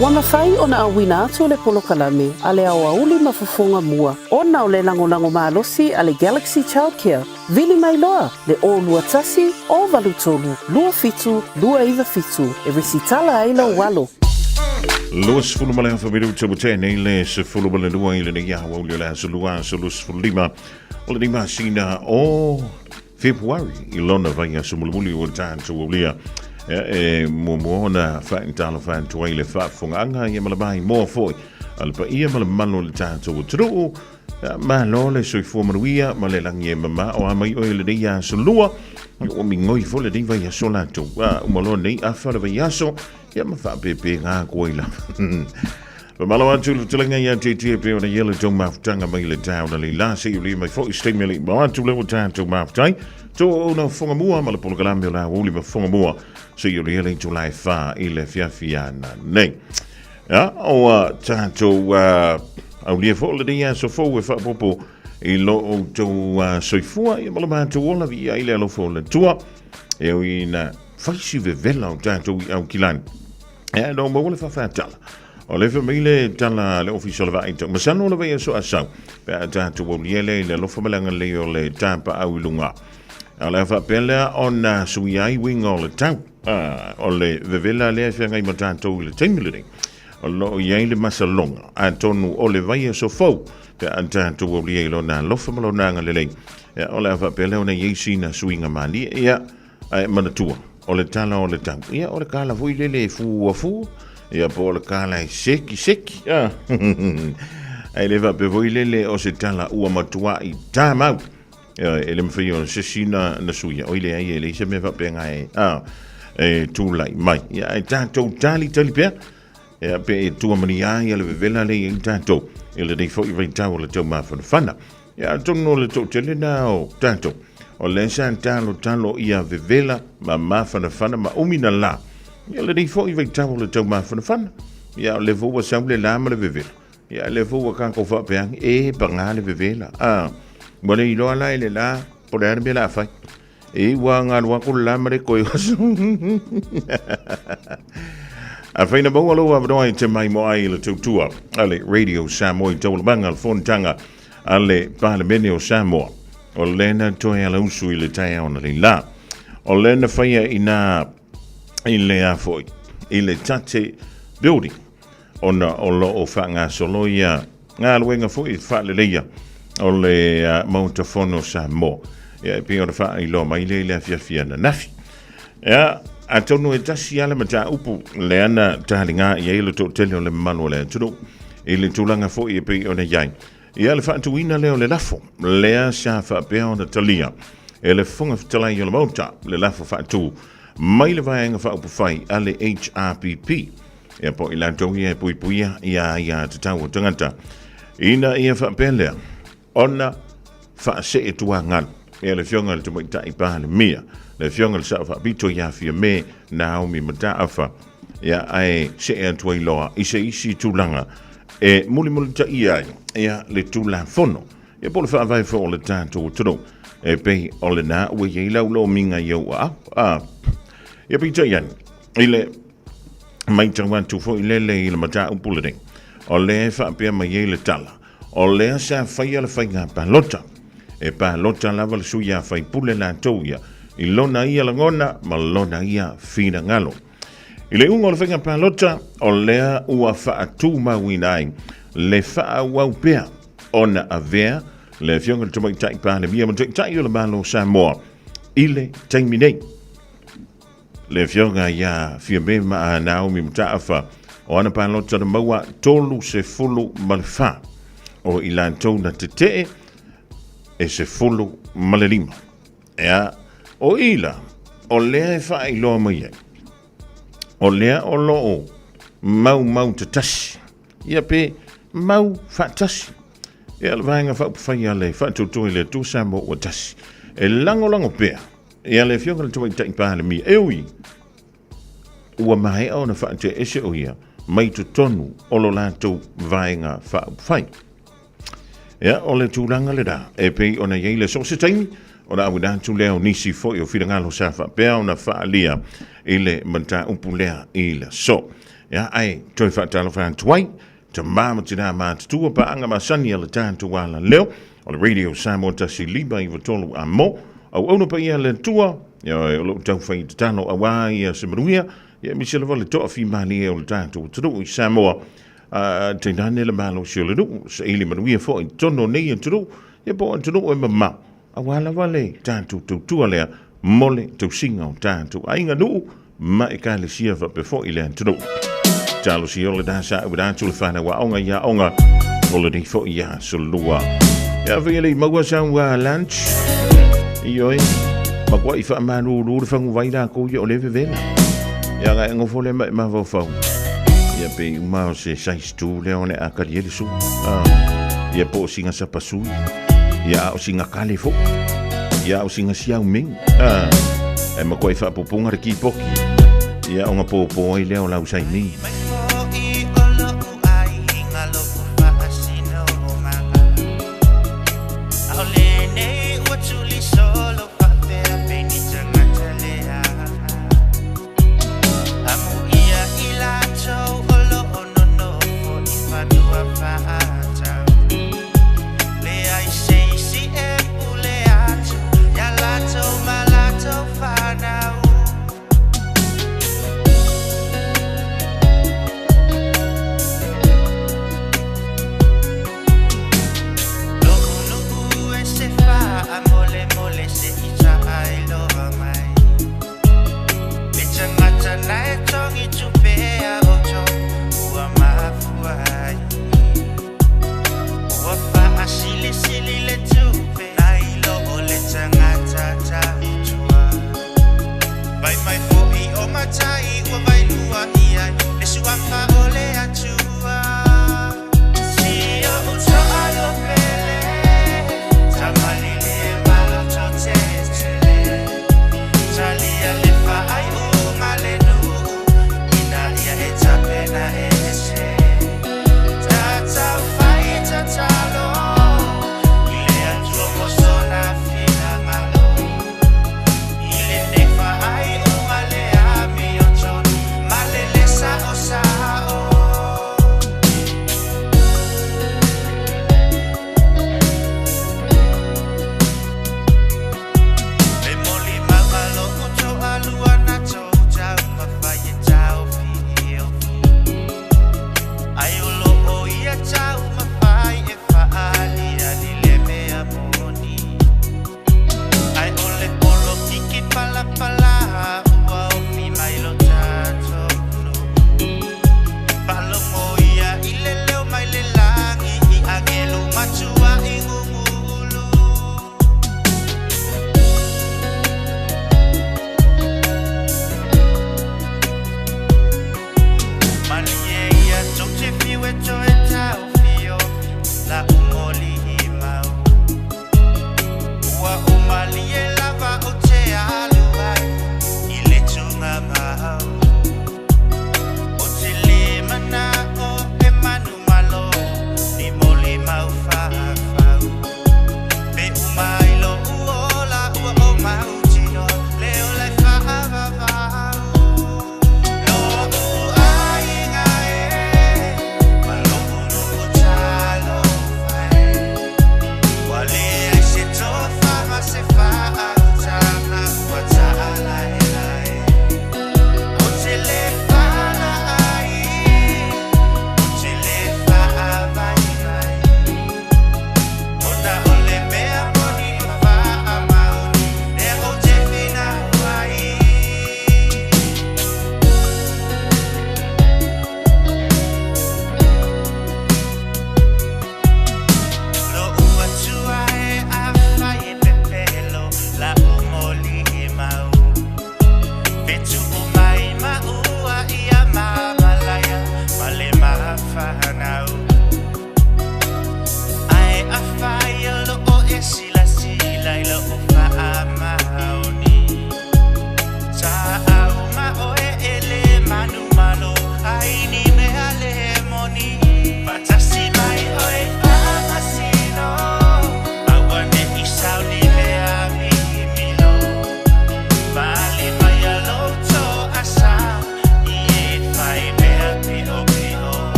Ua mafai ona auina atu le polokalame a le aoauli ma fofoga mua ona o le lagolago malosi a le Galaxy Childcare. Vili mai loa le 021 083 27 297 e resitala ai lou alo. 20 ma le afa minuta ua tea nei le 12 i lenei aoauli o le aso 2 aso 25 o lenei masina o Fepuari i lona vaiaso mulimuli ua tatou aulia e muamua ona faatalofa atu ai le faafofogaaga ia ma le maimoa foi a le paia ma le mamalu o le tatou atunuu. Malo le soifua manuia ma le lagi e mamao a mai oe i lenei aso lua. Ua migoi foi lenei vaiaso latou. Uma loa nei afa le vaiaso, ia ma faapepe atu ai lava. Famalo atu le fetalaiga ia te tia pe ona ia le tou mafutaga mai le tau na leila se i uli mai foi se taimi le ma atu le ua tatou mafutai. Tō ona fonga mua ma le polokalame o la uli ma fonga mua se i uli le itula e whā i le afiafi ana nei. Ia, ua tatou aulia foi lenei aso fou e faaopoopo i lo outou soifua ia ma lo matou ola viia ai le alofa o le Atua e ui ina fai si vevela o tatou i Aukilani. Ia, no maua le faafatala. O le fai mai le tala a le Ofisa o le Vaai Tau. Masalo o le vaiaso a sau, pe a tatou aulia lea i le alofa ma le agalelei o le tapaau i luga. A o le a faapea lea ona suia ai uiga o le tau. O le vevela lea e feagai ma tatou i le taimi lenei, o lo o i ai le masaloga, atonu o le vaiaso fou pe a tatou aulia i lona alofa ma lona agalelei, ia, o le a faapea lea ona i ai sina suiga malie. Ia, ae manatua, o le tala o le tau, ia, o le kala foi lele e fuafua, ia, po o le kala e sekiseki, a. Ae le faapea foi lele o se tala ua matuai tamau. E le mafai ona se isi na suia. Oi leai, e leai se mea faapena e, a, e tulai mai. Ia, ae tatou talitali pea, ia, pe e tuamanuia ai le vevela lea i ai tatou, i lenei foi vaitau o le taumafanafana. Ia, atonu o le toatele lena o tatou, o lea sa talotalo ia vevela ma mafanafana ma umi na la, ia lenei foi vaitau o le taumafanafana. Ia, o lea foi ua sau le la ma le vevela. Ia, lea foi ua tatou faapea ane, e paga le vevela. A, ua le iloa la i le la, po o le a le mea o le a fai. E ua galu atu le la ma le toe oso. Afai na maua lou avanoa e te maimoa ai i le tautua a le Radio Samoa i taualamaga le fonotaga a le Palemene o Samoa. O lea na toe alausu i le taeao na leila. O lea na faia ina i le a foi, i le Tate Building. ona o lo o faagasolo ia galuega foi faaleleia o le Maota Fono o Samoa. Ia, e pei ona faailoa mai lea i le afiafi ananafi. Ia, Atonu e tasi lava le mataupu lea na taliga i ai le toatele o le mamalu o le atunuu i le tulaga foi e pei ona i ai. Ia le faatuina lea o le lafo, lea sa faapea ona talia e le Fofoga Fetalai o le Maota le lafo faatu mai le Vaega Faaupufai a le HRPP, ia po o i latou ia e puipuia ia aiatatau o tagata, ina ia faapea lea ona faasee tuagalu ia le Afioga i le Tamaitai Palemia, le Afioga i le Sao Faapito ia Fiame Naomi Mataafa, ia ae see atu ai loa i se isi tulaga e mulimulitaia ai ia le Tulafono ia po o le faavae foi o le tatou atunuu e pei o lena ua i ai lau lomiga i ou aao. A, ia peitai ane, i le matau atu foi lele i le mataupu lenei, o lea e faapea mai ai le tala, o lea sa faia le faiga palota, e palota lava le sui a faipule latou ia i lona ia lagona ma lona ia finagalo. I le iuga o le faiga palota, o lea ua faatumauina ai le faaauau pea ona avea le Afioga i le Tamaitai Palemia ma Taitai o le Malo o Samoa i le taimi nei. Le Afioga ia Fiame ma Naomi Mataafa o ana palota na maua 34 o i latou na tetee e 15. Ea, o i la, o lea e faailoa mai ai, o lea o lo o maumau tatasi, ia pe mau faatasi. Ia le Vaega Faaupufai a le Faatuatua i le Atua Samoa ua tasi, e lagolago pea ia le Afioga i le Tamaitai Palemia, e ui ua maea ona faateese o ia mai totonu o lo latou Vaega Faaupufai. Ia, o le tulaga lena, e pei ona i ai le so o se taimi, ona auina atu lea o nisi foi o finagalo sa faapea ona faaalia i le mataupu lea i le aso. Ia, ae toe faatalofa atu ai, tama ma tinā matutua, paaga masani a le tatou alaleo, o le Radio Samoa 105.3 a mo, auauna paia a le Atua, ia, o lo o taufai tatalo aua ia se manuia, ia aemaise lava le toafimalie o le tatou atunuu i Samoa, A tainane le malosi o le nuu, saili manuia foi i totonu o nei atunuu, ia po o atunuu e mamao, aua lava le tatou tautua lea mo le tausiga o tatou aiga, nuu ma ekalesia faapea foi le atunuu. Talosia o lena sa auina atu le fanau aoga i aoga o lenei foi aso lua. Ia fai e le i maua sau lunch, ioe, makuai faamalulu le faguvai lakou ia o le vevela. Ia ga e ngofo le ma e mafaufau. Ia pe uma o se size 2 lea o le a kali ai le sua. Ia po o singa sapasui. Ia a o singa kale fo. Ia a o singa siau ming. E makuai faapupunga le kipoki. Ia o nga pōpō ai lea o lau saini.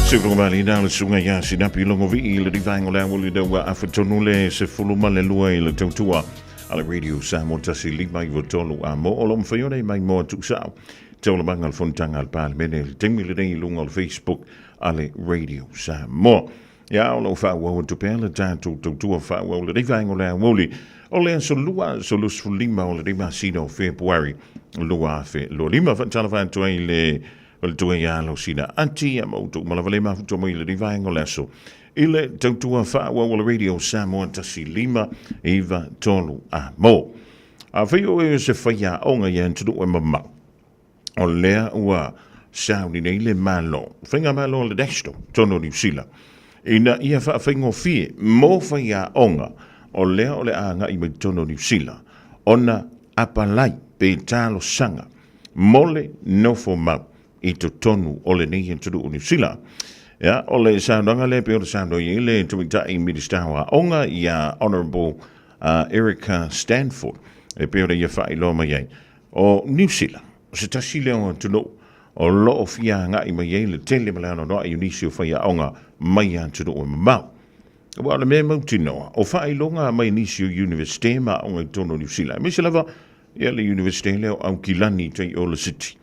Sefulumalina le susuga ia Sinapi Logovii i le vaega o le aoauli lea ua afa tonu le 12 i le tautua a le Radio Samoa 1 5 9 3 a mo o lo mafai ona e mai moa tuusao taualamaga o le fonotaga a le Palemene i le taimi lenei i luga o le Facebook a le Radio Samoa. Ia, o lo o faaauau atu pea le tatou tautua faaauau lenei vaega o le aoauli o le aso 2 aso 25 o lenei masina o Fepuari 2025. Faatalofa atu ai le faletua ia Losina Ati ia ma outou uma lava le mafuta mai i lenei vaega o le aso i le tautua faaauau o le Radio Samoa 1 5 9 3 a mo. Afai o oe o se faiaoga i atunuu e mamao, o lea ua sauni nei le Malo, Faigamalo a le National, tonu o Niu Sila, ina ia faafaigofie mo faiaoga o lea o le a agai mai totonu o Niu Sila ona apalai pe talosaga mo le nofo mau i totonu o lenei atunuu o Niu Sila. Ia, o le saunoaga lea pei ona saunoa i ai le Tamaitai Minisita o Aoga ia Honourable Erica Stanford, e pei ona ia faailoa mai ai, O Niu Sila, o se tasi lea o atunuu o lo o fia agai mai ai le tele ma le anoanoai o nisi o faiaoga mai atunuu e mamao. Aua o le mea e mautinoa, o faailoga mai nisi o Iunivesite ma aoga i totonu o Niu Sila, aemaise lava ia le Iunivesite lea o Aukilani i tai o le City.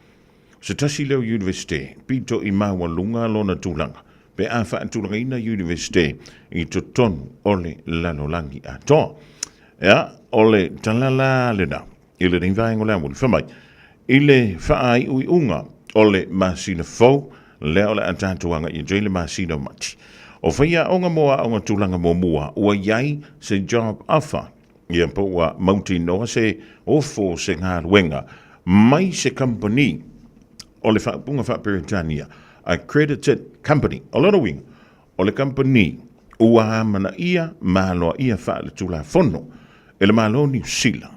O se tasi lea o Iunivesite pito i maualuga lona tulaga pe a faatulagaina Iunivesite i totonu o le lalolagi atoa. Ia, o le tala la lena i lenei vaega o le aoauli. Fai mai, i le faaiuiuga o le masina fou, lea o le a tatou agai atu ai le masina o Mati. O faiaoga mo aoga tulaga muamua, ua i ai se job offer, ia po ua mautinoa se ofo o se galuega mai se kamupani o le faaupuga faa-Peretania, accredited company. O lona uiga, o le kamupani ua amanaia ma aloaia faaletulafono e le Malo o Niu Sila.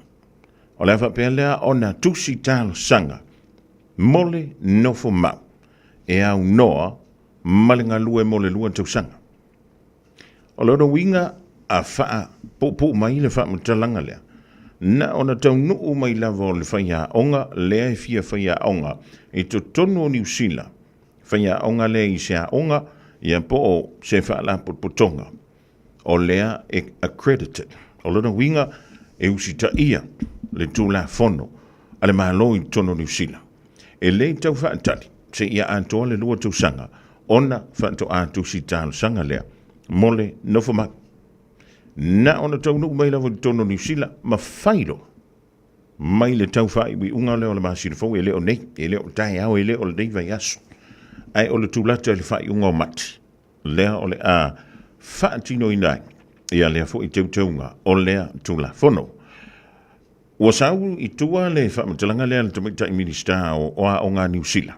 O le a faapea lea ona tusi talosaga mo le nofo mau e aunoa ma le galue mo le 2 tausaga. O lona uiga a faapuupuu mai le faamatalaga lea, na ona taunuu mai lava o le faiaoga lea e fia faiaoga i totonu o Niu Sila, faiaoga lea i se aoga ia po o se faalapotopotoga o lea e accredited. O lona uiga e usitaia le Tulafono a le Malo i totonu o Niu Sila. E le tau faatali seia atoa le 2 tausaga ona faatoa tusi talosaga lea mo le nofo mau. Na ona taunuu mai lava i totonu o Niu Sila ma fai loa mai le tau faaiuiuga lea o le masina fou, e le o nei, e le o taeao, e le o lenei vaiaso, ae o le tulata i le faaiuga o Mati, lea o le a faatinoina ai ia lea foi teuteuga o lea Tulafono. Ua sau i tua le faamatalaga lea a le Tamaitai Minisita o Aoga a Niu Sila,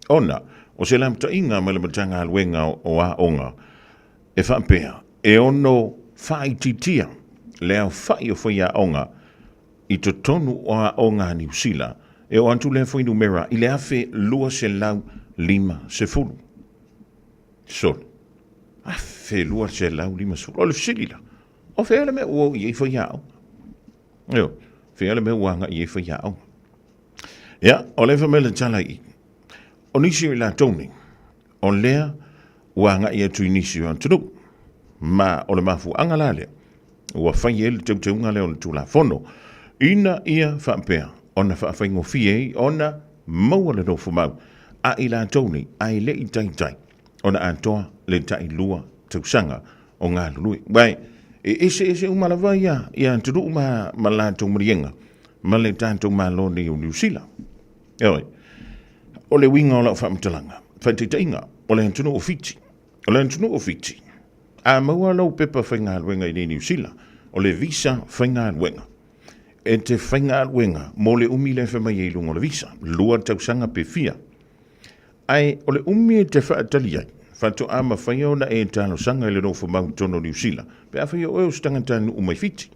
ona o se lapataiga mai le Matagaluega o Aoga e faapea e ono faaitiitia le aofai o faiaoga i totonu o aoga a Niu Sila e oo atu lea fuainumera i le 1250. Sole, 1250. O le fesili la, o fea le mea ua oo i ai faiaoga? Ioe, fea le mea ua agai i ai faiaoga? Ia, o lea e fai mai le tala i i, o nisi o i latou nei, o lea ua agai atu i nisi o atunuu, ma o le mafuaaga la lea ua fai ai le teuteuga lea o le Tulafono, ina ia faapea ona faafaigofie ai ona maua le nofomau a i latou nei ae le i taitai ona atoa le tailua tausaga o galulue. Aua e eseese uma lava ia atunuu ma latou maliega ma le tatou Malo nei o Niu Sila. Ioe. O le uiga o lau faamatalaga, faitaitaiga, o le atunuu o Fiti. O le atunuu o Fiti, a maua lau pepa faigaluega i nei Niu Sila, o le visa faigaluega. E te faigaluega mo le umi lea e fai mai ai i luga o le visa, 2 tausaga pe fia. Ae o le umi e te faatali ai, faatoa mafai ona e talosaga i le nofomau i totonu o Niu Sila, pe afai o oe o se tagatanuu mai Fiti.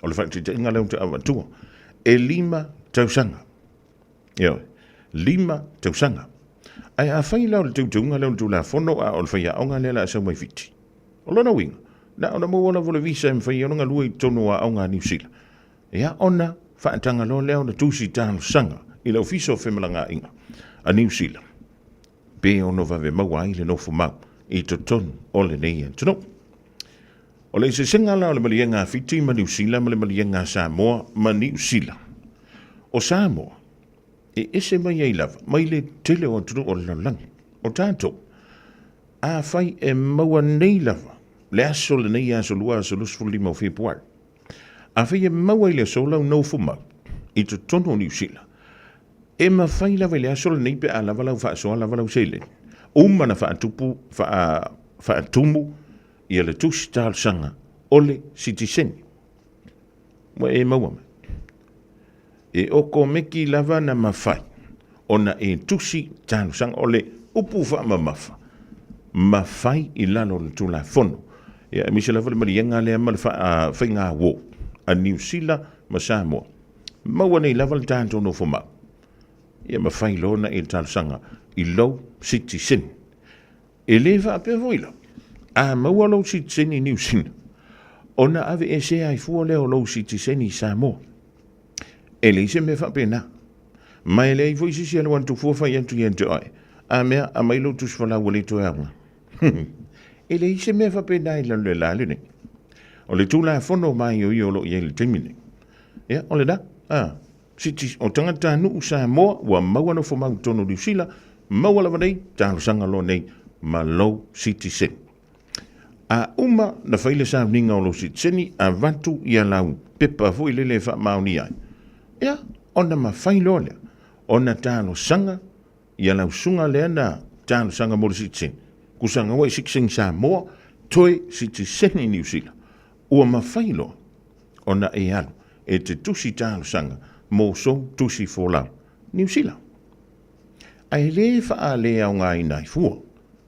O le faataitaiga lea ou te avatua, e 5 tausaga. Ioe, 5 tausaga. Ae afai la o le teuteuga lea o le Tulafono a o le faiaoga lea o le a sau mai Fiti, o lona uiga, na ona maua lava o le visa e mafai ai ona galue i totonu o aoga a Niu Sila, ia ona faataga loa lea ona tusi talosaga i le Ofisa o Femalagaaiga a Niu Sila. pe ono vave maua ai le nofomau i totonu o lenei atunuu. O le eseesega la o le maliega a Fiti ma Niu Sila ma le maliega a Samoa ma Niu Sila. O Samoa, e ese mai ai lava mai le tele o atunuu o le lalolagi. O tatou, afai e maua nei lava le aso lenei aso 2 aso 25 o Fepuari, afai e maua i le aso lau nofomau i totonu o Niu Sila, E mafai lava i le aso lenei pe a lava lau faasoa lava lau seleni. Uma na faatupu, faa, faatumu ia le tusi talosaga o le sitiseni. Ua e maua mai. E okomeki lava na mafai ona e tusi talosaga o le upu faamamafa mafai i lalo o le Tulafono. Ia, aemaise lava le maliega lea ma le faigauo a Niu Sila ma Samoa. Maua nei lava le tatou nofomau, ia mafai loa ona e talosaga i lou sitiseni. E le faapea foi la, a maua lou sitiseni i Niu Sila, ona aveesea ai fua lea o lou sitiseni i Samoa. E leai se mea faapena. Ma e leai foi se isi alu atu fua fai atu ia te oe, a mea, aumai lou tusi folau ua le toe aoga. E leai se mea faapena i lalo o le la lenei. O le Tulafono maioio o lo o i ai i le taimi nei, Ia, o lena. A, siti, o tagatanuu Samoa ua maua nofomau i totonu o Niu Sila, maua lava nei, talosaga loa nei ma lou sitiseni. A uma na fai le sauniga o lou sitiseni, avatu ia lau pepa foi lele e faamaonia ai, ia, ona mafai loa lea ona talosaga ia lau susuga lea na talosaga mo le sitiseni, kusaga ua e sitiseni Samoa, toe sitiseni Niu Sila, ua mafai loa ona e alu e te tusi talosaga mo sou tusi folau Niu Sila. Ae le faaleaogaina ai fua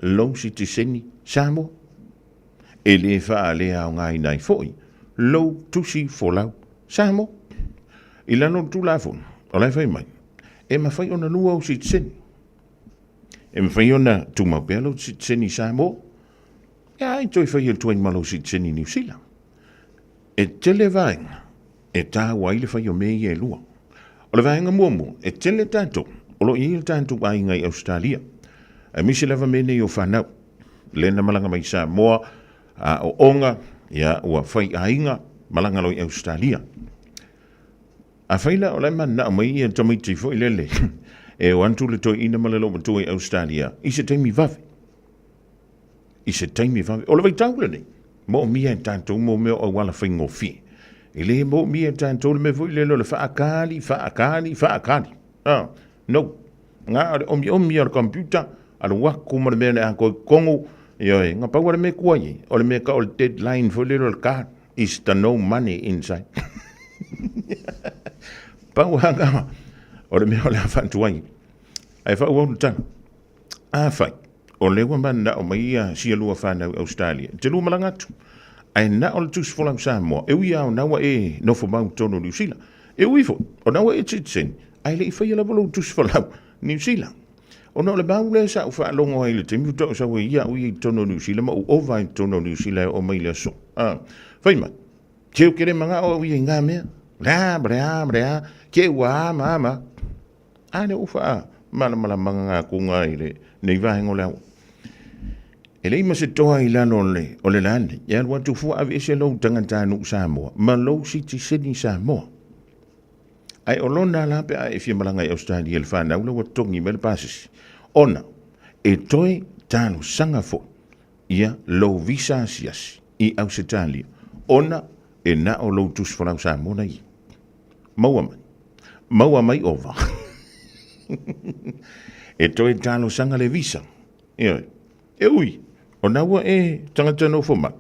lou sitiseni Samoa. E le faaleaogaina ai foi lou tusi folau Samoa. I lalo o le Tulafono, o la e fai mai, e mafai ona lua ou sitiseni. E mafai ona tumau pea lou sitiseni Samoa, ia ai toe fai atu ai ma lou sitiseni Niu Sila. E tele vaega e tāua ai le fai o mea ia e lua. O le vaega muamua, e tele tatou o lo o i ai o tatou aiga i Ausetalia, aemaise lava mea nei o fanau, lea na malaga mai i Samoa, aoaoga, ia, ua fai aiga, malaga loa i Ausetalia. Afai la o la e mananao mai ia tamaiti foi lele e o atu le toeaina ma le loomatua i Ausetalia i se taimi vave, i se taimi vave. O le vaitau lenei, moomia e tatou mo mea o auala faigofie. E le moomia e tatou le mea foi lele o le faakali, faakali, faakali. Ah, no. Nga o le omiomi o le computer, alu aku ma le mea le atoa i totonu, ioe, na pau lava le mea e tua i ai, o le mea e tau o le deadline foi lele o le card, is the no money inside. Pau lava na o le mea o le a faatuai. Ae faaauau le tala. Afai, o lea ua mananao mai ia sia lua fanau i Ausetalia, e te lua malaga atu, ae na o le tusi folau Samoa, e ui lava o na ua e nofo mau i totonu o Niu Sila. E ui foi, o na ua e sitiseni, ae le i faia lava lou tusi folau Niu Sila. Ona o le mau lea sa ou faalogo ai i le taimi faatoa ou sau ai au ia i totonu o Niu Sila ma ou ova ai i totonu o Niu Sila e oo mai i le aso. A, fai mai, Ke ou ke le manao au ia i ngā mea, lea, ma lea, ma lea, ke ua a ma a ma. A lea ua faamalamalamaga ngā kūngā i le nei vaega o le awa. E leai ma se toa i lalo o le, o le la nei, e alu atu fua aveese lou tagatanuu Samoa ma lou sitiseni Samoa. Ae o lona la pe a e fia malaga i Ausetalia i le fanau la ua totogi mai le pasese, ona e toe talosaga foi ia lou visa asiasi i Ausetalia ona e na o lou tusi folau Samoa na i ai. Maua mai. Maua mai ova. E toe talosaga le visa. Ioe. E ui, ona ua e tagata nofo mai,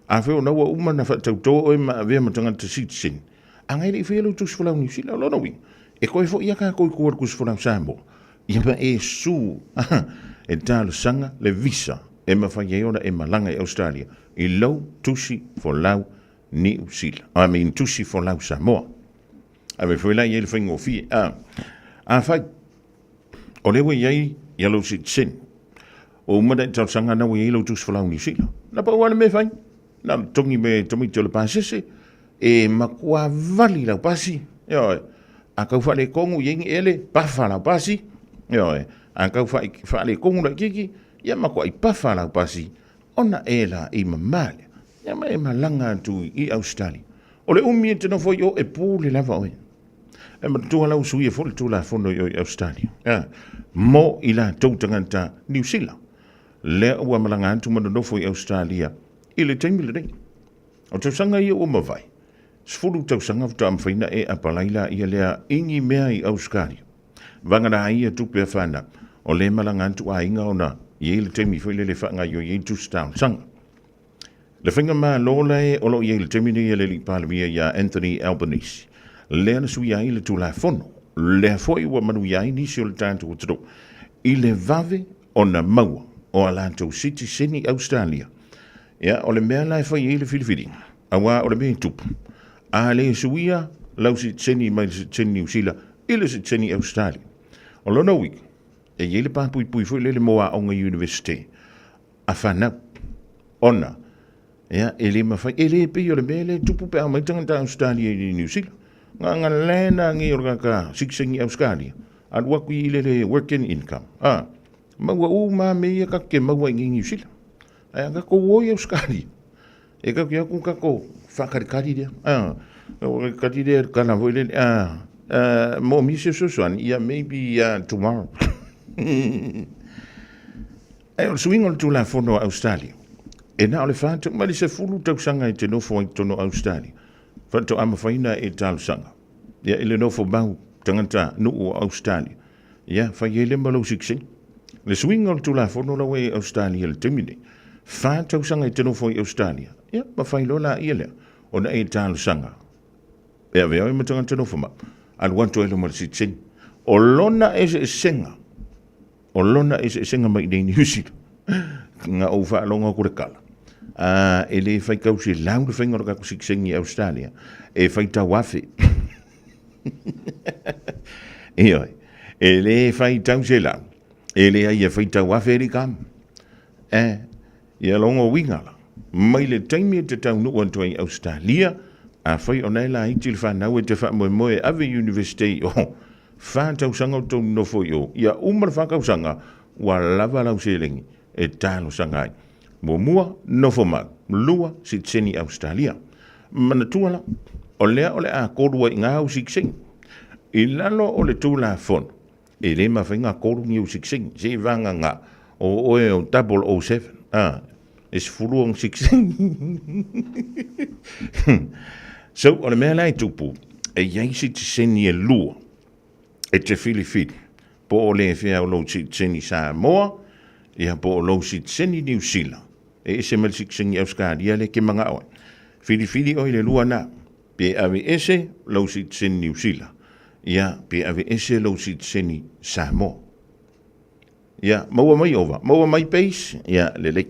afai ona ua uma na faatautoa oe ma avea ma tagata citizen, a e le i faia lou tusi folau Niu Sila, o lona uiga, e toe foi a tatou i tua i le tusi folau Samoa, ia ma e su e talosaga le visa e mafai ai ona e malaga i Australia i lou tusi folau Niu Sila, I mean tusi folau Samoa. Ave foi la i ai le faigofie. A, afai, o lea ua i ai ia lou citizen, ua uma na e talosaga na ua i ai lou tusi folau Niu Sila. Na pau lava le mea e fai, na o le togi mai e tamaiti o le pasese, e matua vali lau pasi, ioe. A tau faaletonu i ai ni ele, pafa lau pasi, ioe. A tau faaletonu laitiiti, ia matuai pafa lau pasi, ona e laei mama lea, ia ma e malaga atu i Ausetalia. O le umi e te nofo i o, e pule lava oe. E manatua la ua suia foi le Tulafono i o i Ausetalia, a, mo i latou tagata Niu Sila, lea ua malaga atu ma nonofo i Ausetalia i le taimi lenei. O tausaga ia ua mavae, 10 tausaga faatoa mafai ona e apalai laia lea i ni mea i Ausetalia. Vagana ai ia tupe a fanau, o lea e malaga atu aiga ona i ai le taimi foi lele e faagaoioi ai tusi talosaga. Le faigamalo la e o lo o i ai i le taimi nei a le Alii Palemia ia Anthony Albanese, lea na suia ai le Tulafono, lea foi ua manuia ai nisi o le tatou atunuu i le vave ona maua o a latou sitiseni Ausetalia. Ia, o le mea la e fai ai le filifiliga, aua o le mea e tupu, a le suia lau sitiseni mai le sitiseni Niu Sila i le sitiseni Ausetalia, o lona uiga, e i ai le papuipui foi lele mo aoga iunivesite a fanau, ona, ia, e le mafai, e le pei o le mea lea e tupu pe a omai tagata Ausetalia i Niu Sila. Nga nga lena ngi o le kaka sitiseni Ausetalia, alu atu i le work and income, a, maua uma mea ia tatou te maua i Niu Sila. Ae a tatou o i Ausetalia, e tatou te o atu tatou faataritari lea, a, tali lea le tala foi lele, a, moomia se fesoasoani, ia maybe tomorrow. Ae o le suiga o le Tulafono a Ausetalia, e na o le 4 mai le 10 tausaga e te nofo ai i totonu o Ausetalia, faatoa mafai ona e talosaga ia i le nofo mau tagata nuu o Ausetalia, ia fai ai lea ma lou sitiseni. Le suiga o le Tulafono la ua i Ausetalia i le taimi nei, 4 tausaga e te nofo ai i Ausetalia, ia mafai loa laia lea ona e talosaga e avea oe ma tagata nofo mau, alu atu ai loa ma le sitiseni. O lona eseesega O lona eseesega mai i nei Niu Sila, na ou faalogo atu le tala, a, e le faitau selau le faiga o le tatou sitiseni i Ausetalia, e faitau afe. Ioe, e le faitau selau, e leai e faitau afe alii tama. Eh, ia lona uiga la, mai le taimi e te taunuu atu ai i Ausetalia, afai o na e laiti le fanau e te faamoemoe e ave i Universite i o, Fa tausaga o tou nofo i o, ia uma le fa tausaga, ua lava lau seleni e talosaga ai. Muamua, nofo mau. Lua, sitiseni Ausetalia. Manatua la, o lea o le a kolu ai i ina au sitiseni. I lalo o le Tulafono, e le mafai ona kolu ni ou sitiseni, seiavagana o oe o 007, a, e sefulu ona sitiseni. So, o le mea la e tupu, e i ai sitiseni e lua e te filifili, po o le fea o lou sitiseni Samoa, ia po o lou sitiseni Niu Sila. E ese mai le sitiseni Ausetalia lea e te manao ai. Filifili oe i le lua na, pe aveese lou sitiseni Niu Sila, ia pe aveese lou sitiseni Samoa. Ia, maua mai ova, maua mai base, ia, lelei.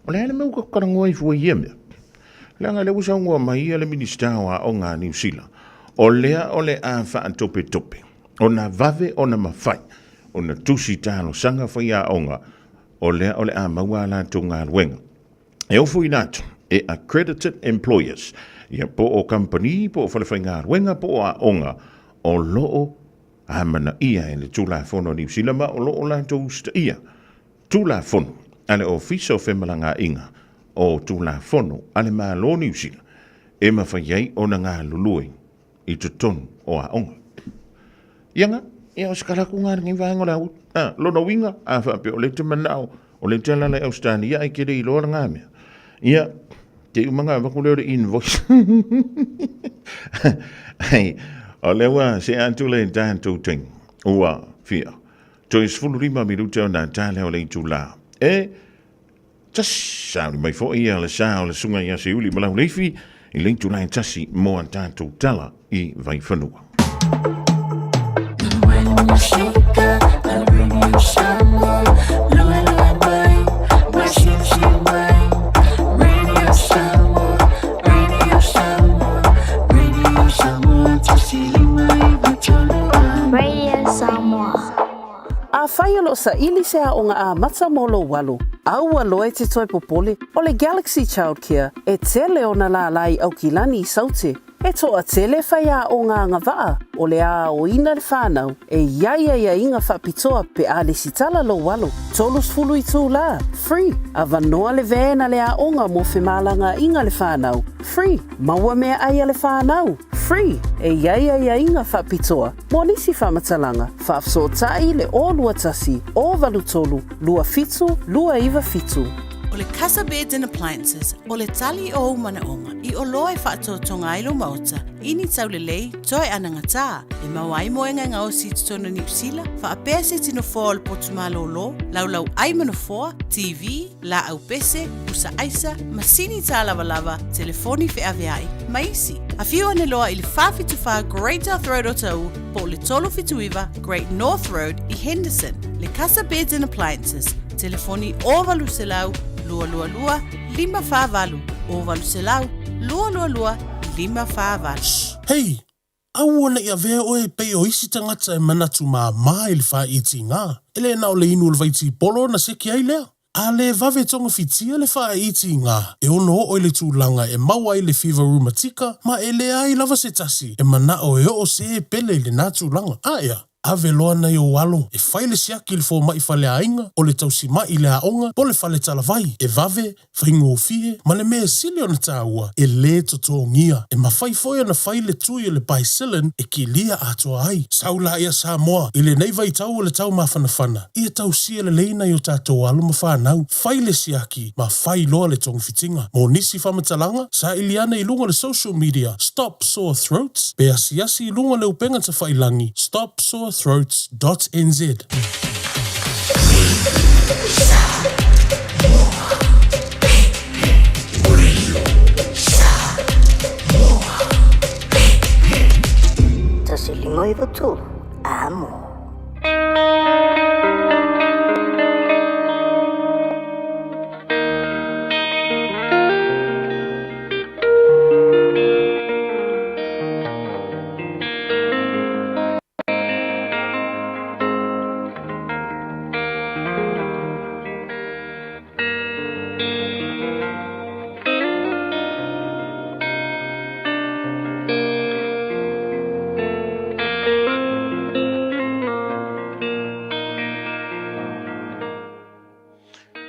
O le a le mea ua talanoa ai fua i ia mea? Leaga lea ua saunoa mai ia le Minisita o Aoga a Niu Sila, o lea o le a faatopetope, ona vave ona mafai ona tusi talosaga faiaoga, o lea o le a maua a latou galuega. E ofoina atu e accredited employers, ia po o kamupani, po o falefaigaluega, po o aoga o lo o amanaia e le Tulafono a Niu Sila ma o lo o latou usitaia Tulafono a le Ofisa o Femalagaaiga o Tulafono a le Malo o Niu Sila e mafai ai ona galulue i totonu o aoga. Ia nga, ia o se tala atu nga i lenei vaega o le aoauli. A, lona uiga, a faapea o lea e te manao, o lea e te alaala i Ausetalia ae e te le iloa lena mea, ia, te i uma ona avatu lea o le invoice. Ai, o lea ua see atu le tatou taimi, ua fia toe 15 minute ona ta lea o le itula e tasi. Sauni mai foi ia le sa o le susuga ia Seiuli ma Lauleifi i le itula e tasi mo a tatou tala i Vaifanua. Radio Samoa. Afai o o lo o saili se aoga amata mo lou alo, aua loa e te toe popole, o le Galaxy Childcare e tele ona lālā i Aukilani i Saute. E toatele faiaoga agavaa o le a aoina le whānau e i ai aiaiga faapitoa pe a lesitala lou alo. 30 itulā, free, avanoa le van a le aoga mo femalagaaiga le whānau, free, maua meaai a le whānau, free, e i ai aiaiga faapitoa mo nisi faamatalaga, faafesootai le 021 083 27 297. O le Casa Beds and Appliances, o le tali o ou manaoga i oloa e faatoatoga ai lou maota i ni taulelei toe anagatā e maua ai moega e gaosi i totonu o Niu Sila, faapea se tino foa o le potu malōlō, laulau ai ma nofoa, TV, laau pese, pusa aisa, masini tālavalava, telefoni feaveai, ma isi. Afio ane loa i le 474 Great South Road Otahuhu po o le 379 Great North Road i Henderson. Le Casa Beds and Appliances, telefoni 0800 222 548, 0800 222 548. Hei! Aua ne i avea oe e pei o isi tagata e manatu māmā i le whāitigā. E le na o le inu o le vaitipolo ona seki ai lea. A le vave togafitia le whāitigā, e ono oo i le tulaga e maua ai le fiva rumatika ma e leai lava se tasi e manao e oo se e pele i lenā tulaga. A ea, ave loa nai ou alo e fai le siaki i le fomai faleaiga, o le tausima'i i le aoga, po o le fale talavai, e vave, faigofie, ma le mea e sili ona taua, e lē totogia. E mafai foi ona fai le tui o le Bicillin e kilia atoa ai. Sau laia Samoa, i lenei vaitau o le tau mafanafana, ia tausia lelei nai o tatou alo ma fanau, fai le siaki ma fai loa le togafitiga. Mo nisi faamatalaga, saili ane i luga o le social media Stop Sore Throats pe asiasi i luga o le upega tafailangi stopsorethroats dot nz. 153, Amo.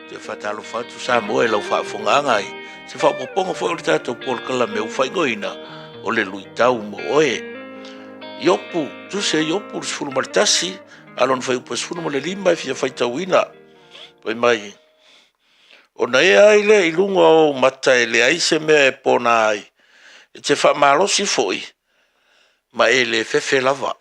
Te faatalofa atu Samoa i lau faafofogaaga i se faaopoopoga foi o le tatou polokalame ua faaigoaina o le luitau mo oe. Iopu, tusi a Iopu le 11, a lona fuaiupu e 15 e fia faitauina. Fai mai, Ona ea ai lea i luga o ou mata e leai se mea e pona ai, e te faamalosi foi, ma e le fefe lava.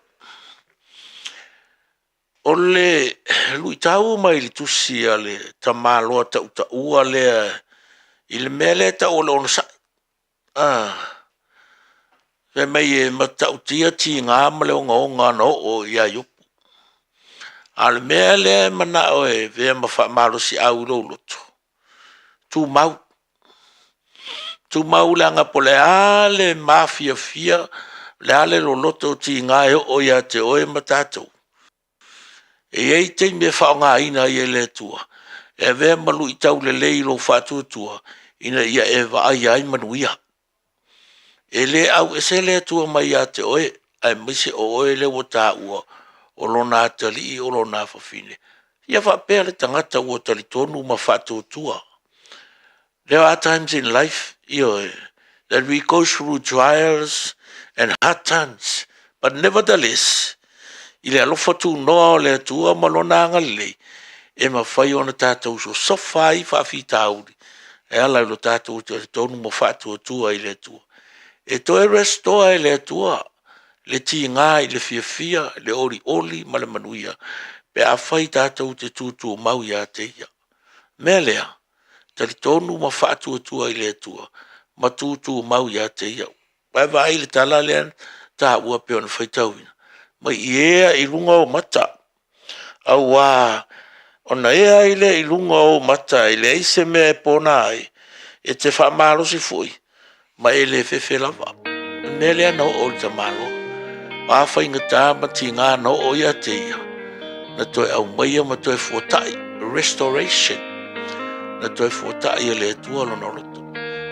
O le luitau mai le tusi a le tamaloa tautaua lea i le mea lea e tau o le onosai. Ah, fai mai e matautia tiga ma le ogaoga na oo ia Iopu. A o le mea lea e manao e avea ma faamalosiau i lou loto, tumau. Tumau leaga po o le a le mafiafia, o le a le loloto o tiga e oo ia te oe ma tatou, e i ai taimi e faaaogaina ai e le Atua e avea ma luitau lelei i lou faatuatua ina ia e vaaia ai manuia. E le auese le Atua mai ia te oe, aemaise o oe lea ua taua o lona atalii o lona afafine. Ia faapea le tagata ua talitonu ma faatuatua. There are times in life, ioe, that we go through trials and hard times, but nevertheless, i le alofa tunoa o le Atua ma Lona agalelei, e mafai ona tatou sosofa ai faafitauli e ala i lo tatou talitonu ma faatuatua i le Atua. E toe restore e le Atua le tiga i le fiafia, le olioli ma le manuia pe afai tatou te tutumau ia te Ia. Mea lea, talitonu ma faatuatua i le Atua ma tutumau ia te Ia. Ae vaai i le tala lea na taua pei ona faitauina, mai i ea i luga o mata, auā ona ea ai lea i luga o ou mata e leai se mea e pona ai, e te faamalosi foi ma e le fefe lava. O le mea lea na oo i le tamaloa. O a faigata ma tiga na oo ia te ia, Na toe aumaia ma toe fuata'i, restoration, na toe fuata'i e le Atua lona loto.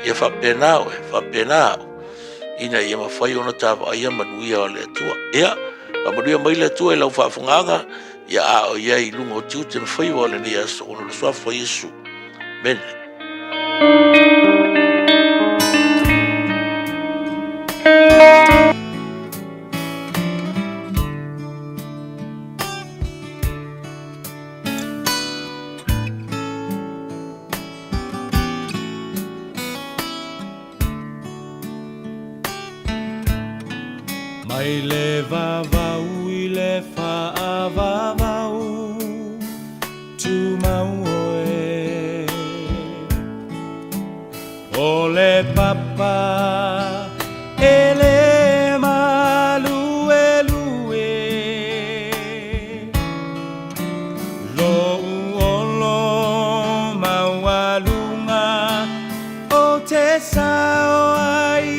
Ia faapena oe, faapena au, ina ia mafai ona ta vaaia manuia o le Atua. Ia, faamanuia mai le Atua i lau faafogaaga, ia a o i ai i luga o tiute ma faiva o lenei aso, ona o le Suafa o Iesu. Amene. Mai le vavau i le faavavau, tumau oe. O le papa e le maluelue. Lou olo maualuga o te sao ai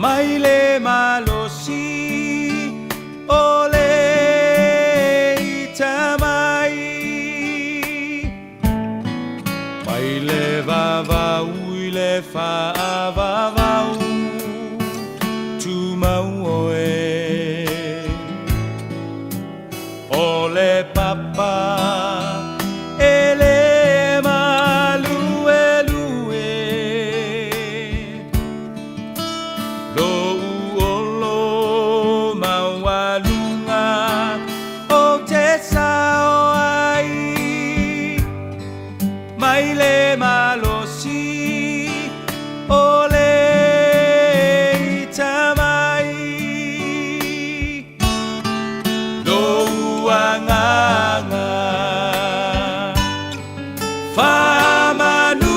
mai le malosi o le ita mai. Mai le vavau i le faavavau, tumau oe. O le papa e le maluelue. Lou olo maualuga o te sao ai mai le malosi o le ita mai. Lou agaga faamanu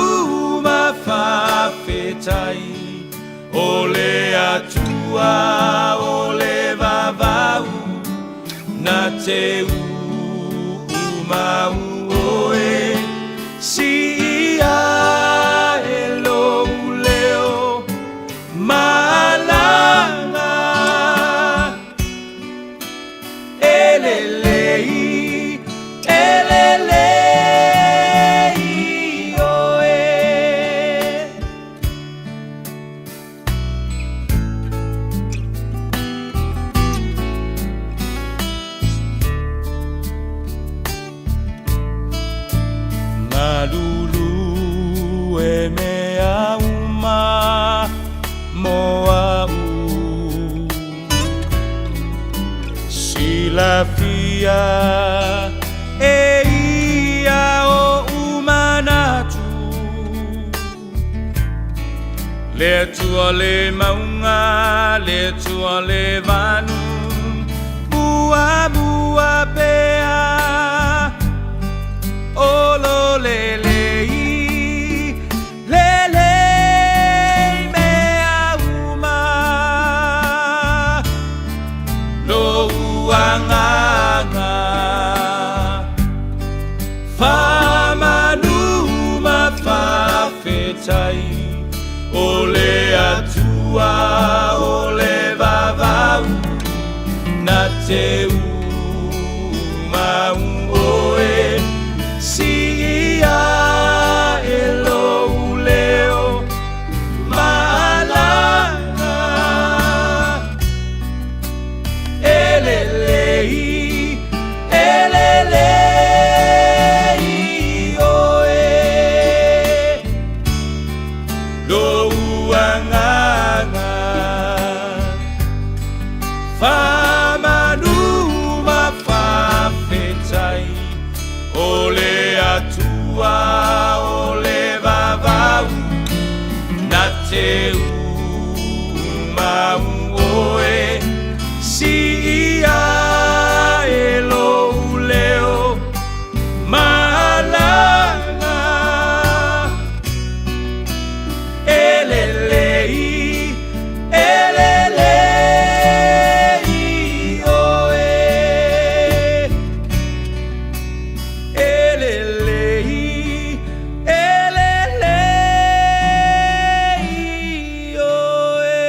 ma faafetai o le Atua o le vavau na te uumau oe siia e lou leo malaga e lelei e lelei oe. Galulue mea uma mo a'u Silafia e ia o'u manatu Le Atua le mauga, le Atua le vanu Muamua pea O lo lelei, lelei mea uma Lou agaga Faamanu ma faafetai O le Atua o le vavau Na te uumau oe Siia e lou leo malaga E lelei, e lelei oe Lou agaga Faamanu ma faafetai O le Atua o le vavau Na te uumau oe Siia e lou leo malaga E lelei, e lelei oe E lelei, e lelei oe.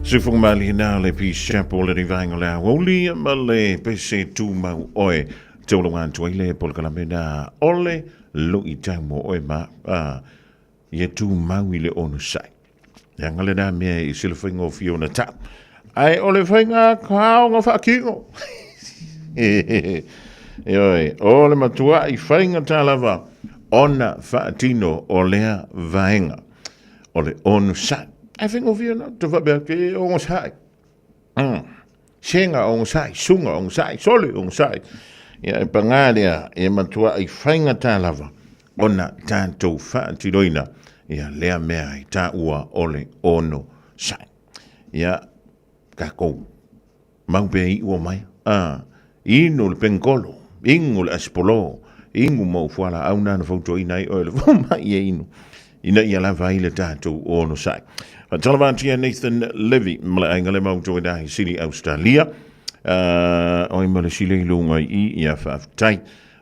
Sufunga na le Peace Chapel le vaenga o le aoauli ma le pese tumau oe. Taulauga atu ai le polokalame na ole luitau mo oe ma a, ia tumau i le onosai. Leaga lena mea i se le faigofie ona tau. Ae o le faiga kaoga faatino. Ioe, o le matuai faigata lava ona faatino o lea vaega. O le onosai. Ae faigofie ona te faapea ke onosai. Sega onosai, suga onosai, sole onosai. Ia e pagā lea, e matuai faigata lava ona tatou faatinoina ia lea mea i taua o le onosai. Ia, tatou mau pea iu o mai, a, inu le pengolo, inu le asipolo, inu ma ou fualaau na na fautuaina ai oe le fomai e inu, ina ia lava ai le tatou onosai. Faatalofa atu ia Nathan Levy ma le aiga le mau toe i Sydney, Australia. Oi ma le sile i luga i i, ia faafetai.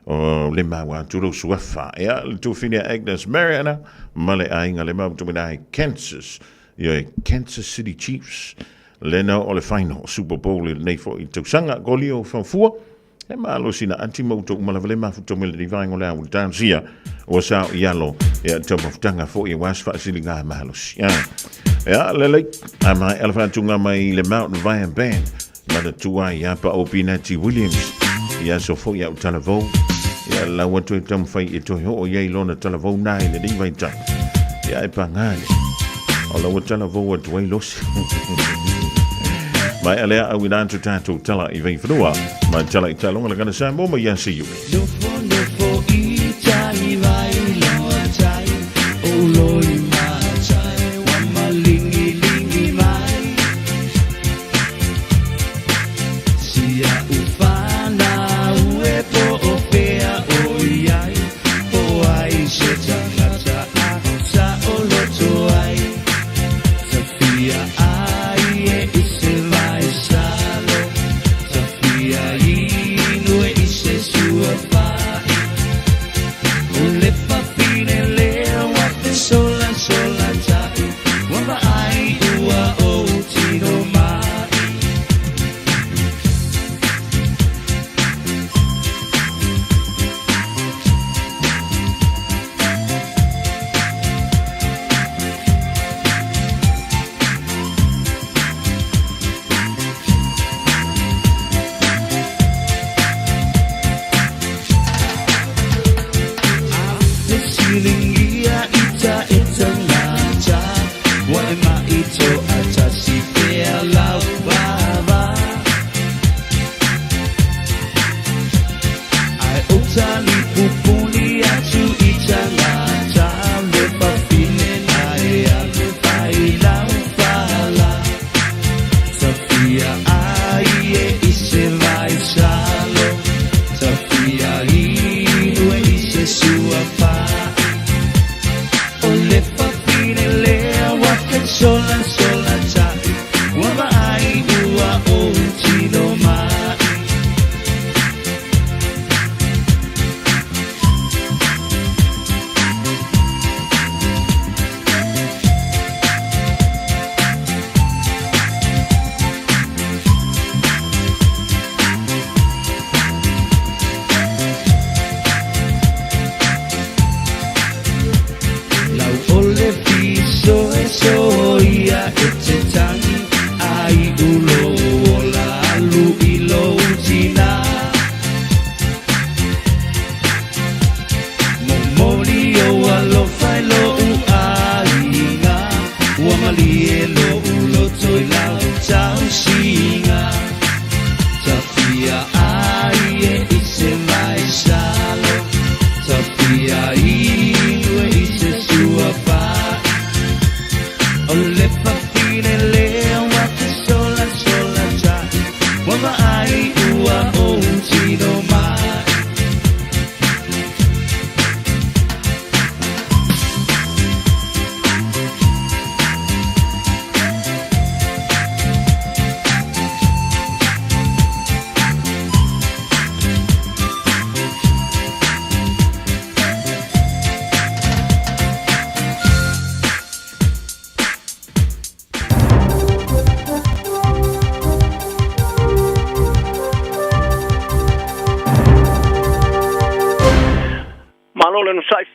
O le maua atu lou suafa. Ia, le tuafine Agnes Mariana ma le aiga le mau toe i Kansas. Ia, Kansas City Chiefs. Lena o le final Super Bowl i lenei foi tausaga. Koli o Faufua. E malosi na ati ma outou uma lava le mafuta mai lenei vaega o le ao talosia ua sao i alo ia taumafutaga foi aua se faasiliga malosi. Ia, lelei, a mai ala faatuga mai le Mount Via Band manatua ai ia Pao Pinati Williams ia aso foi au talavou ia lau atu e taumafai e toe oo i ai lona talavou na i lenei vaitau ia e pagale o lau talavou atu ai losi mai alea au ina atu tātou tala i vaifanua mai tala i talonga le kana Samoa ma ia se iu. Nofo nofo i tai vai loa tai o loi ma tai wa malingi lingi mai Sia ufana ue po o fea o iai po ai se tangata a sa o loto ai Tafia ai e i se vai salo Tafia inu e i se sua fai O le fafine lea wa fe sola sola tai Wa vaai ua o tino mai. Silingia ita ita ngata Wa e mai to ata si pea lau vava Ai o tali pupuni atu ita ngata Le fafine na e ale fai lau fala Tafia ai e i se vai salo Tafia inu e i se sua fai O le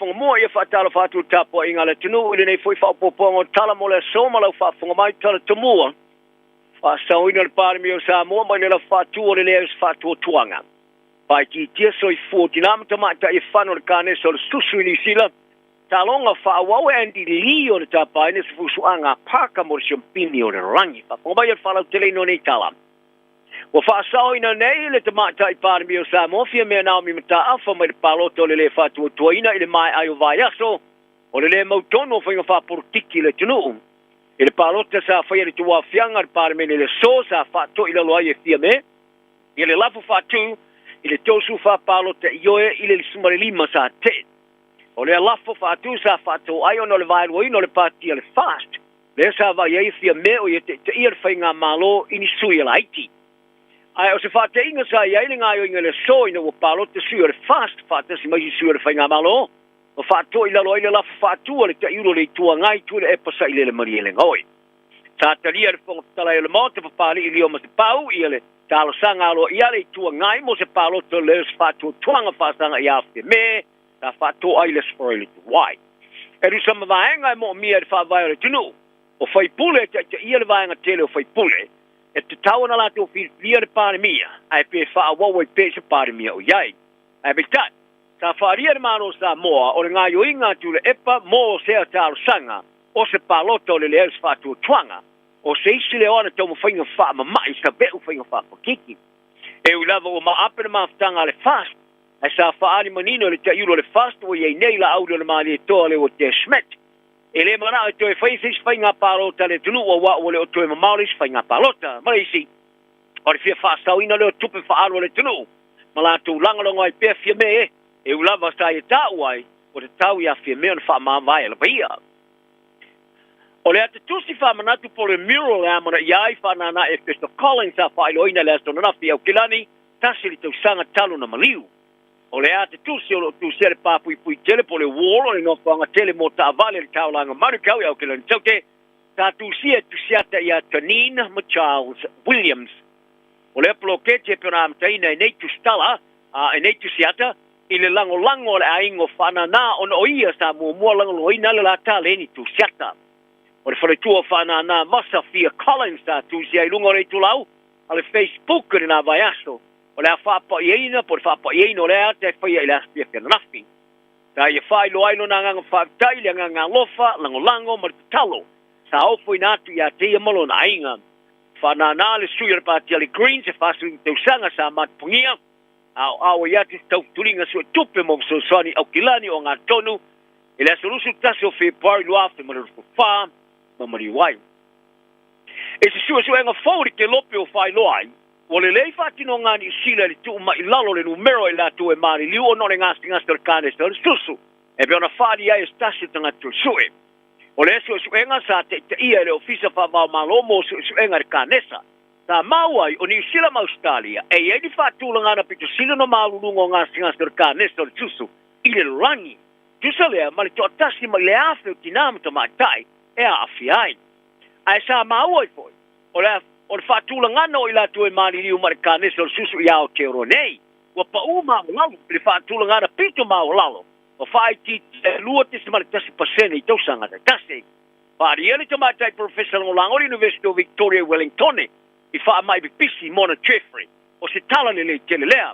faafofoga mua, ia faatalofa atu i le tapuaiga a le atunuu i lenei foi faaopoopoga o tala mo le aso ma lau faafofoga mai. Tala tomua, faasaoina le Palemia o Samoa mai le lafo faatu o le leai o se faatuatuaga. Faaitiitia soifua o tina ma tamaitai e fano i le kanesa o le susu i Niu Sila. Taaloga faaauau e Andy Lee o le tapaina se fusuaga a Parker mo le siompini o le lagi. Faafofoga mai i le faalauteleina o nei tala. Ua faasaoina nei le Tamaitai Palemia o Samoa Fiamea Naomi Mataafa mai le palota o le lē faatuatuaina i le maea ai o vaiaso o le lē mautonu o faiga faapolokiki i le atunuu. I le palota sa faia i le tauaofiaga a le Palemene i le aso sa faatoilalo ai e Fiame ia le lafo faatu i le 34 palota ioe i le 15 sa tee. O lea lafo faatu sa faatoo ai ona o le vaeluaina o le pati a le FAST lea sa vaai ai e Fiame o ia taitaia le faigamalo i ni sui a laiti. Ae o se faateiga sa i ai le gaoioiga i le aso ina ua palota sui o le FAST faatasi ma isi sui o le faigamalo ma faatoilalo ai le lafo faatu a le Taiulu o le Itu Agai Tuilaepa Sailele Malielegaoi. Sa talia e le Fofoga Fetalai o le Maota Papalii Lio Masepau ia le talosaga aloaia a le Itu Agai mo se palota o le se faatuatuaga faasaga ia Fiame sa faatoa ai le Aso Faraile tuai. E tusa ma vaega e moomia e le faavae o le atunuu, o faipule e taitaia le vaega tele o faipule, e tatau ona latou filifilia le Palemia, ae pe faaauau ai pea i se Palemia o i ai. Ae peitai, sa faaalia e le Malo o Samoa o le gaoioiga a Tuilaepa mo sea talosaga o se palota o le leai o se faatuatuaga, o se isi lea o ana taumafaiga faamama'i save'u faiga faapakiki. E ui lava ua maape le mafutaga a le FAST, ae sa faaali manino e le taiulu o le FAST ua i ai nei Laauli o le Malietoa Leuatea Schmidt. E le mana'o e toe faia se isi faiga palota a le atunuu auā ua le o toe mamao le isi faiga palota. Ma le isi, o le fia faasaoina lea o tupe faaalu a le atunuu ma latou lagolago ai pea Fiame e, e ui lava sa ia taua ai ua tatau iā Fiame ona faamavae lava ia. O le ata tusi faamanatu po o le mural e amanaia ai faanānā Efeso Collins sa faailoaina i le aso ananafi i Aukilani, tasi le tausaga talu ona maliu. O le ata tusi o lo o tusia le pā puipui tele po o le wall o le nofoaga tele mo taavale i le taulaga Manukau i Aukilani Taute, sa tusia e Tusiata iā Taneen ma Charles Williams. O lea poloketi e pei ona amataina e nei tusitala, a e nei tusiata, i le lagolago a le aiga o Faanana ona o ia sa muamua lagolagoina le la taleni tusiata. O le faletua o Faanana ma Safia Collins sa tusia i luga o le itulau a le Facebook i lena vaiaso o le a faapaiaina po o le faapaiaina o lea ata e faia i le aso fiafia ananafi. Sa ia faailoa ai lona agaga faafetai i le agaga alofa, lagolago ma le tatalo sa ofoina atu ia te ia ma lona aiga. Faanana le sui o le Pati a le Greens e 45 tausaga sa matapagia, a o auai atu se tautuliga suetupe mo fesoasoani Aukilani o Agatonu i le aso 21 o Fepuari 2024 ma maliu ai. I se suesuega fou i le kelope o faailoa ai, ua lelei faatinoga a Niu Sila i le tuu mai i lalo le numera o i latou e maliliu ona o le gasegase o le kanesa o le susu, e pei ona faaalia ai e se tasi o tagata suesue. O lea suesuega sa taitaia e le Ofisa Faavaomalo mo Suesuega i le Kanesa. Sa maua ai o Niu Sila ma Ausetalia e i ai ni faatulagana pito sili ona maualuluga o gasegase o le kanesa o le susu i le lalolagi. Tusa lea ma le toatasi mai le 1,000 o tinā ma tamaitai e aafia ai. Ae sa maua ai foi, o le o le faatulagana o i latou e maliliu ma le kanesa o le susu i Aotearoa nei, ua paū maualalo i le faatulagana pito maualalo ua faaitiitia e 2.1 pasene i tausaga taitasi. Faaalia le tamaitai polofesa lagolago o le Iunivesite o Victoria i Wellingtone i faamai pipisi Mona Jeffrey, o se tala lelei tele lea.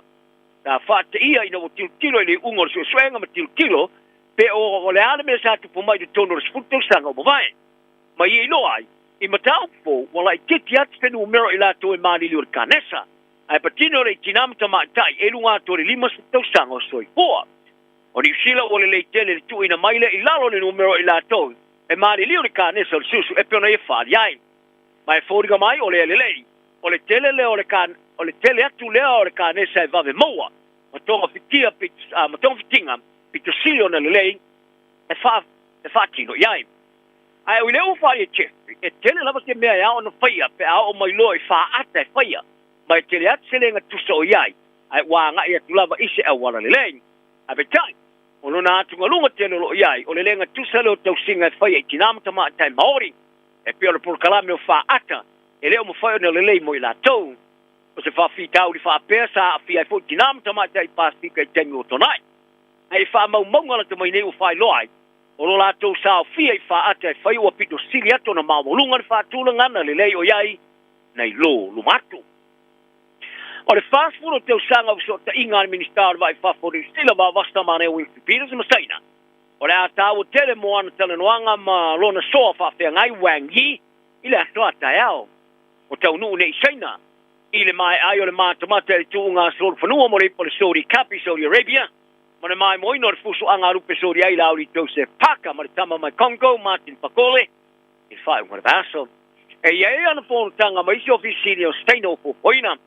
Sa faateia ina ua tilotilo i le iuga o le suesuega ma tilotilo pe o le a le mea sa tupu mai i totonu o le 10 tausaga ua mavae. Ma ia iloa ai, i mataupu fou, ua laitiiti atu se numera o i latou e maliliu i le kanesa. Ae patino le i tinā ma tamaitai e i luga atu o le 50 tausaga o soifua. O Niu Sila ua lelei tele le tuuina mai lea i lalo o le numera o i latou e maliliu i le kanesa o le susu e pei ona ia faaali ai. Ma e foliga mai o lea lelei, o le tele lea o le o le tele atu lea o le kanesa e vave maua ma togafitia ma togafitiga pito sili ona lelei e faa e faatino i ai. Ae o i lea ua faaali e Jeffrey, e tele lava se mea e ao ona faia pe a oo mai loa i faata e faia, ma e tele atu se lega tusa o i ai, ae ua agai atu lava i se auala lelei. Ae peitai, o lona atugaluga tele o lo o i ai, o le lega tusa lea o tausiga e faia i tinā ma tamaitai Maori, e pei o le polokalame o faata, e le o mafai ona lelei mo i latou. O se faafitauli faapea sa aafia ai foi tinā ma tamaitai Pasefika i taimi ua tuanai. Ae i faamaumauga lata mai nei ua faailoa ai, o lo latou saofia i faata e fai ua pito sili atu ona maualuga le faatulagana lelei o i ai nai lo luma atu. O le 40 o tausaga o fesootaiga a le Minisita o le Vaa i Fafo o Niu Sila Vavasa Maneo Winston Peters ma Saina, o le a taua tele mo ana talanoaga ma lona soa faafeagai Wang Yi i le aso a taeao. Ua taunuu nei i Saina i le maea ai o le matamata i le tuuga solofanua mo le ipu o le Saudi Cup i Saudi Arabia ma le maimoaina o le fusuaga a lupe Saudi ai Lauli Joseph Parker ma le tama mai Congo Martin Pakole i le faaiuga o le vaiaso. E i ai ana fonotaga ma isi ofisa sili o Saina ua fuafuaina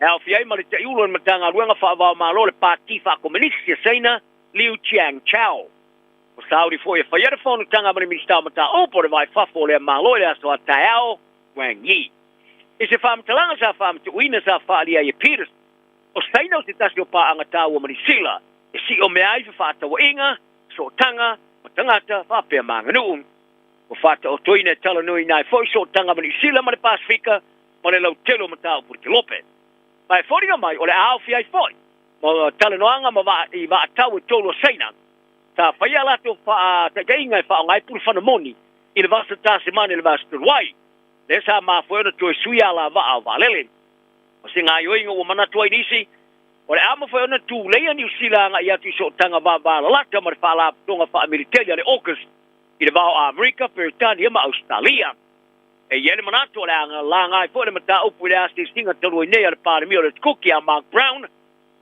e aofia ai ma le Taiulu o le Matagaluega Faava-o-Malo o le Pati Faakomenisi a Saina Liu Jiangchao. O Saudi foi e faia le fonotaga ma le Minisita o Mataupu o le Va i Fafo o lea Malo i le aso a taeao Wang Yi. I se faamatalaga sa faamatuuina sa faaalia ai e Peters, o Saina o se tasi o paaga taua ma Nisila e siomea ai fefaatauaiga, sootaga ma tagata faapea ma aganuu. Ua faataotoina e talanoaina ai foi sootaga ma Niusila ma le Pasefika ma le lautele o mataupu i le Kelope. Ma e foliga mai o le a aofia ai foi ma talanoaga ma vaa i vaatau e tolu a Saina sa faia a latou faataitaiga e faaaoga ai pulufana moni i le vasa Tasemane i le vasa talu ai, lea sa mafua ai ona toe suia alavaa o vaalele. O se gaoioiga ua manatu ai nisi, o le a mafai ona tuleia Niu Sila agai atu i sootaga vavalalata ma le Faalapotopotoga Faamiliteli a le AUKUS i le va o Amerika, Peretania ma Ausetalia. E i ai le manatu o le a laga ai foi le mataupu i le asiasiga talu ai nei a le Palemia o le Atukuki a Mark Brown,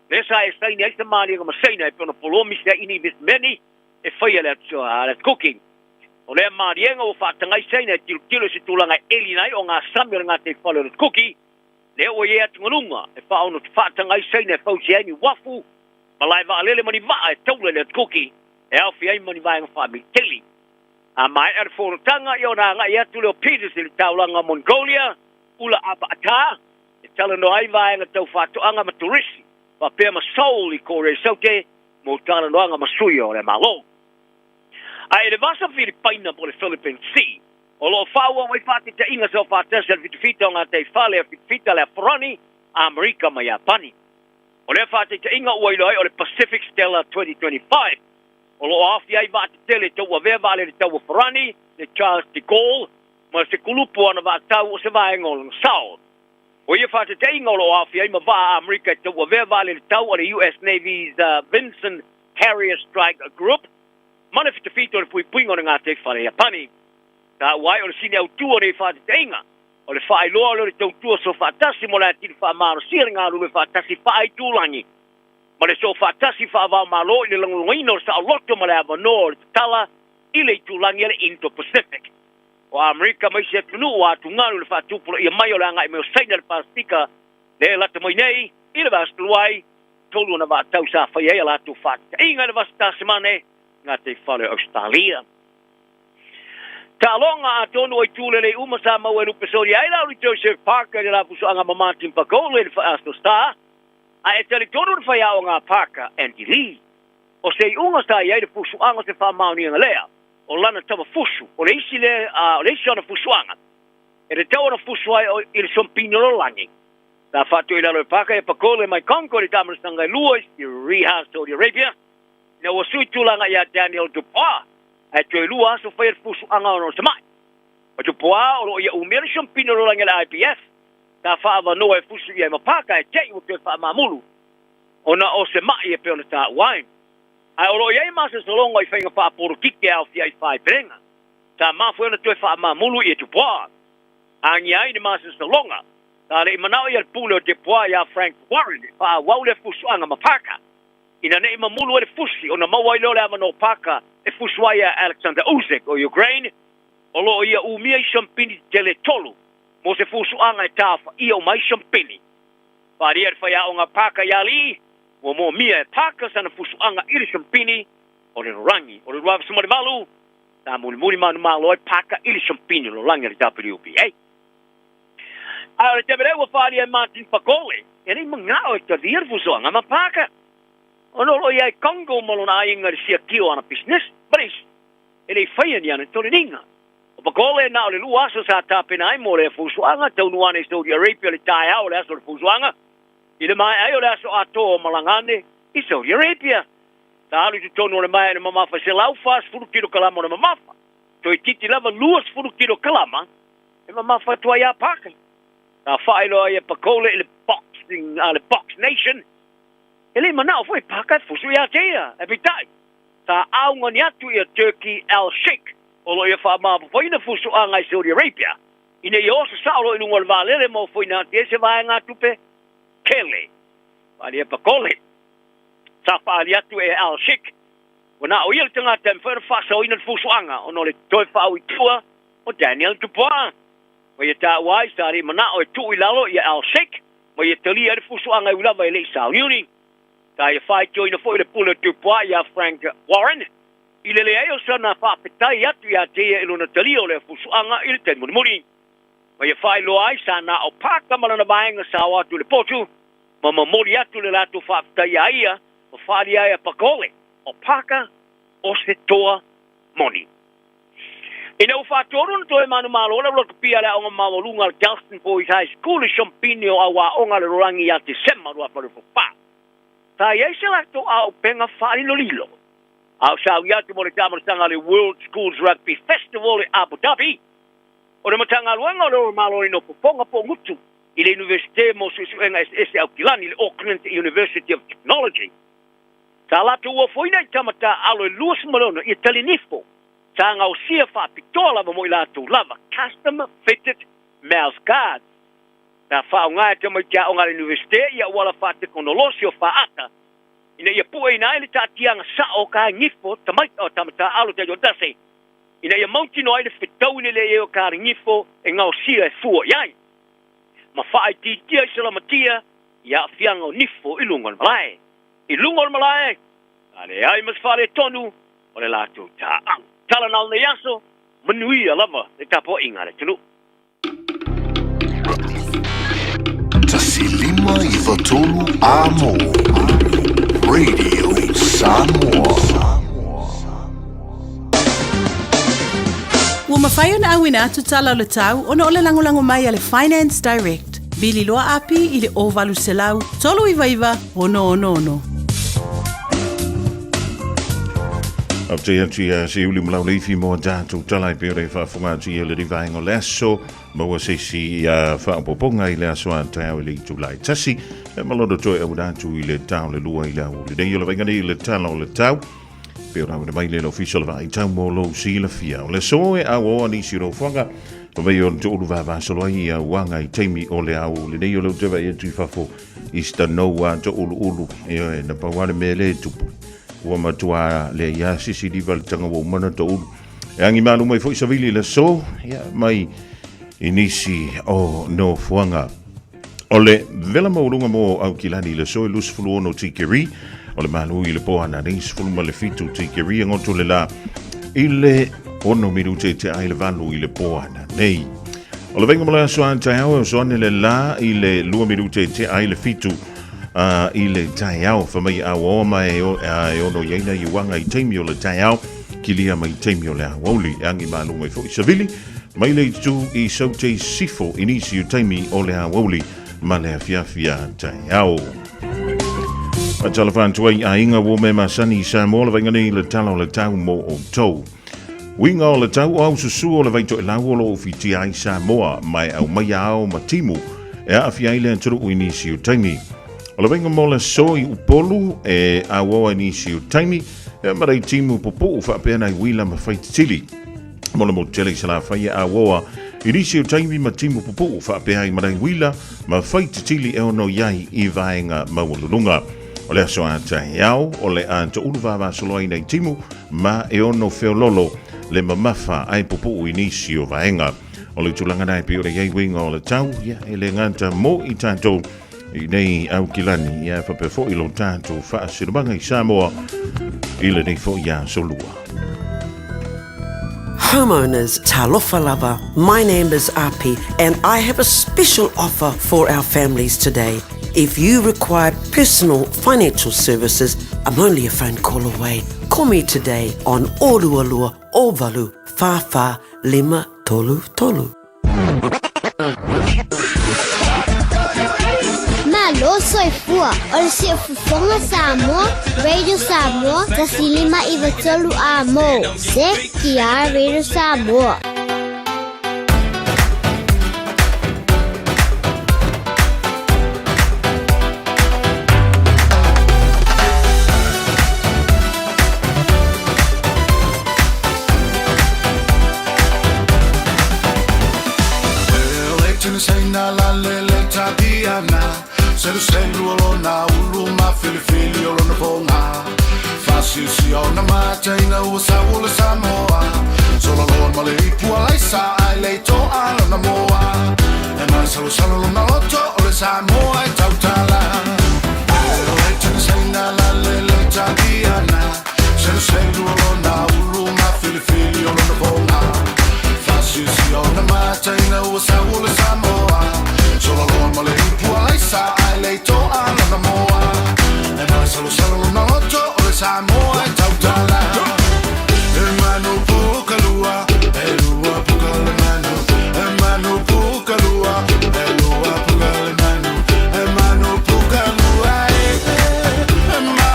lea sa e saini ai se maliega ma Saina e pei ona polomisi ai i ni inivesimeni e faia e le Atukuki. O lea maliega ua faatagai Saina e tilotilo i se tulaga e elina ai ogasami o le gataifale o le Atukuki, lea ua i ai atugaluga e faaono faatagai Saina e fausia ai ni uafu, malae vaalele ma ni vaa e taula i le Atukuki e aofia ai ma ni vaega faamiliteli. A maea le fonotaga, ia ona agai atu lea o Peters i le taulaga o Mongolia, Ulaanbaatar, e talanoa ai vaega tau faatoaga ma turisi, faapea ma Seoul i Korea Saute mo talanoaga ma sui o le Malo. A i le Vasa Filipaina po o le Philippine Sea, o lo o faaauau ai faataitaiga saofaatasi a le fitafita o gataifale a fitafita a le Aforani, Amerika ma Iapani. O lea faataitaiga ua iloa ai o le Pacific Stellar 2025, o lo o aofia ai vaa tetele tauavea vaalele taua Farani, le Charles de Gaulle, ma se kulupu o ana vaatau o se vaega o lona sao. O ia faataitaiga o lo o aofia ai ma vaa a Amerika e tauavea vaalele tau a le US Navy's Vinson Carrier Strike Group ma le fitafita o le puipuiga o le gataifale Iapani. Taua ai o le sini autu o nei faataitaiga, o le faailoa lea o le tautua soofaatasi mo le atili faamalosia le galulue faatasi faaitulagi ma le soofaatasi faava-o-Malo i le lagolagoina o le saoloto ma le avanoa o le tatala i le itulagi a le Indo-Pacific. O Amerika ma isi atunuu ua atugalu i le faatupulaia mai o le agai mai o Saina i le Pasefika lea e lata mai nei i le vaiaso talu ai, tolu ona vaatau sa faia ai a latou faataiga i le vasa Tasemane i gataifale o Ausetalia. Taaloga, atonu o itu lelei uma sa maua e lupe soli ai la uli Joseph Parker i le lafusoaga ma Martin Pagola i le Aso Sa, a e talitonu le faiaoga a Parker, Andy Lee. O se iuga sa i ai le fusuaga o se faamaoniga lea o lana tama fusu, o le isi lea, o le isi o ana fusuaga e tatau ona fusu ai i le sompini o le lagi. Sa faatoilalo e Parker ia Pagola mai Congo i le taamilosaga e lua i Riyadh, Saudi Arabia, ina ua sui tulaga ia Daniel Dubois, ae toe lua aso faia le fusuaga ona o se ma'i. O Dubois o lo o ia umia le sompini o le lagi a le IBF, sa faaavanoa e fusu i ai ma Parker ae te i ua toe faamamulu ona o se ma'i e pei ona taua ai. Ae o lo o i ai masasologa i faiga faapolokiki e aofia ai faepelega. Sa mafua ai ona toe faamamulu i Dubois. Agia ai le masasologa, sa le i manao ia le pule o Dubois iā Frank Warren e faaauau lea fusuaga ma Parker. Ina ne i mamulu ai le fusi ona maua ai lea o le avanoa o Parker e fusu ai ia Alexander Usyk o Ukraine, o lo o ia umia i siampini tetele e tolu mo se fusuaga e taofaia uma ai siampini. Faaalia le faiaoga a Parker iā Lee, ua moomia e Parker sana fusuaga i le siampini o le lolagi. O le 2008, sa mulimuli manumalo ai Parker i le siampini o le lolagi a le WBA. A o le taimi lea ua faaalia e Martin Bakole, e le i manao e talia le fusuaga ma Parker, ona o lo o i ai Congo ma lona aiga i le siakia o ana pisinisi. Ma le isi, e le i faia ni ana toleniga. O Bakole na o le lua aso sa tapena ai mo lea fusuaga, taunuu ane i Saudi Arabia le taeao o le aso o le fusuaga, i le maea ai o le aso atoa o malaga ane i Saudi Arabia. Sa alu i totonu o le maea i le mamafa e 140 kilokalama o le mamafa. Toeitiiti lava 20 kilokalama e mamafa atu ai a Parker. Sa faailoa ai e Pakole i le boxing a le Box Nation, e le i manao foi Parker e fusu ia te ia. Ae peitai, sa augani atu ia Turki Al Sheikh o lo o ia faamaopoopoina fusuaga i Saudi Arabia ina ia oso sao loa i luga o le vaalele ma ofoina atu i ai se vaegatupe tele. Faaalia e Pakole. Sa faaali atu e Al Sheikh ua na o ia le tagata e mafai ona faasaoina le fusuaga ona o le toe faaui i tua o Daniel Dubois. Ma ia taua ai, sa le i manao e tuu i lalo ia Al Sheikh ma ia talia ai le fusuaga e ui lava e le i sauniuni. Sa ia faitioina foi le pule o Dubois ia Frank Warren i le leai o sana faafetai atu ia te ia i lona talia o lea fusuaga i le taimi mulimuli. Ma ia faailoa ai, sa na o Parker ma lana vaega sa o atu i le potu ma momoli atu le latou faafetai iā ia ma faaalia ai a Pakole, o Parker, o se toa moni. Ina ua faatolu ona toe manumalo le aulotu pia a le Aoga Maualuga a le Galston Boys High School i Siompini o Auaoga a le Lolangi ia Tesema 2024, sa i ai se latou aupega faalilolilo a o sauni atu mo le taamalosaga a le World Schools Rugby Festival i Abu Dhabi. O le Matagaluega o le Ola Maloloina o Fofoga po o Gutu i le Iunivesite mo Suesuega Eseese Aukilani, le Auckland University of Technology. Sa latou ofoina i tama taaalo e 26 ia talinifo sa gaosia faapitoa lava mo i latou lava, custom fitted mouth guards. Sa faaaoga e tamaiti aoga a le Iunivesite ia auala faatekonolosi o faata ina ia pueina ai le taatiaga sao o kaegifo tamaita o tama taaalo taitoatasi ina ia mautinoa ai le fetaui lelei ai o kaligifo e gaosia e fua i ai ma faaitiitia i salamatia i aafiaga o nifo i luga o le malae. I luga o le malae, sa leai ma se faaletonu o le latou taaalo. Tala na o lenei aso, manuia lava le tapuaiga a le atunuu. 1 5 9 3 Amo Radio Samoa. Ua mafai ona auina atu tala o le tau ona o le lagolago mai a le Finance Direct. Vili loa api i le 0800 399 666. Faafetai atu ia Seiuli ma Lauleifi mo a tatou tala e pei ona e faafofoga atu ia lenei vaega o le aso. Maua se isi faaopoopoga i le aso a taeao i le itula e tasi. E ma lona toe auina atu i le tao le lua i le aoauli nei o le vaiga nei i le tala o le tau. Pei ona auina mai le Ofisa o le Vaai Tau mo lou silafia. O le aso e auaoa nisi o nofoaga, ma mei o le toulu vavasolo ai ia uaga i taimi o le aoauli nei o le ute vaai atu i fafo i Stanoa touluulu. Ioe, na pau lava le mea lea e tupu. Ua matua leai lava se isi liva le taga ua uma ona toulu. E agi malu mai foi savili i le aso, ia, mai i nisi o nofoaga. O le vela maualuga mo Aukilani i le aso e 26 tikeri, o le malu i le po ananei 17 tikeri e goto le la i le 6 minute i te ai le valu i le po ananei. O le vaiga mo le aso a taeao e oso ane le la i le 2 minute i te ai le 7 i le taeao. Fa mai auaoa ma e, e ono i aina i uaga i taimi o le taeao, kilia mai taimi o le aoauli. E agi malu mai foi savili mai le itu i Saute Sifo i nisi o taimi o le aoauli ma le afiafi a taeao. Faatalofa atu ai aiga ua me masani i Samoa le vaiga nei le tala o le tau mo outou. Uiga o le tau o au susu o le vaitoelau o lo o fitia ai Samoa ma e aumaia ao ma timu e aafia ai le atunuu i nisi o taimi. O le vaiga mo le aso i Upolu e auaoa i nisi o taimi e ma rei timu pupuu faapea nai uila ma faititili. Mo le motu tele i Salafai e auaoa i nisi o taimi ma timu pupuu faapea ai ma nai uila ma faititili e ono i ai i vaega maualuluga. O le aso a taeao o le a toulu vavasolo ai nai timu ma e ono feololo le mamafa ae pupuu i nisi o vaega. O le tulaga na e pei ona i ai uiga o le tau, ia, e le gata mo i tatou i nei Aukilani, ia, e faapea foi lo tatou faasinomaga i Samoa i lenei foi aso lua. Homeowners, talofa lava, my name is Api and I have a special offer for our families today. If you require personal financial services, I'm only a phone call away. Call me today on Orualua Ovalu Whawha Lima Tolu Tolu. Malu. Malo soifua. O le Siufofoga Samoa, Radio Samoa, 1593 A mo. CTR Radio Samoa. Seluselu o lona ulu ma filifili o lona foga Fasiusia ona mataina ua sau o le Samoa Solaloa ma le ipu alaisa ae le toa lona moa E masalosalo lona loto o le Samoa e tautala Seluselu o lona ulu ma filifili o lona foga Fasiusia ona mataina ua sau o le Samoa Solaloa ma le ipu alaisa ae le toa lona moa E masalosalo lona loto o le Samoa e tautala E manu puka lua, e lua puka le manu E manu puka lua, e lua puka le manu E manu puka lua e, e ma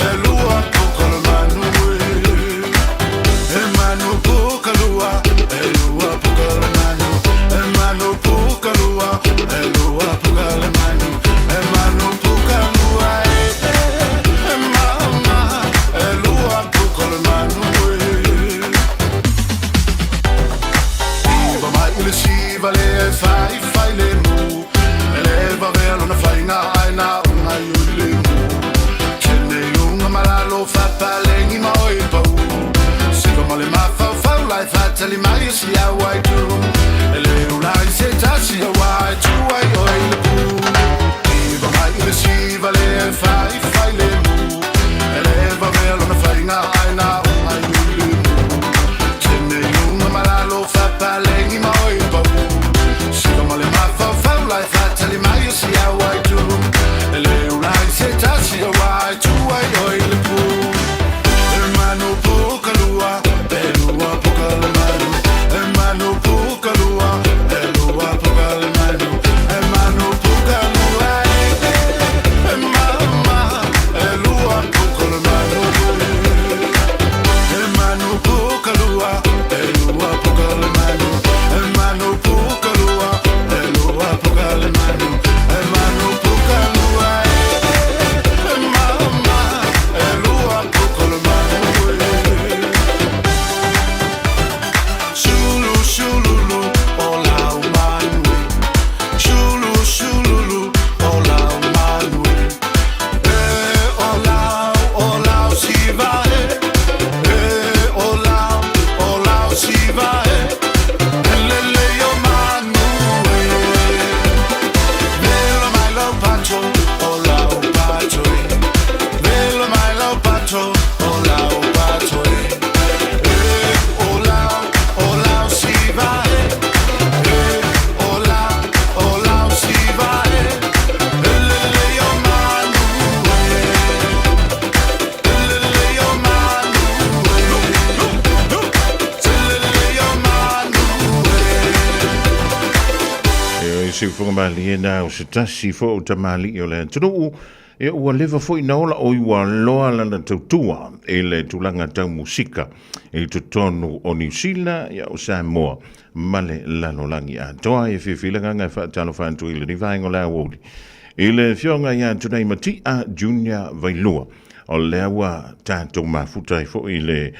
e lua puka le manu e E manu puka lua, e lua puka le manu E manu puka lua, e lua puka le manu E manu puka lua e, e ma e lua puka le manu e Iva mai i le siva le e fai fai le mu E le vavea lona faiga ai na unga i ui le mu Tene i luga ma lalo fapalengi ma oi pau Siva ma le mafaufau lai fatali mai e si au ai tu E le ula i se tasi au ai tu ai oi le pu Iva mai i le siva le e fai fai le mu E le vavea lona faiga ai na unga i ui le mu Tene i luga ma lalo fapalengi ma oi pau Siva ma le mafaufau lai fatali mai e si au ai tu E le ula i se tasi au ai tu ai oi le pu E manu puka lua, e lua puka le manu E manu puka lua, e lua puka le manu E manu puka lua e, e ma e lua puka le manu E manu puka lua, e lua puka le manu E manu puka lua, e lua puka le manu E manu puka lua e, e ma e lua puka le manu Shulu shululu o lau manu Shulu shululu o lau manu E o lau o lau siva e E o lau o lau siva e Lele o manu e Velo mai lau pato o lau pato e Velo mai lau pato o lau pato e E o lau o lau siva e E o lau o lau siva e Lele o manu e Lele o manu e Lele o manu E siufoga malie na o se tasi fo o tamalii o le atunuu e ua leva foi na ola o ua loa lana tautua e le tulaga tau musika i totonu o Niu Sila ia o Samoa ma le lalolagi atoa. E fiafia le agaga e faatalofa atu i lenei vaega o le aoauli i le afioga ia Tunai Mati'a Junior Vailua o lea ua tatou mafuta ai foi i le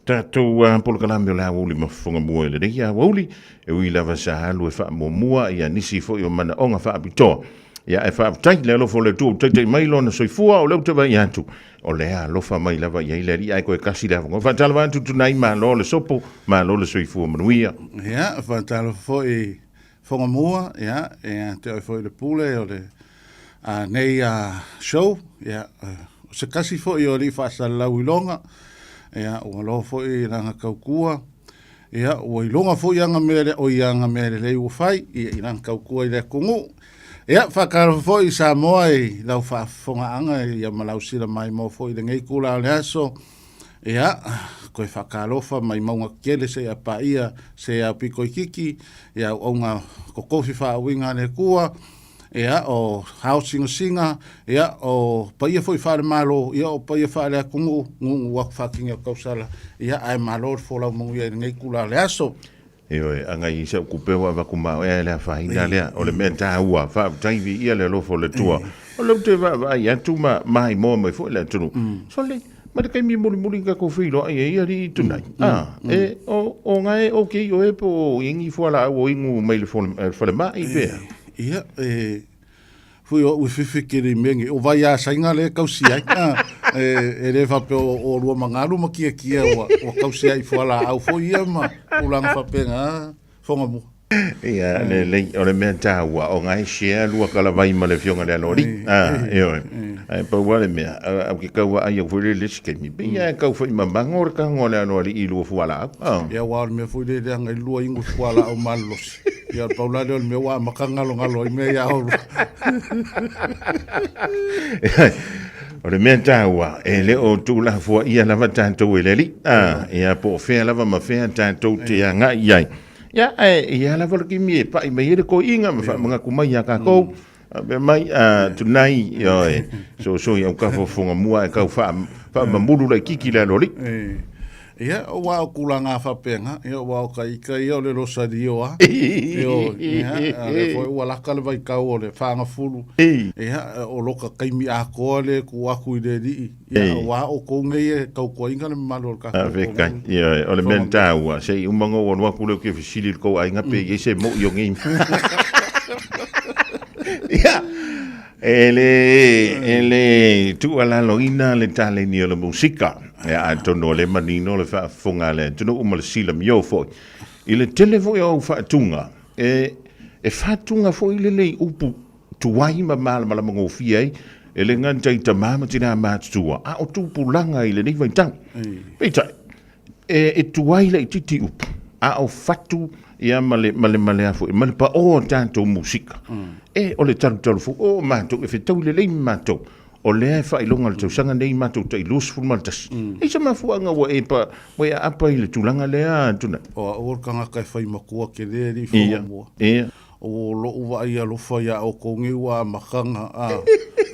tatou polokalame o le aoauli mafofoga mua i lenei aoauli e ui lava sa alu e faamuamua ia nisi foi o manaoga faapitoa. Ia e faafetai le alofa o le Atua ua taitai mai lona soifua o lea ou te vaai atu o lea alofa mai lava i ai le Alii ae koe kasi le avanoa. Faatalofa atu Tunai, malo le sopo, malo le soifua manuia. Ia, faatalofa foi Fogamua, ia, ia te oe foi le pule o le a, nei a, show, ia, o se kasi foi o alii faasalalau iloga, ia, ua loa foi lana taukua, ia, ua iloga foi aga mea le, oi aga mea lelei ua fai, ia, i lana taukua i le atunuu. Ia, faatalofa foi i Samoa i lau faafofogaaga, ia ma lau sila maimoa foi i lenei itula o le aso, Ia, koe faatalofa mai mauga tetele seia paia se ao pito itiiti, ia auauna totofi faauiga a le Atua. Ia, o aosingasinga, ia, o paia foi faale-Malo, ia, o paia faale-atunuu, nuunuu atu faatini o tausala, ia, ae malo le folau manuia i lenei itula o le aso. Ioe, agai i sau kupe ua avatu ma oe le afaina lea, o le mea taua, faafetai viia le alofa o le Atua. O lea ou te vaavaai atu ma maimoa mai foi le atunuu. Sole, ma le taimi mulimuli na tatou feiloai ai alii tunai, a, e, o, o gae okay oe po o i ni fualaau o inu mai le falemai pe a? Ia, e, fui o ui fifi kiri mea nei, o vai a sainga le kausi ai. Ah, e, e le faapea o, o lua magalu ma kia kia ua, ua kausi ai fualaau foi ia ma tulaga faapena, ah, fonga mua. Ia, le lei, o le mea taua, o ngai share lua kalavai ma le afioga i le aloalii. Ah, ioe. Ae pau lava le mea, au ke kau vaai au foi le le isi taimi, pei lava e tau fai mamago le tago a le aloalii i lua fualaau. Ah. Ia, aua o le mea foi lele leaga i lua inu fualaau malolosi. Ia, pau la lea o le mea ua amata galogalo ai mea ia oulua. O le mea taua, e le o tuulafoaia lava tatou e le Alii. Ah, ia, po o fea lava ma fea tatou te agai i ai. Ia, ae i ai lava le taimi e pai mai ai le toeaiina ma faamanatu mai iā tatou. Faapea mai, a, tunai, ioe, soso i autafa o Fofogamua ae tau faamamulu laitiiti le aloalii. Ia, aua o tulaga faapena, ia, aua o ka ika ia o le losalio lava. Ioe, ia, a lea foi ua laka le vaitau o le fagafulu, ia, o loka taimi atoa lea e tuu atu i le alii, ia, aua outou nei e tautuaina le mamalu o le tatou Faafetai. Ioe, o le mea taua, se i uma ona ou alu atu lea ou te fesili i le tou aiga pe i ai se mo'i o nei mea. Ia, e le, e le tuualaloina le taleni o le musika. Ia, atonu o lea e manino le faafofoga a le atunuu ma le silamio foi. I le tele foi o au faatuga, e, e faatuga foi lele i upu tuai ma malamalama gofie ai, e le gata i tama ma tinā matutua, a o tupulaga i lenei vaitau. Peitai, e, e tuai laitiiti upu, a o fatu ia ma le, ma le, ma le a foi, ma le paō o tatou musika. E, o le talutalu foi, o matou, e fetaui lelei ma matou, o lea e faailoga o le tausaga nei matou tai 21. E i se mafuaaga ua e pa, ua e aapa i le tulaga lea, Tunai? O au o le tagata e fai matua tele alii Fogamua. Ia, ia. O loʻu vaai alofa iā ʻoukou nei ua amata ona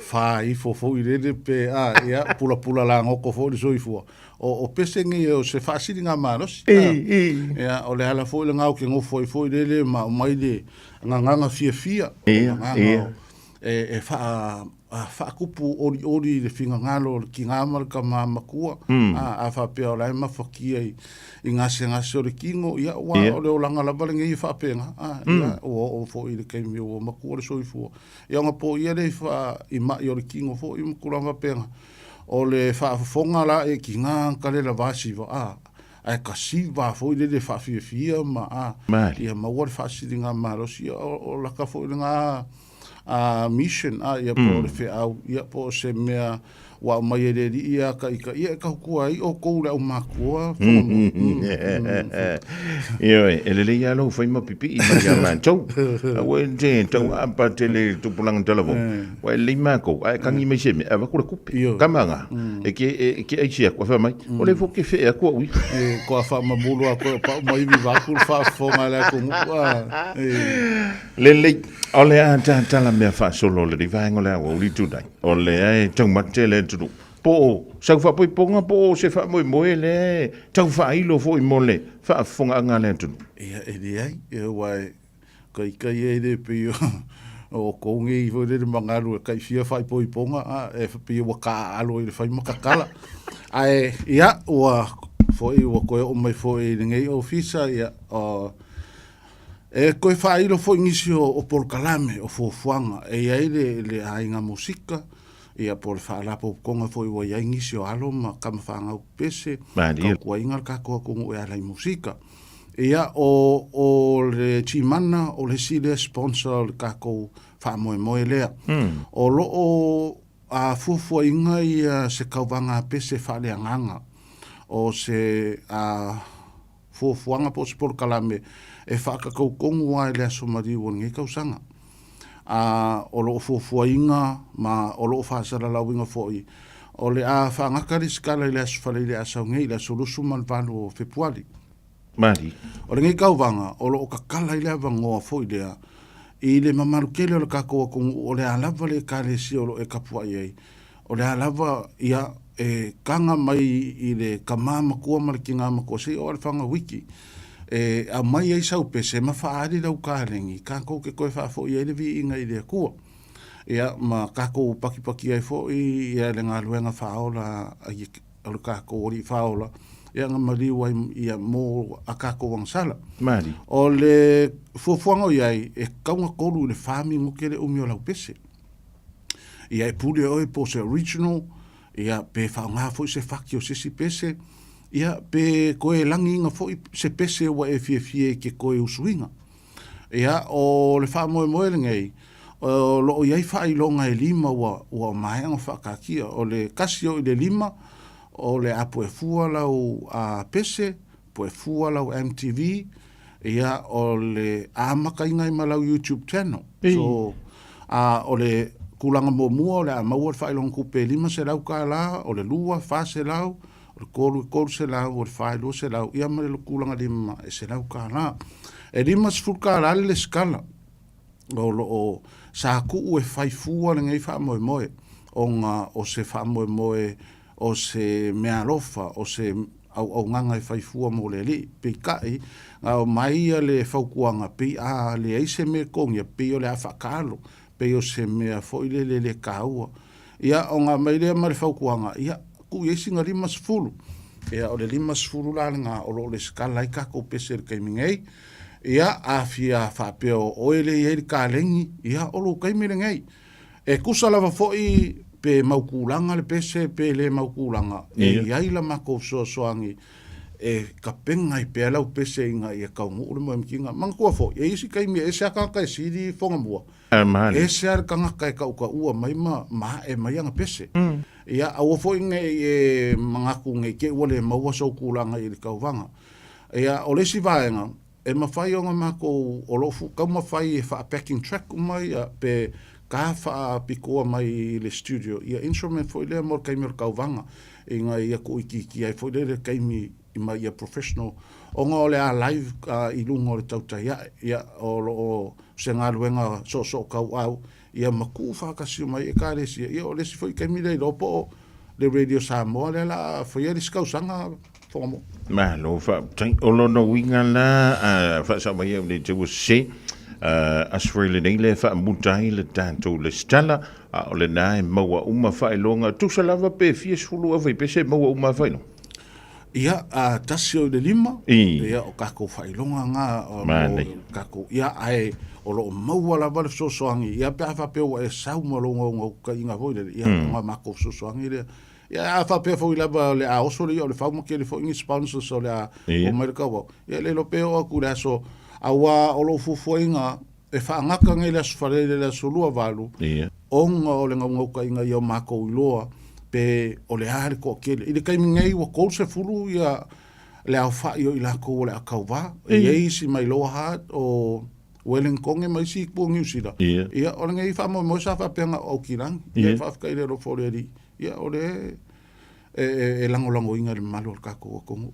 fā ifo foi lele pe a, ia, pulapula lagoto foi le soifua. O, o pese nei o se faasiliga malosi. A, ia, o le ala foi lena ou te nofo ai foi lele ma aumai le gagana fiafia, o le gagana o, e, e faa, a faatupu olioli i le finagalo o le tinā ma le tamā matua, a, a faapea o la e mafatia i, i gasegase o le tino, ia, ua, o le olaga lava lenei e faapena, a, ia, ua oo foi i le taimi ua matua le soifua. Ia ona poia lea i fa, i mai o le tino foi ma tulaga faapena. O le faafofoga la e tinā ka le lava siva, a, ae ka siva foi lele faafiafia ma, a, ia maua le faasiligamalosi, ia, o, o laka foi lena, a mission a ia po o le feau ia po o se mea ua aumai e le Alii ia ka ika ia e kahutua ai outou le aumakua Ioe, e lelei lava lou fai ma pipii mai ia matou. Aua e te tau aapa tele i le tupulaga talavou. Ua e lelei matou, a e kagi mai se mea, e avatu le tupe. Kama nga, e ke, e ke aisi atu, a fai mai, o lea foi ke fee atu au ia. E, koa faamamulu a koe o pau mai ivi vaku le faafofoga a le atunuu. A, e. Lelei, o le a tatala mea faasolo o lenei vaega o le aoauli tunai, o lea e taumate le atunuu, po o sau faapoipoga po o se faamoemoe lea e tau faailo foi mo le faafofogaaga a le atunuu. Ia, e leai, aua e kaikai e le pei o outou nei foi lele magalu e kaifia faaipoipoga, a, e pei ua taaalo i le fai ma tatala. Ae, ia, ua foi, ua toe oo mai foi i lenei ofisa, ia, o, E toe faailo foi nisi o, o polokalame, o fuafuaga e i ai le, le aiga musika, ia po o le faalapotopotoga foi ua i ai nisi o alo ma tama fanau pepese, tautuaina le tatou atunuu e ala i musika. Ia, o, o le Gmana, o le isi lea sponsor o le tatou faamoemoe lea. O lo o a fuafuaina ia se tauvaga pese faaleagaga, o se a fuafuaga po o se polokalame e faatatau tonu lava i le aso maliu o lenei tausaga. A o lo o fuafuaina ma o lo o faasalalauina foi, o le a faagata le sikala i le Aso Faraile a sau nei, i le aso 28 o Fepuari. Mali. O lenei tauvaga, o lo o tatala ai le avanoa foi lea. I le mamalu tele o le tatou atunuu o le a lava le Ekalesia o lo o e tapuai ai, o le a lava, ia, e taga mai i le tama matua ma le tina matua seia oo i le fanau iti, e aumai ai sau pese ma faaali lau kaleni, tatou te toe faafoi ai le viiga i le Atua. Ia, ma tatou patipati ai foi ia le galuega faaola a o le tatou Alii Faaola, ia na maliu ai ia mo a tatou agasala. Mali. O le fuafuaga o i ai, e tatau ona 3 i le 4 minute le umi o lau pese. Ia e pule oe po o se original, ia pe faaaoga foi se faki o se isi pese, ia pe toe lagiina foi se pese ua e fiafia e te toe usuina. Ia, o le faamoemoe lenei, o lo o i ai faailoga e lima ua, ua maea ona faakaatia. O le 1 oo i le 5, o le a puefua lau a, pese, puefua lau MTV, ia, o le amataina ai ma lau YouTube channel. So, a, o le tulaga muamua o le a maua le faailoga tupe e $500, o le lua, $400, o le 3 e $300, o le 4 e $200, ia ma le tulaga lima e $100. E $50 le lesitala o lo o sa tuu e fai fua lenei faamoemoe, ona o se faamoemoe o se meaalofa, o se auaunaga e fai fua mo le alii. Peitai, na aumai ia le fautuaga, pei a leai se mea e totogia, pei o le a faataalo, pei o se mea foi lele le taua. Ia, ona aumai lea ma le fautuaga, ia, tuu i ai sina 50. Ia, o le 50 la lena o lo o lesitala ai tatou pese i le taimi nei. Ia, a fia faapea o oe lea e i ai le kaleni, ia, o lou taimi lenei. E tusa lava foi pe mau tulaga le pese pe le mau tulaga, e i ai la matou fesoasoani e tapena ai pea lau pese ina ia taunuu le moemitiga. Manatua foi, e i ai isi taimi e ese lava tagata e sili Fogamua, ese lava le tagata e tautaua mai ma ae mai ana pese. Ia, aua foi ne i e manatu ne i te i ua le maua sou tulaga i le tauvaga. Ia, o le isi vaega, e mafai ona matou, o lo o taumafai e faa-backing track uma ia, pe ka faapitoa mai i le studio, ia instrument foi lea mo le taimi o le tauvaga, ina ia tuuitiitia ai foi lea le taimi ma ia professional, ona o le a live i luga o le tautai ae, ia, o lo o se galuega soosoo tauau, ia ma tuu faatasi uma ai Ekalesia. Ia o le isi foi taimi lea iloa po o le Radio Samoa lea la a faia le isi tausaga Fogamoa. Malo faafetai. O lona uiga la, a faasao mai au nei te ua sese, aso foi lenei lea e faamuta ai le tatou lesitala, a o lena e maua uma faailoga, tusa lava pe fia sefulu au faipese e maua uma lava faailoga. Ia, a tasi o i le lima, ia, o takou faailoga na, o takou, ia, ae o lo o maua lava le fesoasoani, ia, pe a faapea ua e sau ma lou naunautaiga foi lele, ia, ona matou fesoasoani lea. Ia, a faapea foi lava o le a oso le ia o le fau ma tele foi ni sponsors o le a omai le tauau, ia, le iloa pe oo atu i le aso, aua o lou fuafuaina, E faagata nei le Aso Faraile i le Aso Luavalu, ona o le naunautaiga ia o matou iloa pe o le a le toatele. I le taimi nei ua 30 ia le aofai o i latou o le a tauva. E i ai isi mai Lower Hutt, o Wellingtone ma isi itu o Niu Sila. Ia, o lenei faamoemoe sa faapea na o Aukilani. Ia, faafetai i le alofa o le Alii. Ia, o lea e lagolagoina e le mamalu o le tatou atunuu.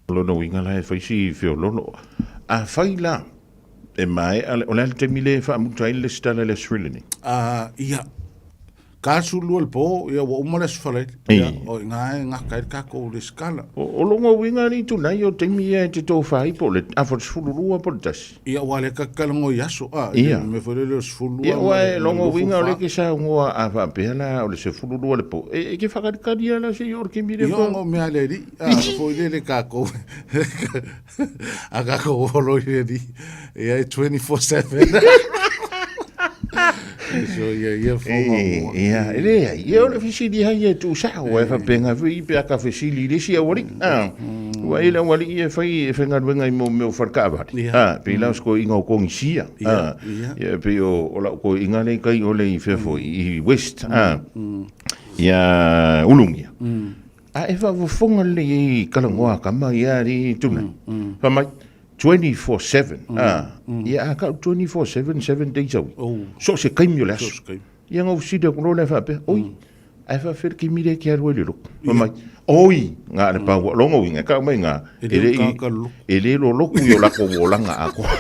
O lona uiga la e fai si feololo. Afai la e maea, o le a le taimi lea e faamuta ai le lesitala i le Aso Faraile nei? Ia, 42 le po, ia ua uma le Aso Faraile. Ia, o i ina e gata ai le tatou lesitala. O lona uiga alii tunai o taimi ia e te tofa ai po o le afa o le 12 po o le tasi? Ia, aua o lea ta te talanoa i aso, a, i le mea foi lele o le 12 Ia, aua e lona uiga o lea e te saunoa a faapea la o le 12 le po, e te faakalikali lava la seia oo i le taimi lea. Ia, ona o mea a le alii, a, foi lele tatou, a tatou olo i le alii, ia e 24/7. So, ia, ia fofoga mua. Ia, e leai, ia o le fesili lava ia e tuusao, aua e faapena foi pe a ta fesili i le isi aualii, a, aua e i ai le aualii e fai, e faigaluega i mea o fale taavale, a, pei la o se toeaina o Konisia, a, ia e pei o, o lau toeaina lea i tai o le i fea foi, i West, a, ia Ulugia. A e faafofoga lelei ai i talanoa a tama ia alii tuna, fai mai, 24/7, a, ia a tau 24/7, 7 days a week, so o se taimi o le aso. Ia ona ou fesili atu loa lea faapea, oi, ae faapefea le taimi lea e te alu ai i le lotu? Fai mai, oi, na o le pau, lona uiga, e tau mai i ina, e le lolotu i o latou olaga atoa.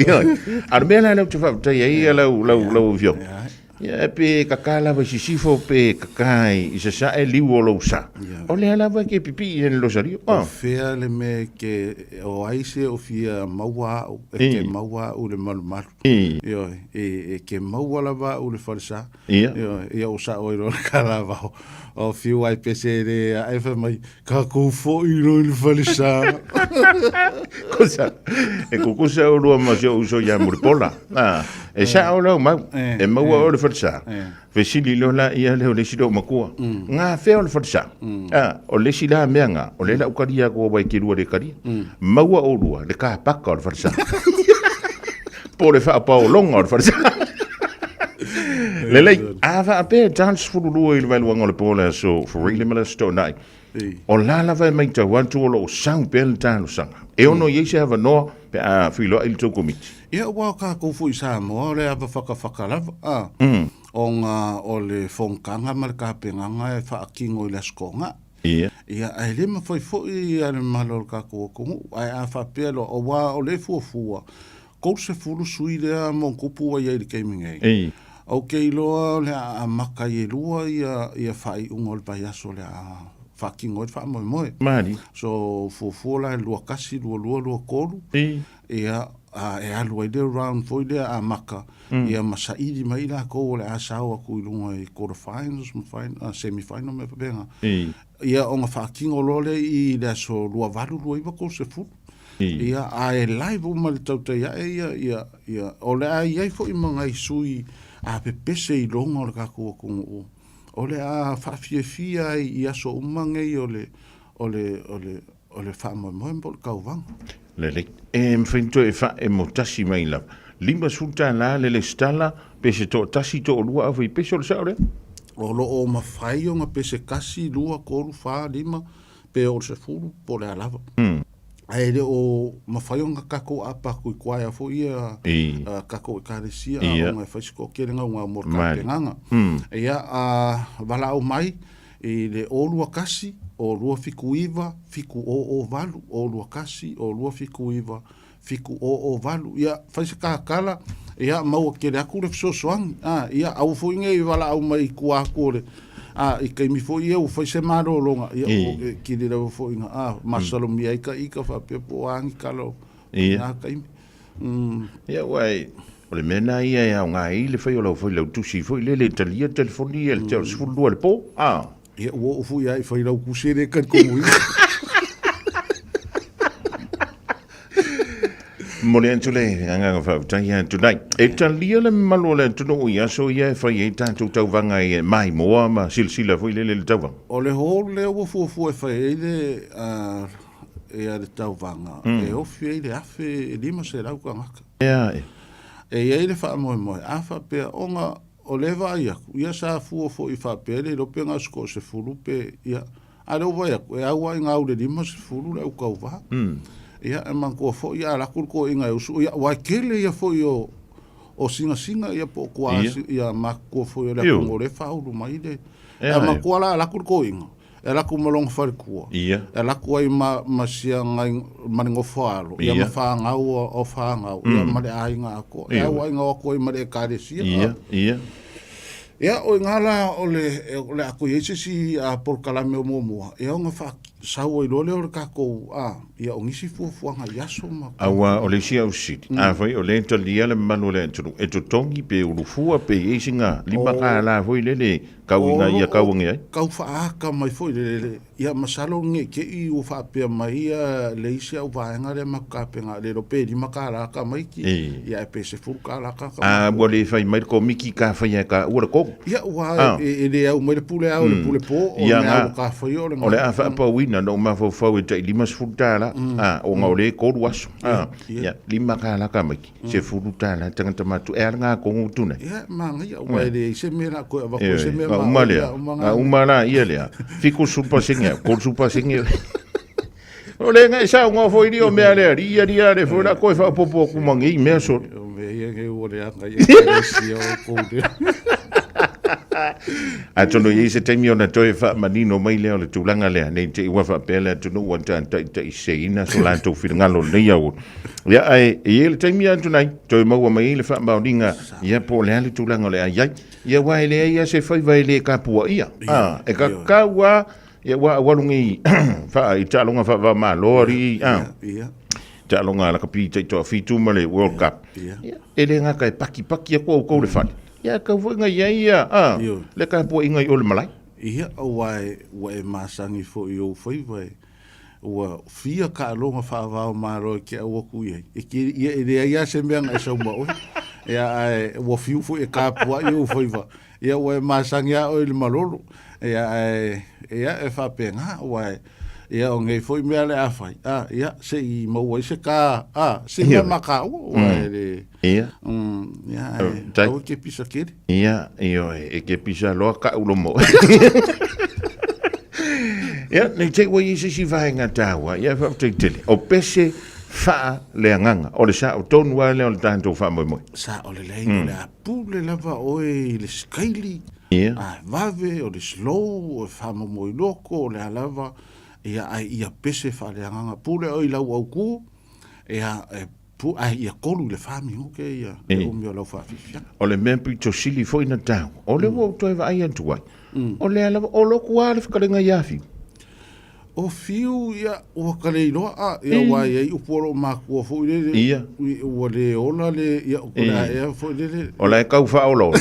Ioe. A o le mea la lea ou te faafetai ai ia lau, lau, lau afioga. Ia, pe kaka lava i sisifo, pe kaka i sasae liu o lou sa. O lea lava e ke pipii i le losario. O fea le mea e ke, o ai se o fia maua au, e ke maua au i le malumalu. Ioe, e ke maua lava au i le falesa. Ia. Ioe, ia ua sao ai loa le kalavao. O fiu ai pese le ae fai mai, Tatou foi loa i le falesa. Kusa, e kukusa o lua ma si ou uso ia Mulipola. Ah, e sao lau mau, e maua o le falesa. Fesili loa la ia lea o le isi lou matua. Ngā fea o le falesa. Ah, o le isi la mea ngā, o le lau kalia ko wai ke lua le kalia. Maua o lua le kapaka o le falesa. Po le whaapaolonga o le falesa. Lelei, a faapea e 42 i le vaeluaga o le po le aso Fuaile ma le Aso Toonai, o la lava e maitau atu o lo o sau pea le talosaga. E ono i ai se avanoa pe a feiloai le tou komiti. Ia, aua o tatou foi i Samoa o le ava fakafaka lava, a, ona o le fonotaga ma le tapenaga e faatino i le Aso Toonai. Ia. Ia, ae le mafai foi a le mamalu o le tatou atunuu, ae a faapea loa, aua o lea e fuafua, 30 sui lea motupu ua i ai i le taimi nei. Ei. Ou te iloa o le a amata i e lua ia, ia faaiuga o le vaiaso o le a faatino ai le faamoemoe. Mali. So, fuafua la e 21, 22, 23, Ei. ia, a, e alu ai le round foi lea amata, ia ma saili mai i latou o le a sao atu i luga i quarter finals ma final, semi final mea faapena. Ei. Ia ona faatino loa lea i le aso 28, 29, 30. Ia, a e live uma i le tautai ae ia, ia, ia, o le a i ai foi ma nai sui a pepese i loga o le tatou atunuu, o le a faafiafia ai i aso uma nei o le, o le, o le, o le faamoemoe po o le tauvaga. Lelei. E mafai ona toe faae mo tasi mai lava. $50 le lesitala, pese toatasi, toalua, afai pese o le sao lea? O lo o mafai ona pese tasi, lua, tolu, fa, lima, pe oo i le sefulu po o le a lava. Ae le o mafai ona tatou aapa atu i choir foi ia tatou ekalesia ona e fai si toatele gaugau mo le tapenaga. Ia, valaau mai i le 021 0279 7008, 021 0279 708, ia, fai se kakala, ia, maua tele atu le fesoasoani, a, ia, aua foi ne i valaau mai i tua atu o le, a, i taimi foi ia ua fai se malologa, ia, o, e kili lava foi ina, a, masalomia ai ka ika faapea po o a ni tala o lena taimi. Mm. Ia, ua e, o le mea lena ia e aoga ai le fai o lau failautusi foi lele e talia le telefoni ia i le 12 i le po, a. Ia, ua oo foi lava i failautusi e le talitonuina. Momoli atu le agaga faafetai ia Tunai. E talia le mamalu o le atunuu i aso ia e fai ai tatou tauvaga i maimoa ma silasila foi lele i le tauvaga. O le hall lea ua fuafua e fai ai le, ia le tauvaga, e ofi ai le 1500 tagata. Ea e. E i ai le faamoemoe, a faapea ona o lea e vaai atu, ia sa fua foi faapea le iloa pe na o se toasefulu pe, ia, a lea ua vaai atu, e au lava i gau i le 50 le au tauva. Ia, e manatua foi a alu atu le toeaina e usu, ia, aua e tele ia foi o, o sinasina ia po o tua, ia matutua foi o le atunuu o lea e faaulu mai le, ae manatua la a alu atu le toeaina, e alu atu ma lona faletua, e alu atu ai ma, ma sia nai, ma le nofo a alo, ia ma fanau o fanau, ia ma le aiga atoa. E au ai na o atu ai ma le ekalesia. Ia, ia. Ia, o i ngā la o le, o le a toe i ai se isi polokalame o muamua, ia ona faasau ai loa lea o le tatou, a, ia o nisi fuafuaga i aso ma. Aua o le isi au sili, afai o lea e talia le mamalu o le atunuu, e totogi pe ulufua pe i ai sina $5 foi lele Kau ina ia kau ange ai. Kau faaaka mai foi le le ia masalo nge te i ua faapea mai ia le isi au vaega lea matou tapena le iloa pe $5 ka maiki ia ae pe $10 ka ka A ua le fai mai le komiti ka faia e ka ua le kolu. Ia ua e le au mai le pule ao le pule po o le mea ua ka faia o le O le a faapauina na ou mafaufau e tai $50 a ona o lea e kolu aso a ia $5 ka maiki. $10 tagata matua e ala ngā kongo tune. Ia, manaia, aua e leai se mea la koe avatu ai se mea ma uma lea. Nga uma la ia lea. 70% au, 30% O le ngai sa ngā foi li o mea lea, li ia lia le foi la koe whapopo aku ma ngei mea sore. O mea ia ngei ua le anga ia kare sia o kou lea. Atonu e i ai se taimi ona toe faamanino mai lea o le tulaga lea, ne i te i ua faapea le atunuu ua taitaiseiina so latou finagalo i lenei aoauli. Ia, ae e i ai le taimi Antonai, toe maua mai ai le faamaoniga, ia po o le a le tulaga o le a i ai. Ia aua e leai lava se faiva e le tapuaia. A, e tatau lava, ia aua ua alu nei faa, i taaloga faava-o-Malo alii, a, taaloga a lakapi taitoafitu ma le World Cup. Ia, e le gata e pakipaki atu outou i le fale, Ia, tau foi na i ai ia, a, le tapuaiga i o le malae. Ia, aua ua e masani foi i ou faiva e, ua fia taaloga faava-o-Malo e te ʻau atu i ai, e te, ia, e leai lava se mea na e sau ma oe. Ia, ae ua fiu foi e tapuai ou faiva, ia ua e masani lava oe i le malolo. Ia, ae, ia, e faapena, aua e, ia, o nei foi mea o le a fai, a, ia, se i maua ai se ta, a, se mea mataua, aua e le, Ia. Ia, e, aua e te pisa tele. Ia, ioe, e te pisa loa ka'u lomo. Ia, nei te i ua i ai se isi vaega taua, ia, faafetai tele. O pese faaleagaga, o le sao tonu lava lea o le tatou faamoemoe. Sao lelei, o le a pule lava oe i le sikaili, a vave, o le slow, o le faamomoiloko, o le a lava, ia, ae ia pese faaleagaga. Pule oe i lau autu, ia, e Pu, ae ia 3 i le 4 minute ia le umi o lau faafiafiaga. O le mea pito sili foi na taua, o lea ua ou toe vaai atu ai, o lea lava, o loku lava le fetalaiga ia Fiu. O Fiu, ia, ua ta le iloa, a, ia, aua e i ai upu a lou matua foi lele, Ia. ua le ola le, ia, o le a ea foi lele. O la e tau faaolaola.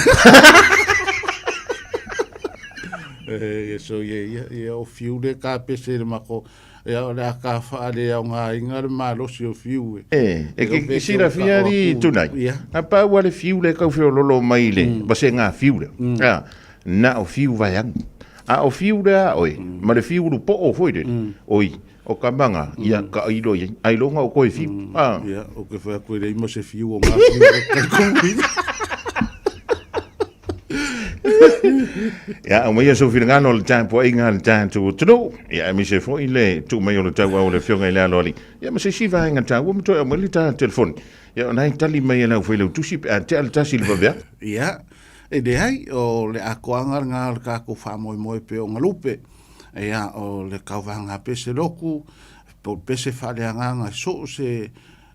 E, so ia, ia, ia, o Fiu le kapese i le matou, Ia, o le a ka faaleaogaina le malosi o Fiu e. E, e ke silafia alii Tunai, na pau a le Fiu le tau feololo mai le vasega Fiu lea, a, na o Fiu vaeagu. A o Fiu lea a oe, ma le Fiu ulupoo foi lele, oi, o ka maga, ia, ka ilo i ai, ailoga o koe Fiu, a. Ia, o ke whai atu e leai ma se Fiu o ngā Fiu o kai kouina. Ia, aumaia sou finagalo o le tapuaiga a le tatou atunuu. Ia, aemaise foi le tuu mai o le tauau o le Afioga i le Aloalii. Ia, ma se isi vaega taua ma toe aumai le ta telefoni. Ia, o na e tali mai e le aufailautusi pe a tea le tasi i le vaveao. Ia, e leai, o le atoaga lena o le tatou faamoemoe pei o galupe. Ia, o le tauvaga pese lotu, po o le pese faaleagaga i so o se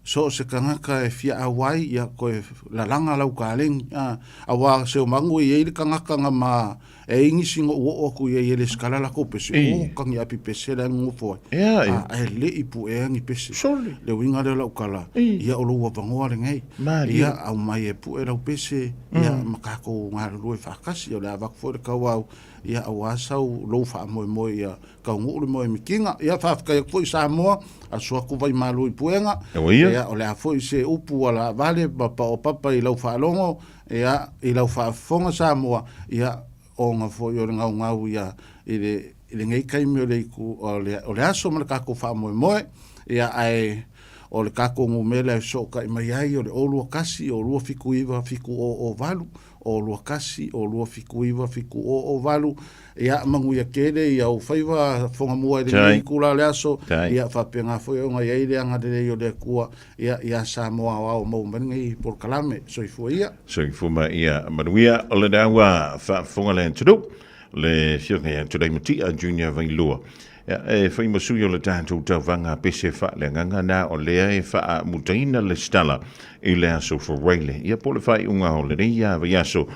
So o se tagata e fia auai, ia koe lalaga lau kaleni, a, aua se o magu e iai le tagata na ma e ai nisi na ou oo atu iai e lesitala lakou pese, o ka ni api pese la e nonofo ai, a, ae le i puea ni pese. Le uiga lea o lau tala, ia o lou avanoa lenei, ia aumai e pue lau pese, ia ma tatou galulue faatasi, o le a avatu foi le tauau, ia aua sau lou faamoemoe ia Taunuu le moe mikiga. Ia faafetai atu foi Samoa, aso atu vaimalu i puega. Ia o le a foi se upu ua laavale ma paopapa i lau faalogo, ia i lau faafofoga Samoa, ia ona foi o le gaugau ia i le i lenei taimi o le itu o le o le aso ma le tatou faamoemoe. Ia ae o le tatou numera e fesootai mai ai o le 021 0 279 7008, 0 21 0 279 7008. Ia, manuia tele i au faiva fogamua i lenei itula o le aso. Ia, faapena foi ona i ai le agalelei o le Atua, ia, iā Samoa aoao maua mai lenei polokalame. Soifua ia. Soifua ma ia manuia. O lena ua faafofoga le atunuu, le Afioga ia Tulai Matia Junior Vailua. Ia, e fai ma sui o le tatou tauvaga pese faaleagaga na o lea e faamutaina le lesitala i le aso Faraile. Ia, po o le faaiuga o lenei vaiaso,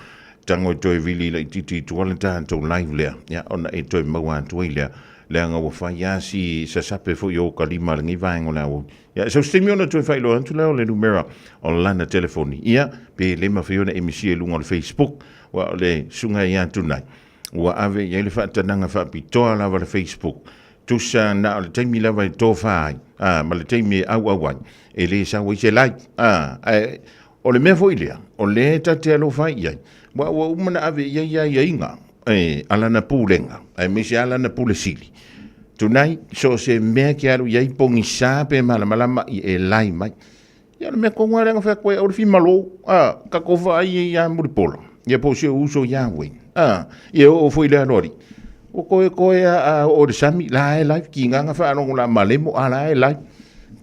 Tago e toe vili laititi i tua le tatou live lea, ia, ona e toe maua atu ai lea, leaga ua fai lava si sasape foi o ka lima i lenei vaega o le aoauli. Ia, so se taimi ona toe faailoa atu lea o le numera o lana telefoni, ia, pe le mafai ona e misia i luga o le Facebook, aua o le susuga ia Tunai, ua ave i ai le faatanaga faapitoa lava le Facebook, tusa na o le taimi lava e tofa ai, a, ma le taimi e auau ai, e le sau ai se live, a, ae O le mea foi lea, o lea e ta te alofa ai i ai, aua ua uma ona ave i ai aiaiga e, a lana pulega, aemaise lava lana pule sili. Tunai, so o se mea ke alu i ai pogisa pe malamalama i e lai mai. Ia o le mea tonu lava lea na fai atu ai, aua le fia malo, a, tatou vaai ai ia Mulipola, ia po o si ou uso ia Wayne, a, ia oo foi i le aloalii. Ua toe toe a, a oo i le sami, la e live, tiga na faalogo la malemo, a la e live.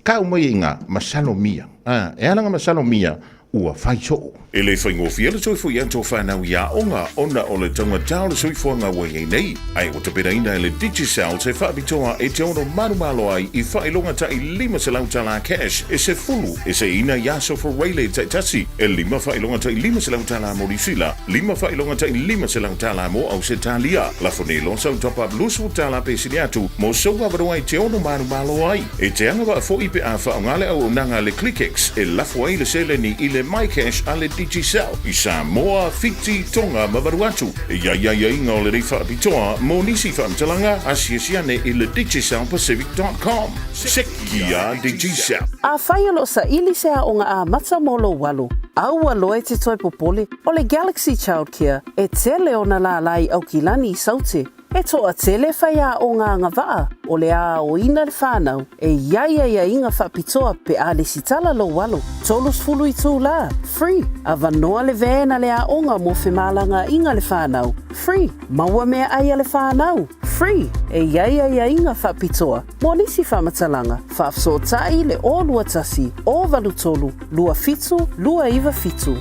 Tau mai ai i ina, masalomia, a, e ala ona masalomia, Ua fai soo. E le faigofie le toe foi atu o fanau i aoga ona o le taugata o le soifuaga ua i ai nei, ae ua tapenaina e le Digicel se faapitoa e te ono malomalo ai i faailoga tai $500 tala cash e 10 e seiina i aso Fureile taitasi, e lima faailoga tai $500 tala mo Niu Sila, lima faailoga tai $500 tala mo Ausetalia. Lafo nei loa sau top up $20 tala pe sili atu mo sou avanoa e te ono malomalo ai. E te agavaa foi pe a faaaoga le auaunaga a le ClickX e lafo ai le seleni i le MyCash a le Digicel i Samoa, Fiti, Tonga ma Vanuatu. E i ai aiaiga o lenei faapitoa mo nisi faamatalaga, asiasi ane i le digicelpacific.com. Seki a Digicel. Afai o lo o saili se aoga amata mo lou alo, aua loa e te toe popole, o le Galaxy Childcare e tele ona lālā i Aukilani i Saute. E toatele faiaoga agavaa o le a aoina le whanau e i ai aiaiga faapitoa pe a lesitala lou alo. 30 itulā, free, avanoa le van a le aoga mo femalagaaiga le whanau, free, maua meaai a le whanau, free, e i ai aiaiga faapitoa mo nisi faamatalaga, faafesootai le 021 083 27 297.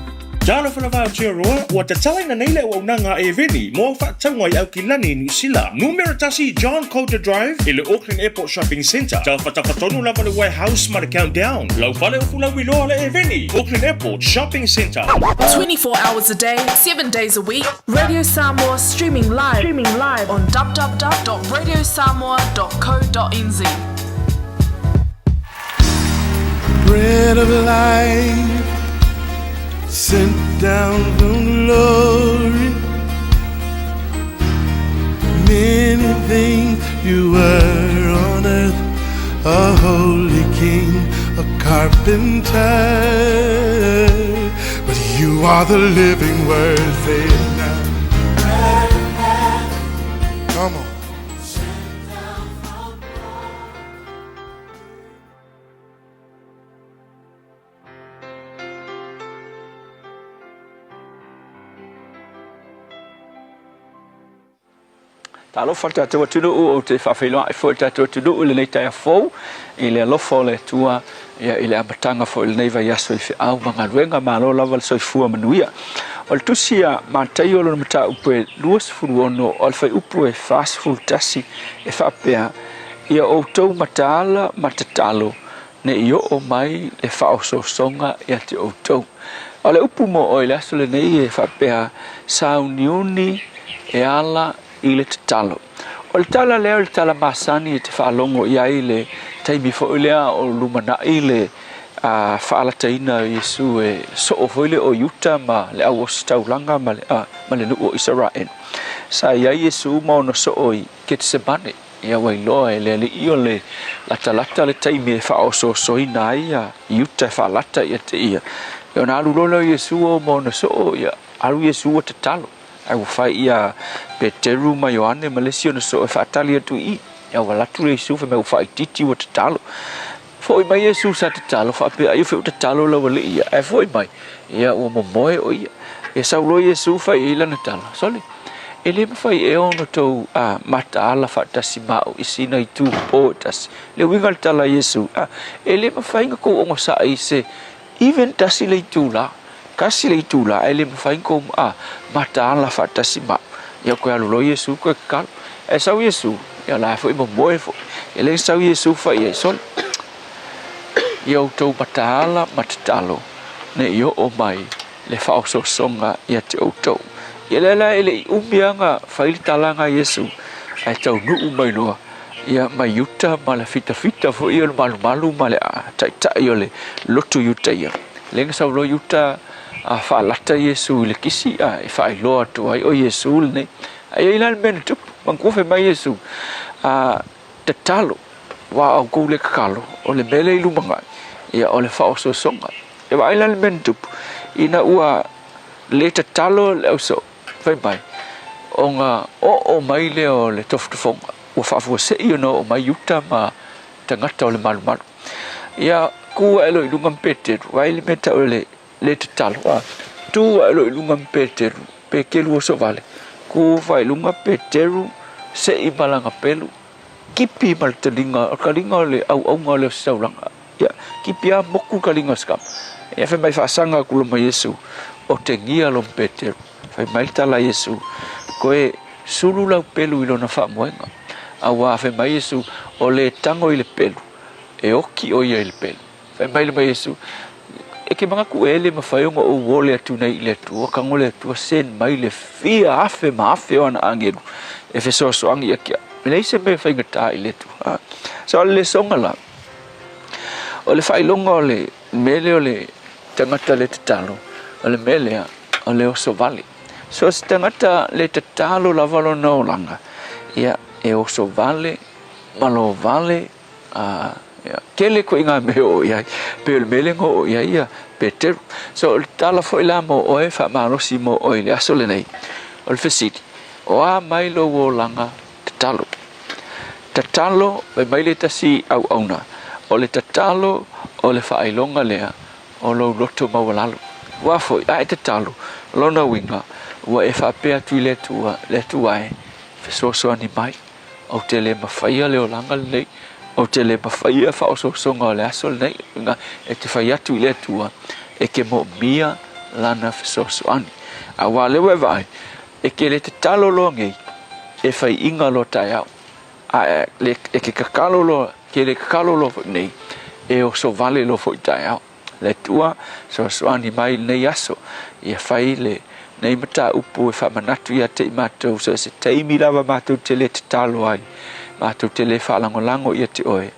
Talofa lava Aotearoa, ua tatalaina nei le auaunaga a Eveni mo au faatauga i Aukilani i Niu Sila. Numera tasi John Coulter Drive i le Auckland Airport Shopping Centre. Tafatafa tonu lava le Warehouse ma le Countdown. Lau fale ufu lauiloa le Eveni, Auckland Airport Shopping Centre. 24 hours a day, 7 days a week, Radio Samoa streaming live, streaming live on www.radiosamoa.co.nz. Bread of life sent down from glory. Many things you were on earth, a holy king, a carpenter. But you are the living word, say it now. Come on. Talofa le tatou atunuu, ou te faafeiloai foi le tatou atunuu i lenei taeao fou i le alofa o le Atua ia i le amataga foi o lenei vaiaso i feau ma galuega. Malo lava le soifua manuia. O le tusi a Mataio lona mataupu e 26 o le fuaiupu e 41 e faapea, Ia outou mataala ma tatalo ne i oo mai le faaosoosoga ia te outou. O le upu mo oe i le aso lenei e faapea, Sauniuni e ala i le tatalo. O le tala lea o le tala masani e te faalogo i ai i le taimi foi lea o lumanai le faalataina o Iesu e soo foi lea o Iuta ma le au ositaulaga ma le nuu o Isaraelu. Sa i ai Iesu ma ona soo i Ketesemane. Ia ua iloa e le Alii o le latalata le taimi e faaosoosoina ai ia Iuta e faalata ia te ia. Ia ona alu loa lea o Iesu o ma ona soo, ia alu Iesu ua tatalo. Ae ua fai ia Peteru ma Ioane ma le isi ona soo e faatali atu i i. Ia ua alu atu le Iesu fai mai ua faaitiiti ua tatalo. Foi mai Iesu sa tatalo faapea ai o fea ua tatalo lau Alii ia. Ae foi mai, ia ua momoe o ia. Ia sau loa Iesu fai i ai lana tala, Sole, e le mafai ea ona tou mataala faatasi ma au i sina itu po e tasi. Le uiga o le tala a Iesu, e le mafai ona tou ogasai i se even tasi le itula, tasi le itula ae le mafai ona tou mataala faatasi ma au. Ia toe alu loa Iesu toe tatalo. Ae sau Iesu, ia o la e foi momoe foi. Ia lea na sau Iesu fai i ai, Sole, ia outou mataala ma tatalo ne i oo mai le faaosoosoga ia te outou. Ia lea la e le i umi lava ona fai le talaga a Iesu, ae taunuu mai loa ia mai Iuta ma le fitafita foi o le malumalu ma le taitai o le lotu Iutaia. Lea na sau loa Iuta a faalata Iesu i le kisi a e faailoa atu ai o Iesu lenei. Ae i ai la le mea na tupu, manatua fai mai Iesu, a tatalo, aua a outou le tatalo, o le mea lea i lumanai, ia o le faaosoosoga. E vaai la le mea na tupu, ina ua le tatalo le ausoo, fai mai, ona oo mai lea o le tofotofoga, ua faafuasei ona oo mai Iuta ma tagata o le malumalu. Ia, tu ae loa i luga ma Peteru, vaai le mea tau o le le tatalo, a, tu ae loa i luga ma Peteru, Peteru osovale, tu fai i luga Peteru, sei ma lana pelu, kipi ma le taliga, o le taliga o le auauga o le ositaulaga. Ia, kipi lava moku le taliga o se tama. Ia fai mai faasaga atu loa ma Iesu, Otegia lom Peteru. Fai mai le tala a Iesu, Koe sulu lau pelu i lona faamoega. Auā fai mai Iesu, O le tago i le pelu, e oki ʻo ia i le pelu. Fai mai le mai Iesu, E ke manatu ē le mafai ona ou ole atu nei i le Atua, tago le Atua send mai le fia afe ma afe o ana agelu e fesoasoani ia te au. E leai se mea e faigata i le Atua. So o le lesoga la, o le faailoga o le mea lea o le tagata le tatalo, o le mea lea o le oso vale. So o se tagata le tatalo lava lona olaga, ia e oso vale, malo vale, A, ia, tele koʻi ngā mea e oo i ai, pei o le mea lea na oo i ai ia Peteru. So, o le tala foi la mo oe, faamalosi mo oe i le aso lenei, o le fesili, o a mai lou olaga tatalo? Tatalo, fai mai le tasi auauna, o le tatalo o le faailoga lea o lou loto maualalo. Ua foi, a e tatalo, o lona uiga, ua e faapea atu i le Atua, Le Atua e, fesoasoani mai. Ou te le mafaia le olaga lenei, ou te le mafaia faaosoosoga o le aso lenei, na e te fai atu i le Atua e te moomia Lana fesoasoani. Aua o lea ua e vaai, e te le tatalo loa nei, e faiiga loa taeao, a e, e te tatalo loa, te le tatalo loa foi nei, e oso vale loa foi taeao. Le Atua, fesoasoani mai i lenei aso, ia fai le nei mataupu e faamanatu ia te i matou, so o se taimi lava matou te le tatalo ai, matou te le faalagolago ia te Oe,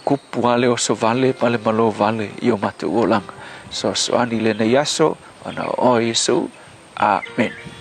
kupu lava le oso vale ma le malo vale i o matou olaga. Fesoasoani i lenei aso, ona o Oe Iesu. Amene.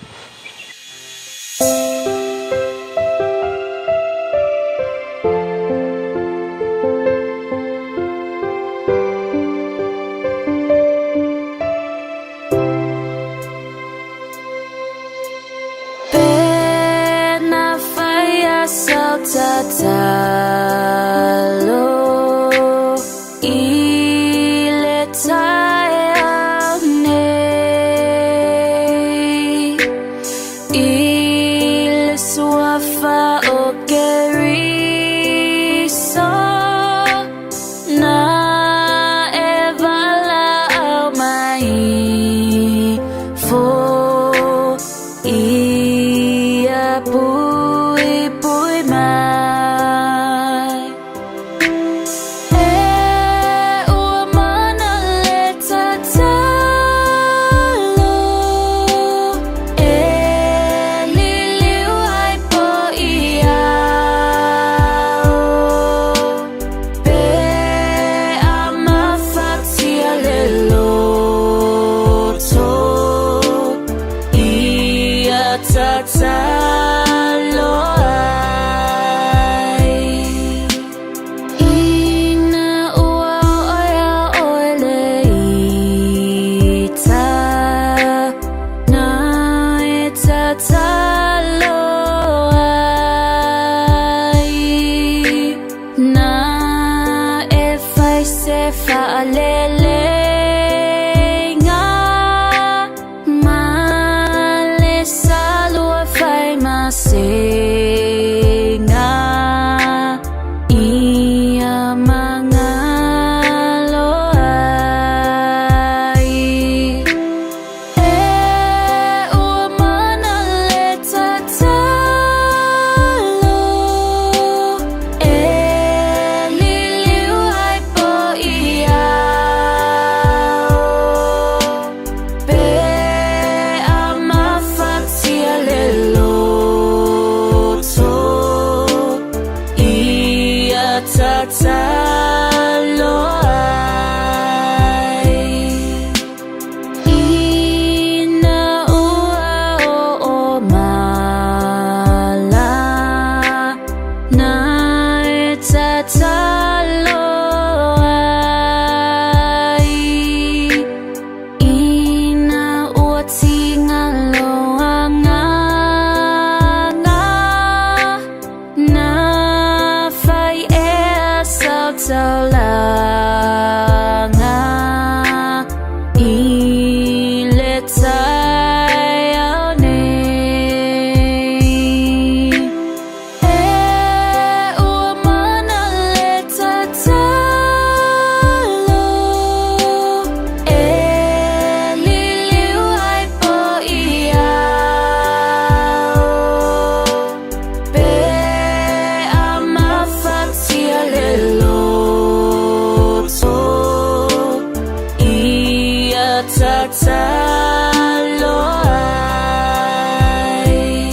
tatalo ai.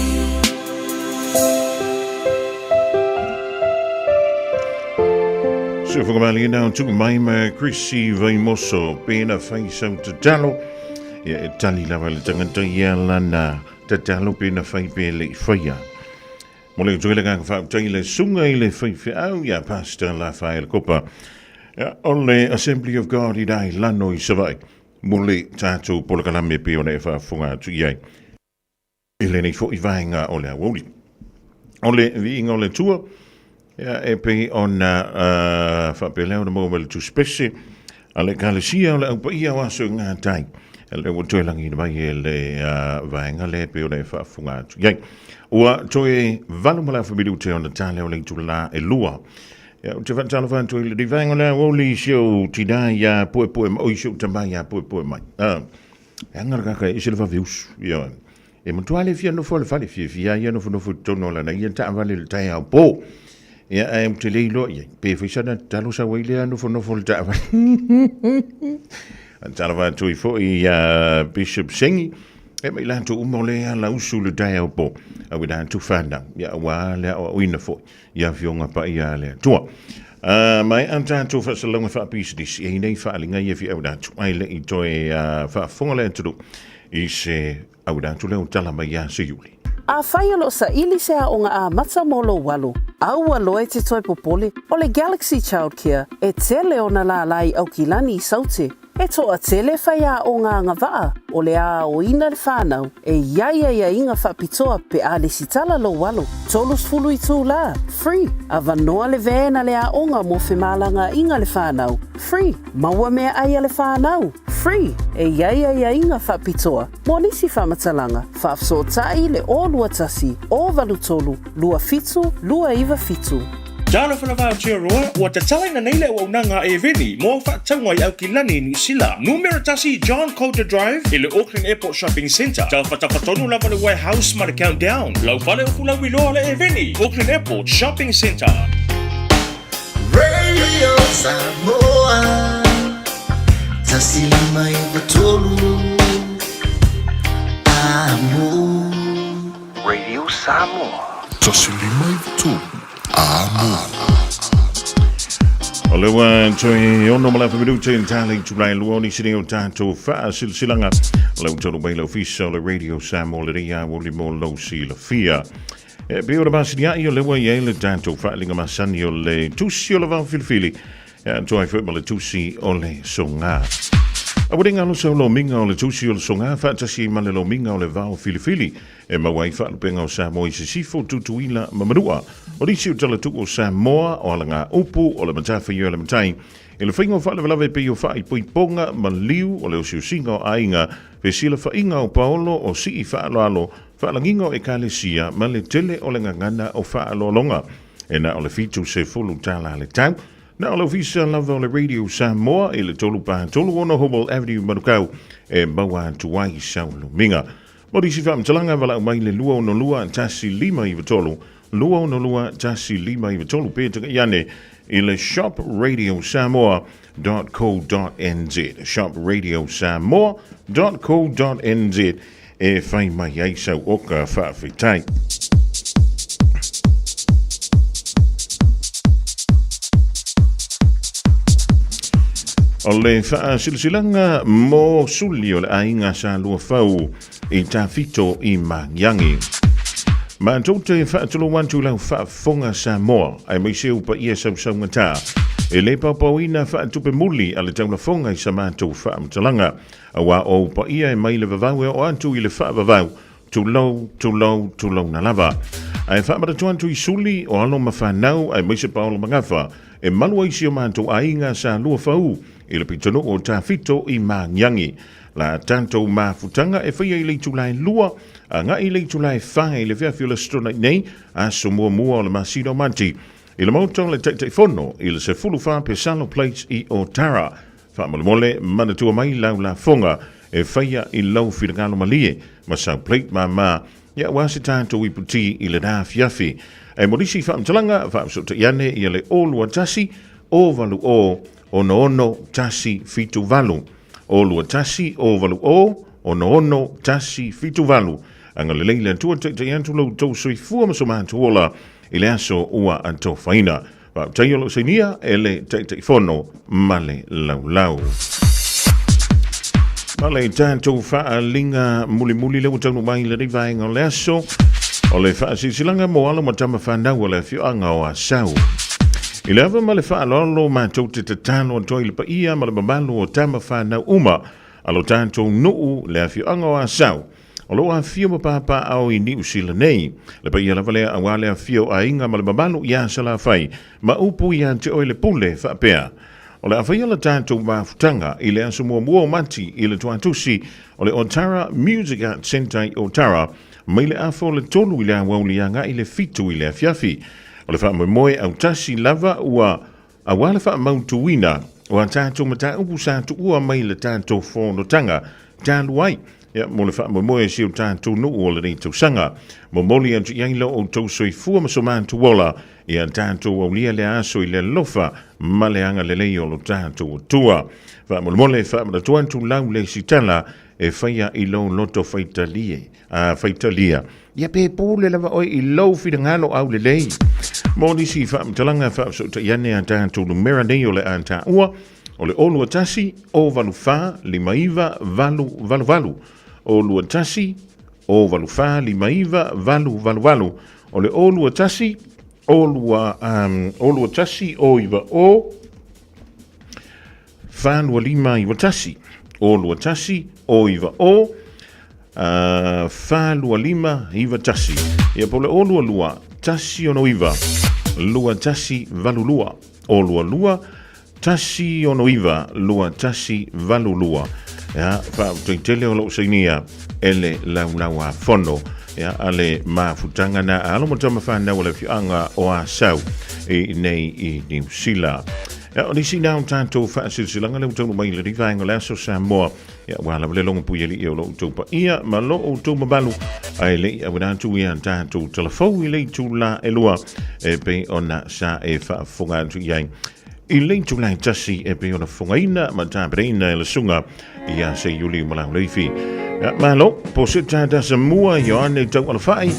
Se whakamaliina o tuku mai ma Chrissy Vaimoso, pena whai sau tatalo. Ia e tali lava le tangata ia lana tatalo pena whai pe le i whaia. Mo le toe le kaka whaotai le sunga i le whai whiau ia Pastor Lafael Kopa. Ia, o le Assembly of God i rai lano i Savai. Mo le tātou polokalame pe ona e whaafonga atu i ai. I lenei foʻi vaega o le aoauli. O le viiga o le Atua, ia, e pei ona uh, faapelea ona maua mai le tusipese a le Ekalesia o le Aupaia o Aso i Ngā Tai. E le ua toe lagiina mai e le uh, vaega lea e pei ona e faafofoga atu i ai. Ua toe valu ma le afa minute ona tale o le itulā e lua. Ia, ou te faatalofa atu i le vaega o le aoauli i si ou tinā iā Puepue, oi si ou tamā iā Puepue mai. Uh, E aga le kaka e ese le vave usu. Ia, e matua le fia nofo le fale, fia fia ia nofo nofo tonu la na ia ta vale le tai au po. Ia, e te le iloa ia, pe fai sana talo sa wai lea nofo nofo le ta vale. Tala va tui fo i Bishop Sengi, e mai la tu uma o le ala usu le tai au po. A wina tu whanau, ia wa le au uina fo. Ia Afioga Paia a le Atua. Uh, mai a tātou whasalauga whaapisinisi, e nei whaalinga ia fi au atu, ai le i toe uh, whaafonga le aturu i se au atu leo tala mai ia se iuli. Afai o lo o saili se aoga amata mo lou alo, aua loa e te toe popole, o le Galaxy Childcare e tele ona lālā i Aukilani i Saute. E toatele faiaoga agavaa o le aoina le whanau e i ai aiaiga faapitoa pe a lesitala lou alo. 30 itulā, free, avanoa le van a le aoga mo femalagaaiga le whanau, free, maua meaai a le whanau, free, e i ai aiaiga faapitoa mo nisi faamatalaga, faafesootai le 021 083 27 297. Talofa lava Aotearoa, ua tatalaina nei le auaunaga a Eveni mo au faatauga i Aukilani i Niu Sila. Numera tasi John Coulter Drive i le Auckland Airport Shopping Centre. Tafatafa tonu lava le warehouse ma le Countdown. Lau fale o Fulauiloa le Eveni, Auckland Airport Shopping Centre. Radio Samoa 153 Amo. Radio Samoa. 153 Amo. O le ua toe ono ma le afa minute i le tala i tulae lua o nisi nei o tātou faasilasilaga. O le ua taunuu mai le ofisa o le Radio Samoa lenei aoauli mo lou silafia. E pei ona masinia'i o le ua i ai le tātou faaliga masani o le tusi o le vao filifili E atoa ai foi ma le tusi o le soga. Aua ne i galo sau lomiga o le tusi o le soga faatasi ai ma le lomiga o le vao filifili e maua ai faalupega o Samoa i Sisifo, Tutuila ma Manua. O nisi o talatuu o Samoa, o alagaupu, o le matawhaioi a le matai, i le faiga o faalavelave pei o faaipoipoga ma liu o le osiosiga o aiga, fesilafaiga o paolo, o sii faaaloalo, faalagiga o ekalesia ma le tele o le gagana o faaaloaloga. E na o le 70 tala le tau. Na o le ofisa lava o le Radio Samoa i le 3 4 3 6 Hobble Avenue Manukau e maua atu ai sau lumiga. Mo nisi faamatalaga valaau mai le 262 1593 262 1593 pe tagai ane i le shopradiosamoa.co.nz shopradiosamoa.co.nz e whai mai ai sau oka faafetai. O le faasilasilaga mo suli o le aiga sa Luafau i Tafito i Magiagi. Matou te faatulou atu i lau faafofoga Samoa, aemaise ou paia sausaugata, e le paopaoina faatupe muli a le taulafoga i sa matou faamatalaga. Aua o ou paia e mai le vavau e oo atu i le faavavau, tulou, tulou, tulouna lava. Ae faamanatu atu i suli o alo ma fanau aemaise paolo ma gafa e malu ai si o matou aiga sa Luafaū i le pitonuu o Tafito i Magiagi. La tatou mafutaga e faia i le itula e lua agai i le itula e fa i le feafi o le Aso Toonai nei, aso muamua o le masina o Mati, i le Maota o le Taitaifono i le 14 Pesalo Place i Otara. Faamolemole, manatua mai lau lafoga e faia i lou finagalo malie ma sau plate māmā ia aua se tatou ipu tī i lena afiafi. E mo nisi faamatalaga, faafesootai ane ia le 0 2 1 0 8 0 6 1 7 8. 0 21 0 80 6 1 7 8. Agalelei le Atua taitai atu lo outou soifua ma so matou ola i le aso ua atofaina. Faafetai o lo o sainia e le Taitaifono ma le Laulau. Ma le tatou faaaliga mulimuli lea ua taunuu mai i lenei vaega o le aso, o le faasilasilaga mo alo ma tama fanau a le afioaga o Asau. I le ava ma le faaaloalo matou te tatalo atu ai i le paia ma le mamalu o tama fanau uma a lo tatou nuu le afioaga o Asau, O lo o afifio ma papaaao i Niu Sila nei. Le paia lava lea aua le afifio o aiga ma le mamalu ia Salafai ma upu ia te oe le pule faapea, O le a faia la tatou mafutaga i le aso muamua o Mati i le Tuatusi o le Otara Music Arts Centre i Otara mai le afa o le 3 i le aoauli agai i le 7 i le afiafi. O le faamoemoe autasi lava ua Aua le faamautuina o a tatou mataupu sa tuua mai le tatou fonotaga talu ai, ia, mo le faamoemoe o si o tatou nuu o lenei tausaga. Momoli atu i ai lo outou soifua ma so matou ola, ia tatou aulia lea aso i le alofa ma le agalelei o lo tatou Atua. Faamolemole, faamanatu atu lau le isi tala e faia i lou loto faitalie, a faitalia. Ia pe pule lava oe i lou finagalo aulelei. Mo nisi faamatalaga faafesootai ane a tatou numera nei o le a taua, o le 021 084 59 888, 021 084 59 888, o le 021 0 21 090 42591, 021 090 42591. Ia po o le 022 169 2182, 022 169 2182. Ia, faafetai tele o lou sainia e le laulauafono ia a le mafutaga na a alo ma tama whanau o le afioaga o Asau i nei i Niu Sila. Ia, o nisi na o tātou faasilasilaga lea ua taunuu mai i lenei vaega o le aso Samoa. Ia, ua lava le logo pui alii o lo outou paia ma lo outou mamalu, ae le i auina atu ia tātou talafou i le itula e lua e pei ona sa e faafofoga atu i ai. I le itula e tasi e pei ona fofogaina ma tapenaina e le susuga ia Seiuli Malauleifi. Ia, malo, po se tata sa mua Ioane tau alafai.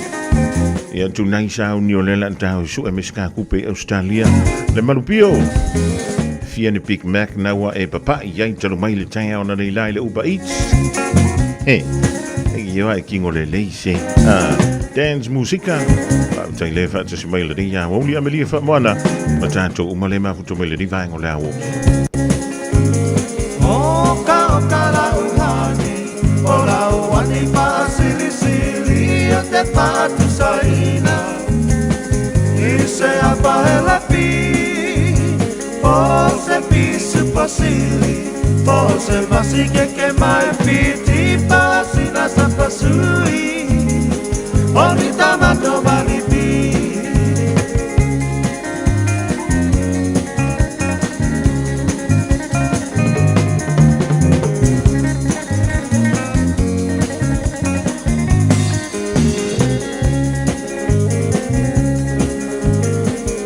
Ia tunai sauni o lela tau su e meska kupe Australia. Le malupio. Fia ni Big Mac naua e papai iai talu mai le taeao na nei la i le Uber Eats. He, e ia e kingo le lei se. Ah, dance musika. Tai le whaatasi mai le ria, wauli amelia whamoana. Ma tātou umale mafuto mai le rivaengo le awo. Oka oka la uhani, o la uani paasilisili o te paatusaina. I se apa e la pi, o se pisu pasili, o se vasi ke ke mai piti pasina sa pasui, o ni tamato maripi.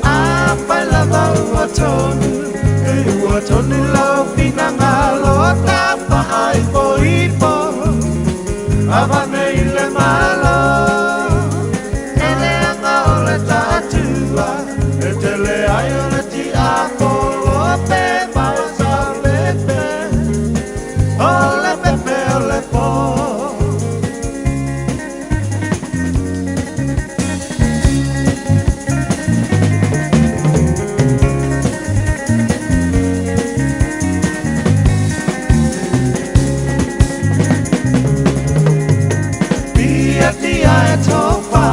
Afai lava ua tonu, e ua tonu lau finagalo tafaaipoipo, avane i le Malo, e leaga o le taatua, e tele ai o le tiapolo pe mau sa pepe, o le pepe o le po. Pia tia e tofa,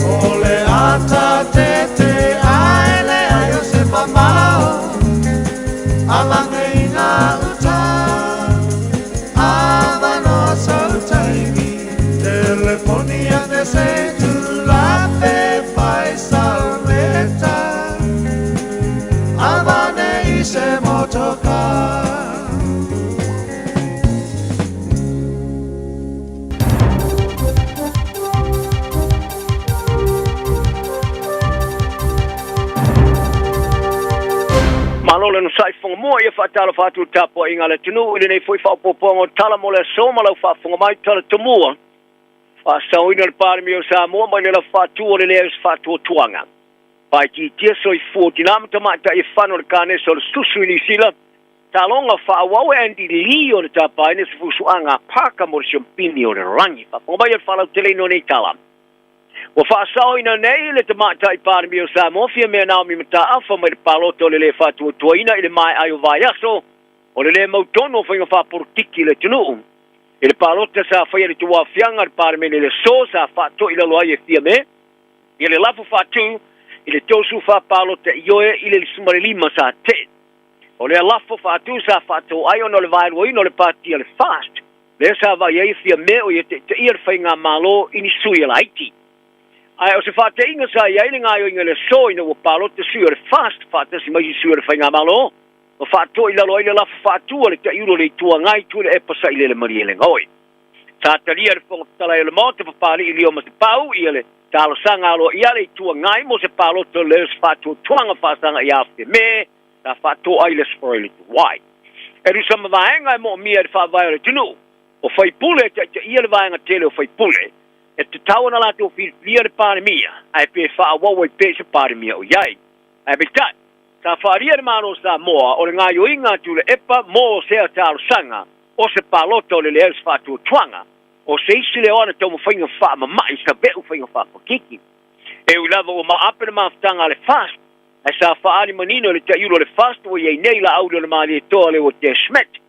o le ata tete ai le ai o se mamao, alange i ngā uta, avanoa sau taimi, teleponi ane se tulape fai salmeta, avane i se motoka. Malo le onosai Fogamua ia faatalofa atu i le tapuaiga a le atunuu i lenei foi faaopoopoga o tala mo le aso ma lau faafofoga mai tala tomua faasaoina le Palemia o Samoa mai le lafo faatu o le leai o se faatuatuaga. Faaitiitia soifua o tina ma tamaitai e fano le kanesa o le susu i Niu Sila, taaloga faaauau e Andy Lee o le tapaina se fusuaga a Parker mo le siompini o le lagi. Faafofoga mai o le faalauteleina o nei tala. Ua faasaoina nei le Tamaitai Palemia o Samoa Fiamea Naomi Mataafa mai le palota o le le faatuatuaina i le maea ai o vaiaso o le le mautonu o faiga faapolokiki i le atunuu. I le palota sa faia i le tauaofiaga a le Palemene i le aso sa faatoilalo ai e Fiame ia le lafo faatu i le 34 palota ioe i le 15 sa tee. O lea lafo faatu sa faatoo ai ona o le vaeluaina o le pati a le FAST lea sa vaai ai e Fiame o ia taitaia le faigamalo i ni sui a laiti. Ae o se faateiga sa i ai le gaoioiga i le aso ina ua palota sui o le FAST faatasi ma isi sui o le faigamalo ma faatoilalo ai le lafo faatu a le Taiulu o le Itu Agai Tuilaepa Sailele Malielegaoi. Sa talia e le Fofoga Fetalai o le Maota Papalii Lio Masepau ia le talosaga aloaia a le Itu Agai mo se palota o le se faatuatuaga faasaga ia Fiame sa faatoa ai le Aso Faraile tuai. E tusa ma vaega e moomia e le Faavae o le atunuu, o faipule e taitaia le vaega tele o faipule, e tatau ona latou filifilia le Palemia, ae pe faaauau ai pea i se Palemia o i ai. Ae peitai, sa faaalia e le Malo o Samoa o le gaoioiga a Tuilaepa mo sea talosaga o se palota o le leai o se faatuatuaga, o se isi lea o ana taumafaiga faamama'i save'u faiga faapakiki. E ui lava ua maape le mafutaga a le FAST, ae sa faaali manino e le taiulu o le FAST ua i ai nei Laauli o le Malietoa Leuatea Schmidt.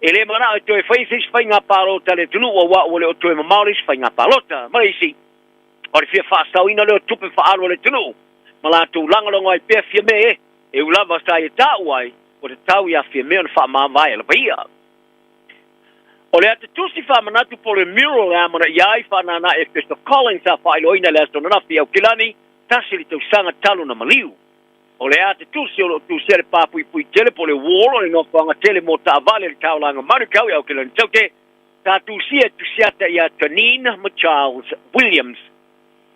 E le mana'o e toe faia se isi faiga palota a le atunuu auā ua le o toe mamao le isi faiga palota. Ma le isi, o le fia faasaoina lea o tupe faaalu a le atunuu ma latou lagolago ai pea Fiame e, e ui lava sa ia taua ai ua tatau iā Fiame ona faamavae lava ia. O le ata tusi faamanatu po o le mural e amanaia ai faanānā Efeso Collins sa faailoaina i le aso ananafi i Aukilani, tasi le tausaga talu ona maliu. O le ata tusi o lo o tusia le papuipui tele po o le wall o le nofoaga tele mo taavale i le taulaga Manukau i Aukilani Taute, sa tusia e Tusiata iā Janine ma Charles Williams.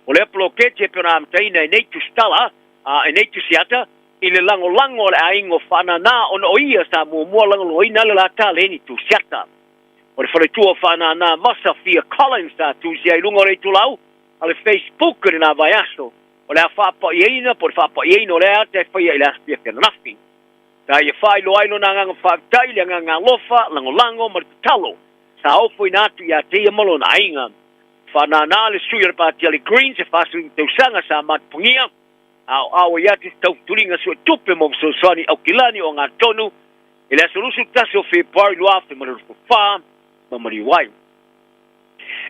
O lea poloketi e pei ona amataina e nei tusitala, a e nei tusiata, i le lagolago a le aiga o Faanana ona o ia sa muamua lagolagoina le la taleni tusiata. O le faletua o Faanana Masa Fia Collins sa tusia ai i luga o le itulau a le Facebook i lena vaiaso o le a faapaiaina po o le faapaiaina o lea ata e faia i le aso fiafia ananafi. Sa ia faailoa ai lona agaga faafetai i le agaga alofa, lagolago ma le tatalo sa ofoina atu ia te ia ma lona aiga. Faanānā le sui o le Pāti a le Greens e 45 tausaga sa matapagia, a o auai atu se tautuliga suetupe mo fesoasoani Aukilani o Agatonu i le aso 21 o Fepuari 2024 ma maliu ai.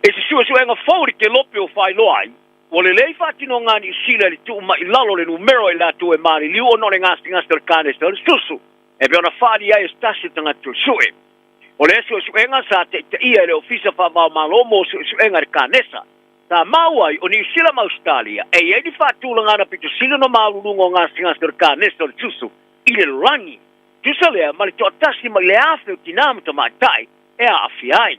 I se suesuega fou i le kelope o faailoa ai, ua lelei faatinoga a Niu Sila i le tuu mai i lalo o le numera i latou e maliliu ona o le gasegase o le kanesa o le susu, e pei ona faaali ai e se tasi o tagata suesue. O lea suesuega sa taitaia e le Ofisa Faavaomalo mo Suesuega i le Kanesa. Sa maua ai o Niu Sila ma Ausetalia e i ai ni faatulagana pito sili ona maualuluga o gasegase o le kanesa o le susu i le lalolagi. Tusa lea ma le toatasi mai le 1,000 o tinā ma tamaitai e aafia ai.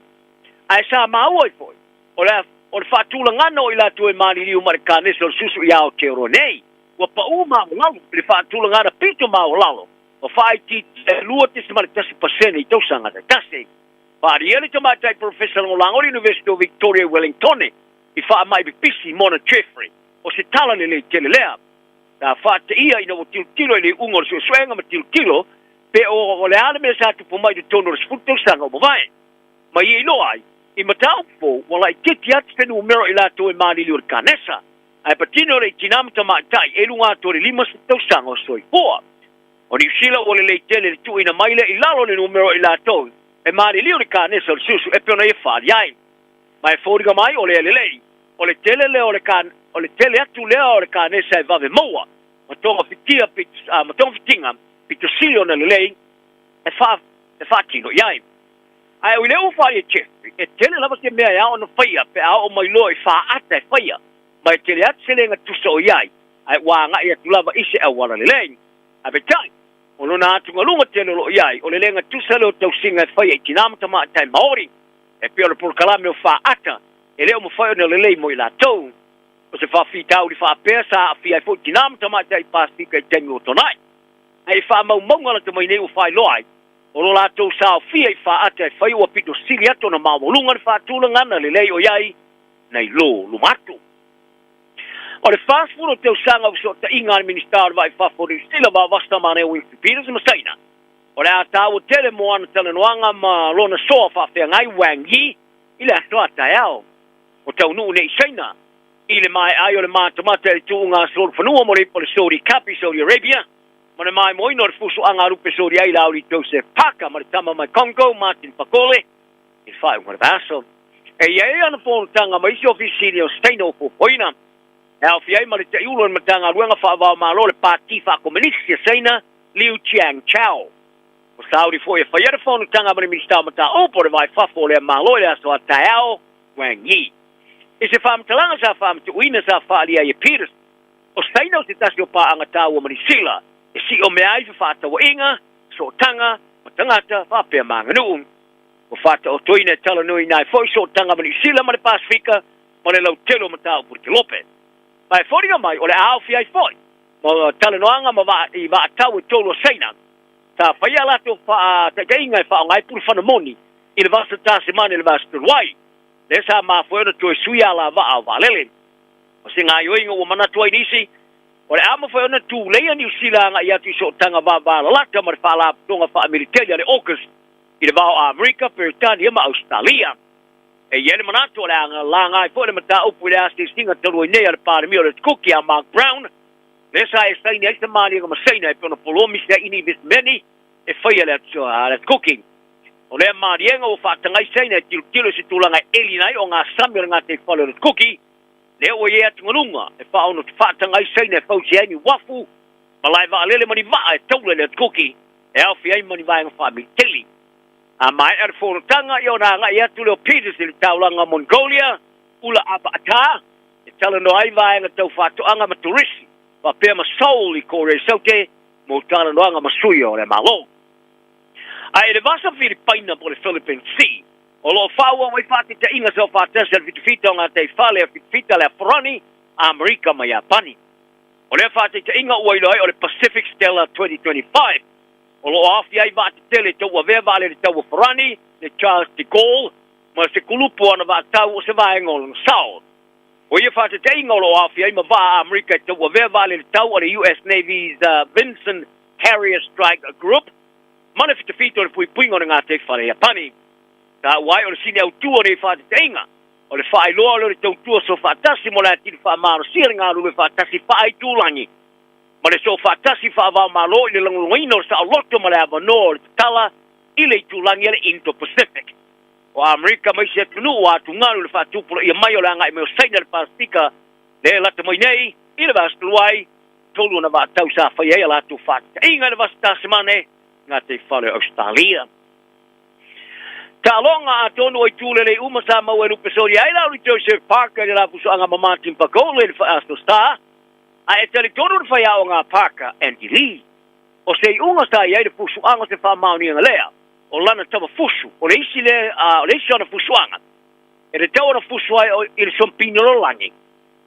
Ae sa maua ai foi, o le o le faatulagana o i latou e maliliu ma le kanesa o le susu i Aotearoa nei, ua pau maualalo i le faatulagana pito maualalo ua faaitiitia e 2.1 pasene i tausaga taitasi. Faaalia le tamaitai polofesa lagolago o le Iunivesite o Victoria i Wellingtone i faamai pipisi Mona Jeffrey, o se tala lelei tele lea. Sa faateia ina ua tilotilo i le iuga o le suesuega ma tilotilo pe o le a le mea sa tupu mai i totonu o le 10 tausaga ua mavae. Ma ia iloa ai, i mataupu fou, ua laitiiti atu se numera o i latou e maliliu i le kanesa. Ae patino le i tinā ma tamaitai e i luga atu o le 50 tausaga o soifua. O Niu Sila ua lelei tele le tuuina mai lea i lalo o le numera o i latou e maliliu i le kanesa o le susu e pei ona ia faaali ai. Ma e foliga mai o lea lelei, o le tele lea o le o le tele atu lea o le kanesa e vave maua ma togafitia ma togafitiga pito sili ona lelei e faa e faatino i ai. Ae o i le ufa ai e Jeffrey, e tele lava se mea e ao ona faia pe a oo mai loa i faata e faia, ma e tele atu se lega tusa o i ai, ae ua agai atu lava i se auala lelei. Ae peitai, o lona atugaluga tele o lo o i ai, o le lega tusa lea o tausiga e faia i tinā ma tamaitai Maori, e pei o le polokalame o faata, e le o mafai ona lelei mo i latou. O se faafitauli faapea sa aafia ai foi tinā ma tamaitai Pasefika i taimi ua tuanai. Ae i faamaumauga lata mai nei ua faailoa ai, o lo latou saofia i faata e fai ua pito sili atu ona maualuga le faatulagana lelei o i ai nai lo luma atu. O le 40 o tausaga o fesootaiga a le Minisita o le Vaa i Fafo o Niu Sila Vavasa Maneo Winston Peters ma Saina, o le a taua tele mo ana talanoaga ma lona soa faafeagai Wang Yi i le aso a taeao. O taunuu nei Saina i le maea ai o le matamata i le tuuga aso-ulufanua mo le ipu o le Saudi Cup i Saudi Arabia ma le maimoaina o le fusuaga a lupe Saudi ai Lauli Joseph Parker ma le tama mai Congo Martin Bakole i le faaiuga o le vaiaso. E i ai ana fonotaga ma isi ofisa sili o Saina ua fuafuaina e aofia ai ma le taiulu o le Matagaluega Faava-o-Malo o le Pati Faakomenisi a Saina Liu Jiangchao. O Saudi foi e faia le fonotaga ma le Minisita o Mataupu o le Va i Fafo o lea Malo i le aso a taeao, Wang Yi. I se faamatalaga sa faamatuuina sa faaalia ai e Peters, o Saina o se tasi o paaga taua ma Nisila e siomea ai fefaatauaiga, sootaga ma tagata faapea ma aganuu. Ua faataotoina e talanoaina ai foi sootaga ma Niusila ma le Pasefika ma le lautele o mataupu i le kelope. Ma e foliga mai o le a aofia ai foi ma talanoaga ma vaa i vaatau e tolu a Saina sa faia a latou faataitaiga e faaaoga ai pulufana moni i le vasa Tasemane i le vaiaso talu ai, lea sa mafua ai ona toe sui alavaa o vaalele. O se gaoioiga ua manatu ai nisi, o le a mafai ona tuleia Niu Sila agai atu i sootaga vavalalata ma le Faalapotopotoga Faamiliteli a le AUKUS i le va o Amerika, Peretania ma Ausetalia. E i ai le manatu o le a laga ai foi le mataupu i le asiasiga talu ai nei a le Palemia o le Atukuki a Mark Brown, lea sa e saini ai se maliega ma Saina e pei ona polomisi ai ini inivesimeni e faia e le Atukuki. O lea maliega ua faatagai Saina e tilotilo i se tulaga e elina ai ogasami o le gataifale o le Atukuki, lea ua i ai atugaluga e faaono faatagai Saina e fausia ai ni uafu, malae vaalele ma ni vaa e taula i le Atukuki e aofia ai ma ni vaega faamiliteli. A maea le fonotaga, ia ona agai atu lea o Peters i le taulaga o Mongolia, Ulaanbaatar, e talanoa ai vaega tau faatoaga ma turisi, faapea ma Seoul i Korea Saute mo talanoaga ma sui o le Malo. A i le Vasa Filipaina po o le Philippine Sea, o lo o faaauau ai faataitaiga saofaatasi a le fitafita o gataifale a fitafita a le Aforani, Amerika ma Iapani. O lea faataitaiga ua iloa ai o le Pacific Stellar 2025, o lo o aofia ai vaa tetele tauavea vaalele taua Farani, le Charles de Gaulle, ma se kulupu o ana vaa tau o se vaega o lona sao. O ia faataitaiga o lo o aofia ai ma vaa a Amerika e tauavea vaalele tau a le US Navy's Vinson Carrier Strike Group ma le fitafita o le puipuiga o le gataifale Iapani. Taua ai o le sini autu o nei faataitaiga, o le faailoa lea o le tautua soofaatasi mo le atili faamalosia le galulue faatasi faaitulagi ma le soofaatasi faava-o-Malo i le lagolagoina o le saoloto ma le avanoa o le tatala i le itulagi a le Indo-Pacific. O Amerika ma isi atunuu ua atugalu i le faatupulaia mai o le agai mai o Saina i le Pasefika lea e lata mai nei i le vaiaso talu ai, tolu ona vaatau sa faia ai a latou faataitaiga i le vasa Tasemane i gataifale o Ausetalia. Taaloga, atonu o itu lelei uma sa maua e lupe solia ai Lauli Joseph Parker i le lafusoaga ma Martin Bakole i le Aso Sa, a e talitonu le faiaoga a Parker, Andy Lee. O se iuga sa i ai le fusuaga o se faamaoniga lea o lana tama fusu, o le isi lea, o le isi o ana fusuaga e tatau ona fusu ai i le sompini o lalolagi.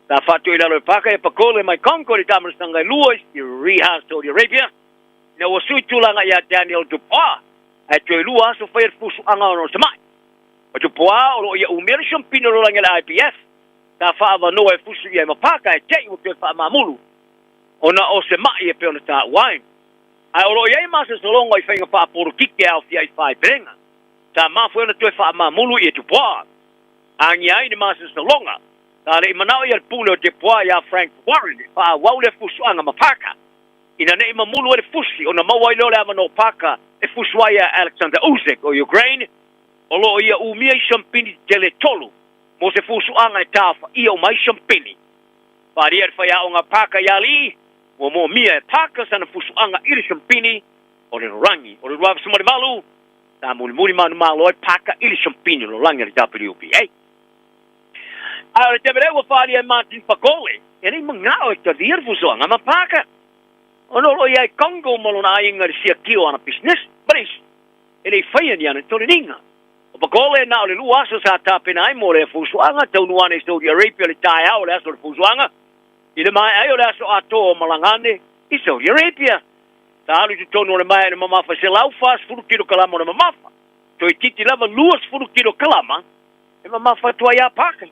Sa faatoilalo e Parker ia Bakole mai Congo i le taamilosaga e lua i Riyadh, Saudi Arabia, ina ua sui tulaga ia Daniel Dubois, ae toe lua aso faia le fusuaga ona o se ma'i. O Dubois o lo o ia umia le sompini o lalolagi a le IBF, sa faaavanoa e fusu i ai ma Parker ae te i ua toe faamamulu ona o se ma'i e pei ona taua ai. Ae o lo o i ai masosologa i faiga faapolokiki e aofia ai faepelega. Sa mafua ai ona toe faamamulu i Dubois. Agia ai le masosologa, sa le i manao ia le pule o Dubois iā Frank Warren e faaauau lea fusuaga ma Parker. Ina ne i mamulu ai le fusi ona maua ai lea o le avanoa o Parker e fusu ai ia Alexander Usyk o Ukraine, o lo o ia umia i siampini tetele e tolu mo se fusuaga e taofaia uma ai siampini. Faaalia le faiaoga a Parker iā Lee, ua moomia e Parker sana fusuaga i le siampini o le lalolagi. O le 2008, sa mulimuli manumalo ai Parker i le siampini o le lalolagi a le WBA. A o le taimi lea ua faaalia e Martin Bakole, e le i manao e talia le fusuaga ma Parker, ona o lo o i ai Congo ma lona aiga i le siakia o ana pisinisi. Ma le isi, e le i faia ni ana toleniga. O Bakole na o le lua aso sa tapena ai mo lea fusuaga, taunuu ane i Saudi Arabia le taeao o le aso o le fusuaga, i le maea ai o le aso atoa o malaga ane i Saudi Arabia. Sa alu i totonu o le maea i le mamafa e 140 kilokalama o le mamafa, toeitiiti lava 20 kilokalama e mamafa atu ai ia Parker.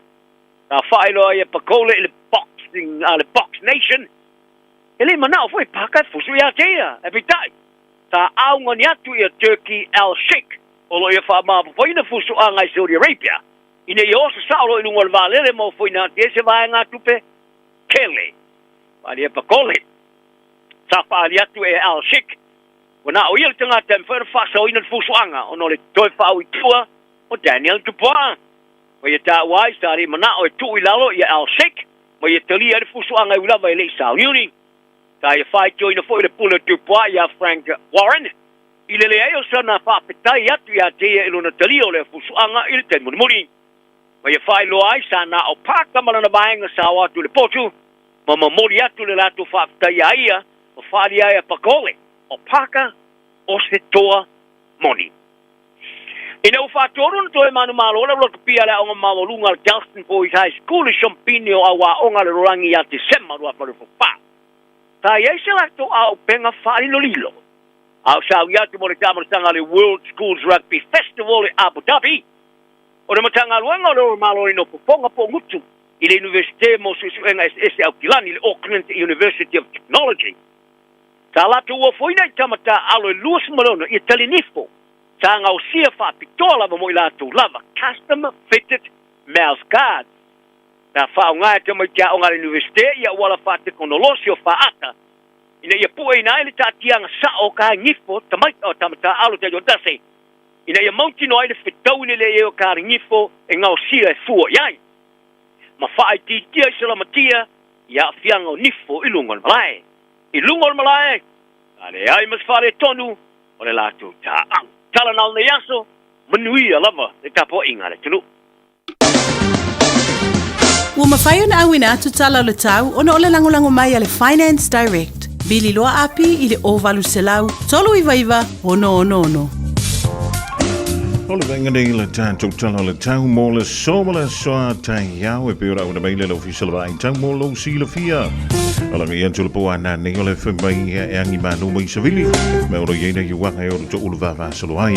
Sa faailoa ai e Pakole i le boxing a le Box Nation, e le i manao foi Parker e fusu ia te ia, ae peitai, sa augani atu ia Turki Al Sheikh o lo o ia faamaopoopoina fusuaga i Saudi Arabia ina ia oso sao loa i luga o le vaalele ma ofoina atu i ai se vaegatupe tele. Faaalia Pakole. Sa faaali atu e Al Sheikh ua na o ia le tagata e mafai ona faasaoina le fusuaga ona o le toe faaui tua o Daniel Dubois. Ma ia taua ai, sa le manao e tuu i lalo ia Al Sheikh ma ia talia ai le fusuaga e ui lava e le i sauniuni. Sa ia faitioina foi le pule o Dubois ia Frank Warren i le leai o sana faafetai atu ia te ia i lona talia o lea fusuaga i le taimi mulimuli. Ma ia faailoa ai, sa na o Parker ma lana vaega sa o atu i le potu ma momoli atu le latou faafetai iā ia ma faaalia ai a Pakole, o Parker, o se toa moni. Ina ua faatolu ona toe manumalo le aulakapia a le Aoga Maualuga a le Galston Boys High School i Siompini o au aoga a le Lolangi ia Tesema 2024, sa i ai se latou aupega faalilolilo a o saui atu mo le taamalosaga a le World Schools Rugby Festival i Abu Dhabi. O le Matagaluega o le Maloloina o Fofoga po o Gutu i le Iunivesite mo Suesuega Eseese Aukilani, le Auckland University of Technology. Sa latou ofoina i tama taaalo e 26 ia talinifo sa gaosia faapitoa lava mo i latou lava, custom fitted mouth guards. Sa faaaoga e tamaiti aoga a le Iunivesite ia auala faatekonolosi o faata ina ia pueina ai le taatiaga sao o kaegifo tama taaalo taitoatasi ina ia mautinoa ai le fetaui lelei ai o kaegifo e gaosia e fua i ai ma faaitiitia i selamatia i aafiaga o nifo i luga o le malae. I luga o le malae, sa leai ma se faaletonu o le latou taaalo. Tala na o lenei aso, manuia lava le tapuaiga a le atunuu. Ua mafai ona auina atu tala o le tau ona o le lagolago mai a le Finance Direct. Vili loa api i le 0800 399 666. O le vaega nei le tatou tala o le tau mo le so ma le aso a taeao e pei ona auina mai le Ofisa o le Vaai Tau mo lou silafia. O la ngai atu le po a nane o le fai mai e angi manu mai savili me oro iei nei uaga e oro to ulu vavasolo ai.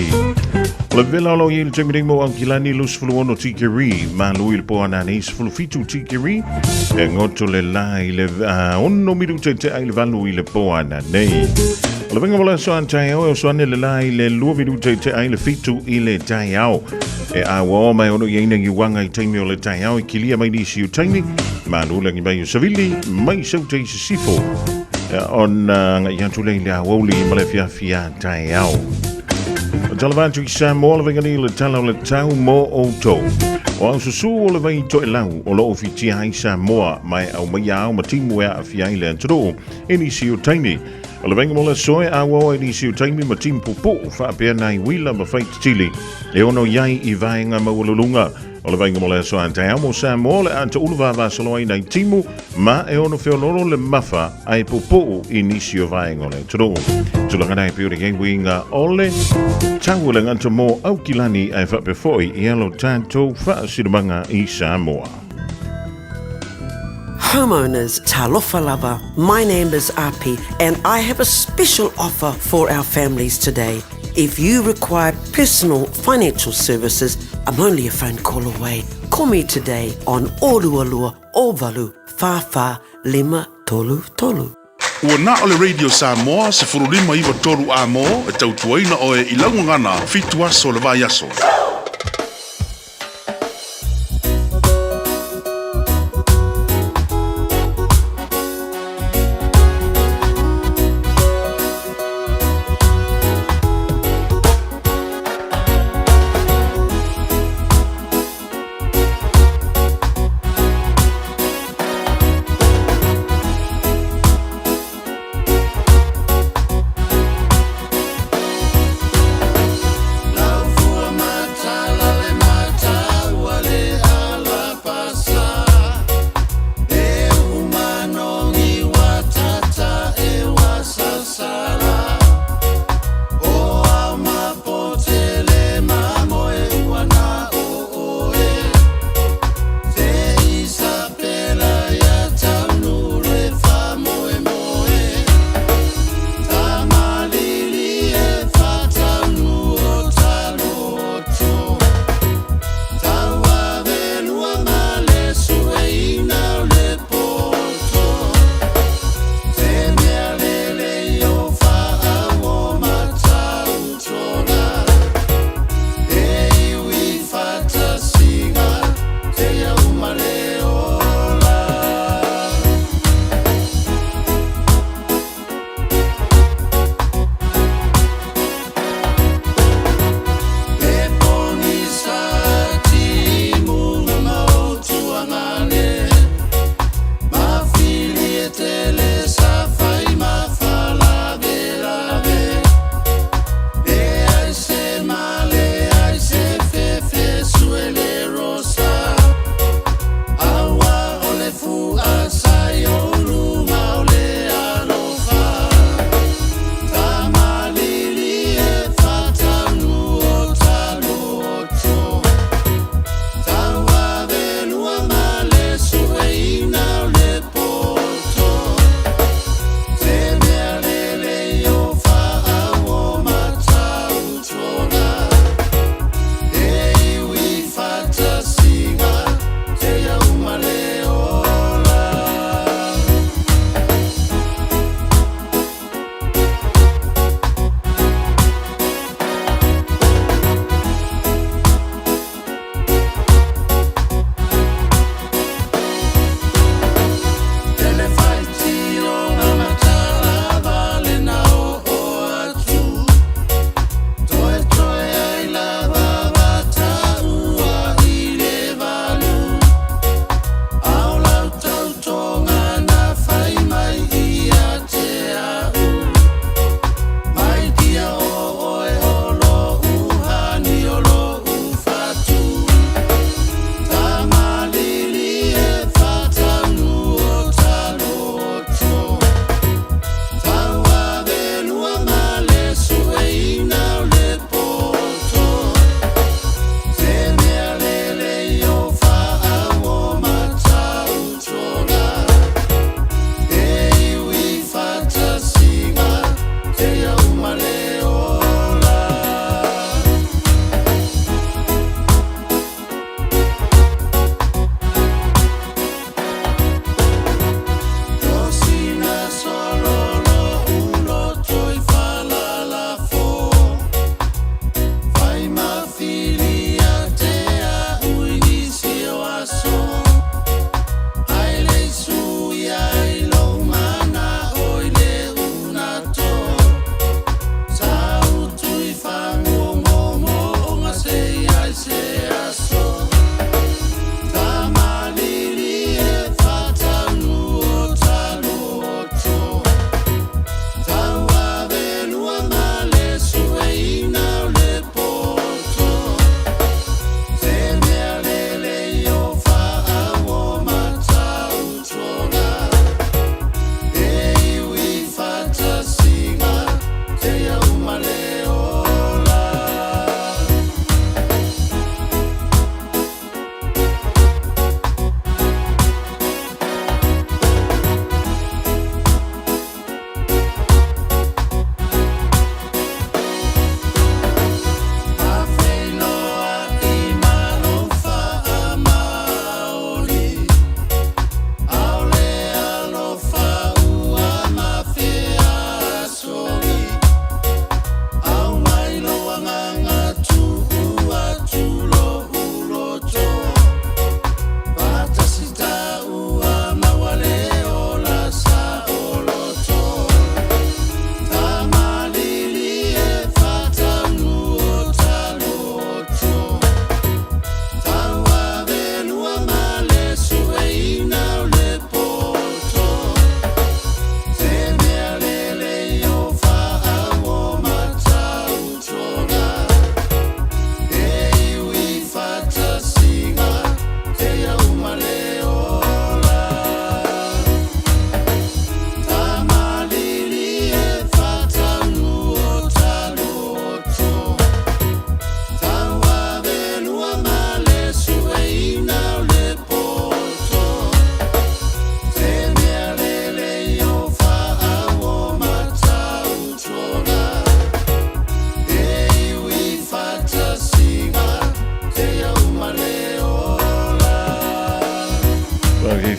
O le vela o lo iei le taimi nei mo Aukilani 26 tikeri, malu i le po a nane 17 tikeri, e ngoto le la i le 6 minute te ai le valu i le po a nane. O le venga mo le aso a taeao e oso ane le la i le 2 minute te ai le 7 i le taeao. E aua mai ono i aina i uaga i taimi o le taeao i kilia mai nisi o taimi, malu langi mai o savili, mai sau te i sisifo. Ona ngai atu lei le awauli ma le fiafia taeao. O tala vatu i Samoa le venga ni le tala o le tau mo outou. O au susu o le vai toe lau o loo fitia ai Samoa mai au mai au ma timu e aafia ai le atunuu i nisi o taimi. O le vaega mo le aso e auau ai nisi o taimi ma timu puupuu faapea nai uila ma faitetili e ono i ai i vaega maualuluga. O le vaega mo le aso a taeao mo Samoa o le a taulu vavasolo ai nai timu ma e ono feololo le mafa ae puupuu i nisi o vaega o le atunuu. Tulaga nei pei o le iai uiga o le tau o le gata mo Aukilani ae faapea foi i alo tatou faasinomaga i Samoa. Homeowners, talofa lava. My name is Api and I have a special offer for our families today. If you require personal financial services, I'm only a phone call away. Call me today on Orualua Ovalu Whawha Lima Tolu Tolu. Ua na o le Radio Samoa 1593 A-mo e tautuaina oe i lau gagana fitu aso o le vaiaso.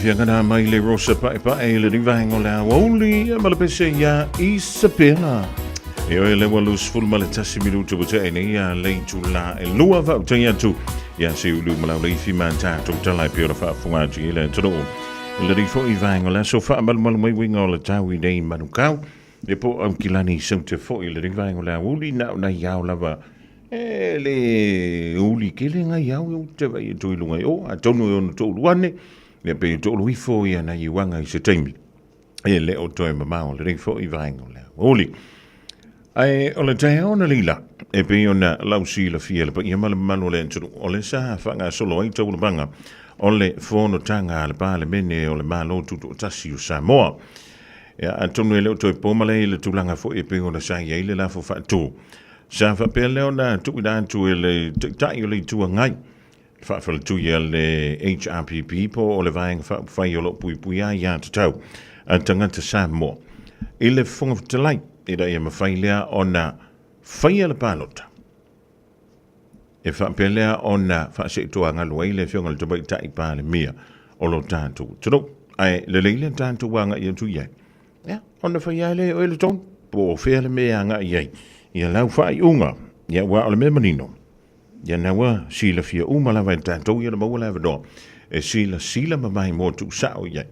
Fiafiaga na mai le Rosa Paepae i lenei vaega o le aoauli ma le pese iā Isabella. E oe le ua 21 minuta ua tea nei a le itula e lua faautai atu ia se ulu ma lau leifi ma tatou tala e pei ona faafofoga atu i le atunuu. I lenei foi vaega o le aso faamalumalu mai uiga o le tau i nei Manukau. E po Aukilani saute foi i lenei vaega o le aoauli na o nai ao lava E le uli tele ngai au e te vai e toi lunga i o, atonu e ono toulu ane, ia pe toulu ifo ia nai iuaga i se taimi. E le o toe mamao lenei foi vaega o le aoauli. Ae o le taeao na leila, e pei ona lausilafia le paia ma le mamalu o le atunuu, o le sa faagasolo ai taualumaga o le fonotaga a le Palemene o le Malo Tutoatasi o Samoa. Ia, atonu e le o toe po malē i le tulaga foi e pei ona sa i ai le lafo faatu. Sa faapea lea ona tuuina atu e le Taitai o le Itu Agai, le faafaletui a le HRPP po o le Vaega Faaupufai o lo o puipuia aiatatau a tagata Samoa i le Fofoga Fetalai ina ia mafai lea ona faia le palota. E faapea lea ona faaseetoagalu ai le Afioga i le Tamaitai Palemia o lo tatou atunuu. Ae lelei le tatou agai atu i ai. Ia, ona fai lava lea e oe le tonu, po o fea le mea e agai i ai ia lau faaiuga. Ia, aua o le mea manino, ia na ua silafia uma lava e tatou ia na maua le avanoa e silasila mamae mo tuusao i ai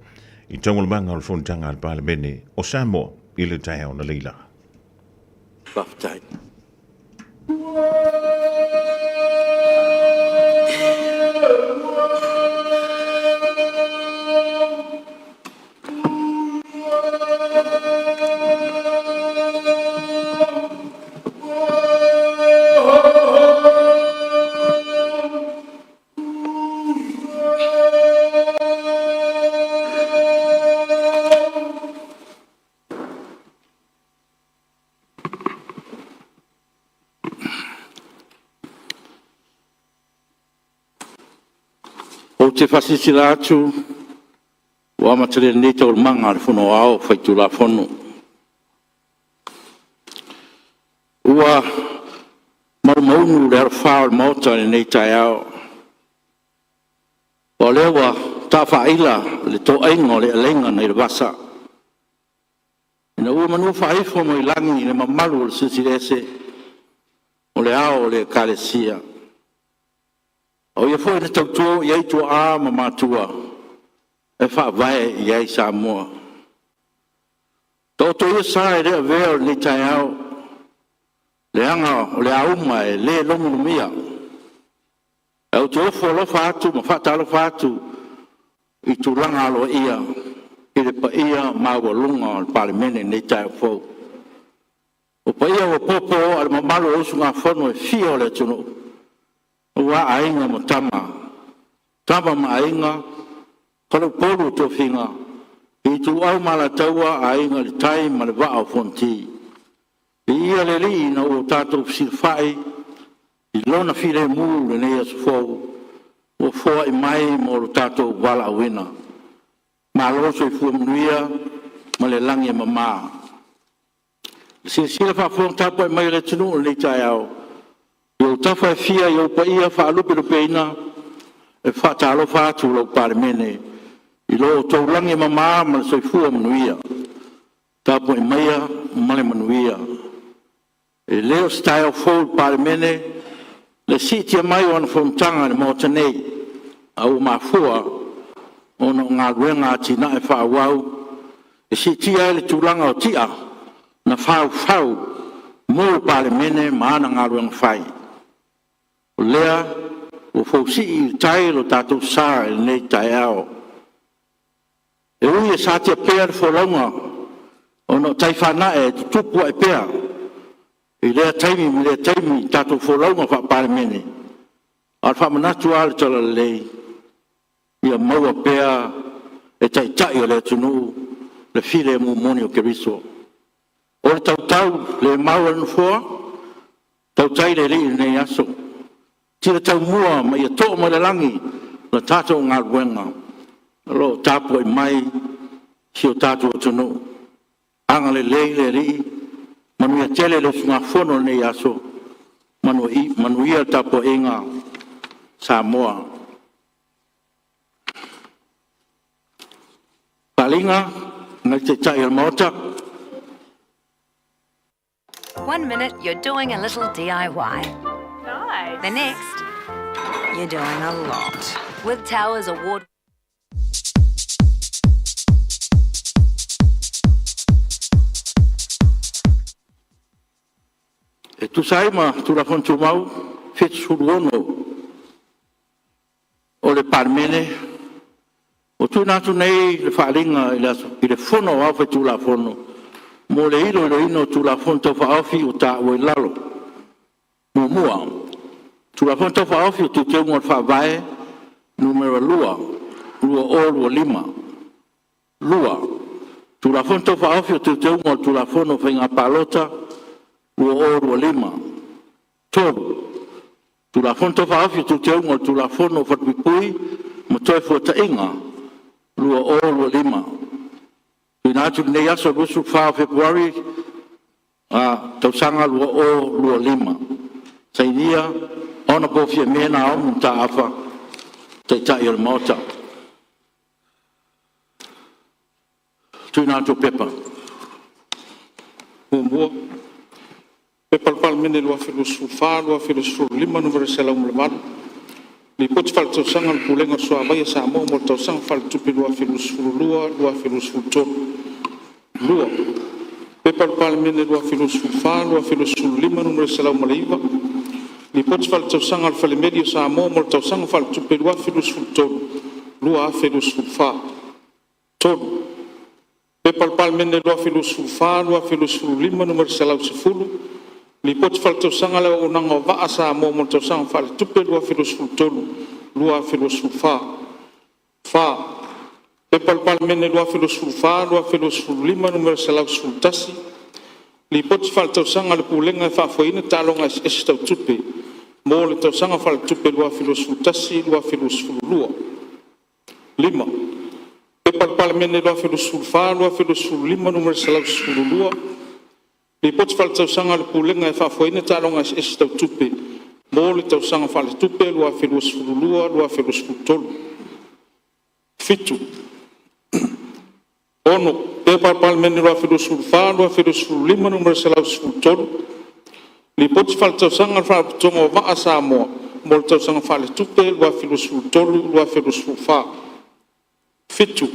i taualumaga o le Fonotaga a le Palemene o Samoa i le taeao na leila. Faafetai. Ou te faasilasila atu ua amatalia nei Taualumaga a le Fono Aoao Faitulafono. Ua malumaunu le alofā o le Maota i lenei taeao, o lea ua tafaaila le toaiga o le aleiga nai le vasa. Ina ua manu faaifo mai lagi le mamalu o le Silisili Ese o le Ao o le Ekalesia. O ia foi na tauto i ai tuaa ma matua e faavae i ai Samoa. Taoto ia sa e le avea o lenei taeao, leaga o le auma e le lomilomia. Ae ou te ofo alofa atu ma faatalofa atu i tulaga aloaia i le paia maualuga o le Palemene i lenei taeao fou. O paia ua popo a o le mamalu o usugafono e fia o le atunuu, aua Aiga ma Tama, Tama ma Aiga, Faleupolu o Tofiga, Ituau ma Alataua, Aiga i le Tai ma le Vaa o Fonoti. Viia le Alii ina ua tatou fesilafai i Lona filemu i lenei aso fou ua foai mai mo lo tatou valaauina. Malo le soifua manuia ma le lagi e mama. I le silasila faafofoga tapuai mai a le atunuu i lenei taeao, i ou tafa e fia i ou paia faalupelupeina, e faatalofa atu lau Palemene i lo outou lagi e mama ma le soifua manuia. Tapuai maia ma le manuia. E le o se taeao fou i le Palemene le siitia mai o ana fonotaga i le Maota nei, a ua mafua ona o galuega atinae faaauau e siitia ai le tulaga o ti'a na faufau mo le Palemene ma ana galuega fai. O lea ua fousii i le tai lo tatou sa i lenei taeao. E ui e satia pea le folauga ona o tai fanae e tutupu ae pea i lea taimi ma lea taimi i tatou folauga faa-Palemene, a o le faamanatu lava o le Talalelei, ia maua pea e Taitai o le atunuu le filemu moni o Keriso. O le tautau le mau a le Nofoa, tautai le Alii i lenei aso, tila taumua ma ia too mai le lagi la tatou galuega o lo o tapuai mai si o tatou atunuu. Agalelei le Alii, manuia tele le usugafono i lenei aso, manuia le tapuaiga Samoa. faaaliga nai le Taitai o le Maota. One minute you're doing a little DIY. Nice. The next, you're doing a lot. With Tower's award E tusa ai ma Tulafono Tumau 76 o le Palemene, ua tuuina atu nei le Faaaliga i le Fono Aoao Faitulafono mo le iloiloina o Tulafono Tau Faaofi ua taua i lalo: 1. Tulafono Tau Faaofi o Teuteuga o le Faavae (Nu.2) 2025. 2. Tulafono Tau Faaofi o Teuteuga o le Tulafono o Faiga Palota 2025. 3. Tulafono Tau Faaofi o Teuteuga o le Tulafono o Falepuipui ma Toefuataiga 2025. TUUINA ATU i lenei aso 24 o Fepuari, tausaga 2025. Sainia: Hon Fiame Naomi Mataafa, Taitai o le Maota. Tuuina atu o Pepa. 1. P.P.2024/2025 Nu.108, Lipoti Faaletausaga a le Pulega o le Suavai a Samoa mo le Tausaga Faaletupe 2022/2023. 2. P.P.2024/2025 Nu.109, Lipoti Faaletausaga a le Falemeli o Samoa mo le Tausaga Faaletupe 2023/2024. 3. P.P.2024/2025 Nu.110, Lipoti Faaletausaga a le Auaunaga o Vaa a Samoa mo le Tausaga Faaletupe 2023/2024. 4. P.P.2024/2025 Nu.111, Lipoti Faaletausaga a le Pulega e Faafoeina Taaloga Eseese Tau Tupe mo le Tausaga Faaletupe 2021/2022. 5. P.P.2024/2025 Nu.112, Lipoti Faaletausaga a le Pulega e Faafoeina Taaloga Eseese Tau Tupe mo le Tausaga Faaletupe 2022/2023. 7. 6. P.P.2024/2025 Nu.113, Lipoti Faaletausaga a le Faalapotopotoga o Vaa a Samoa mo le Tausaga Faaletupe 2023/2024. 7.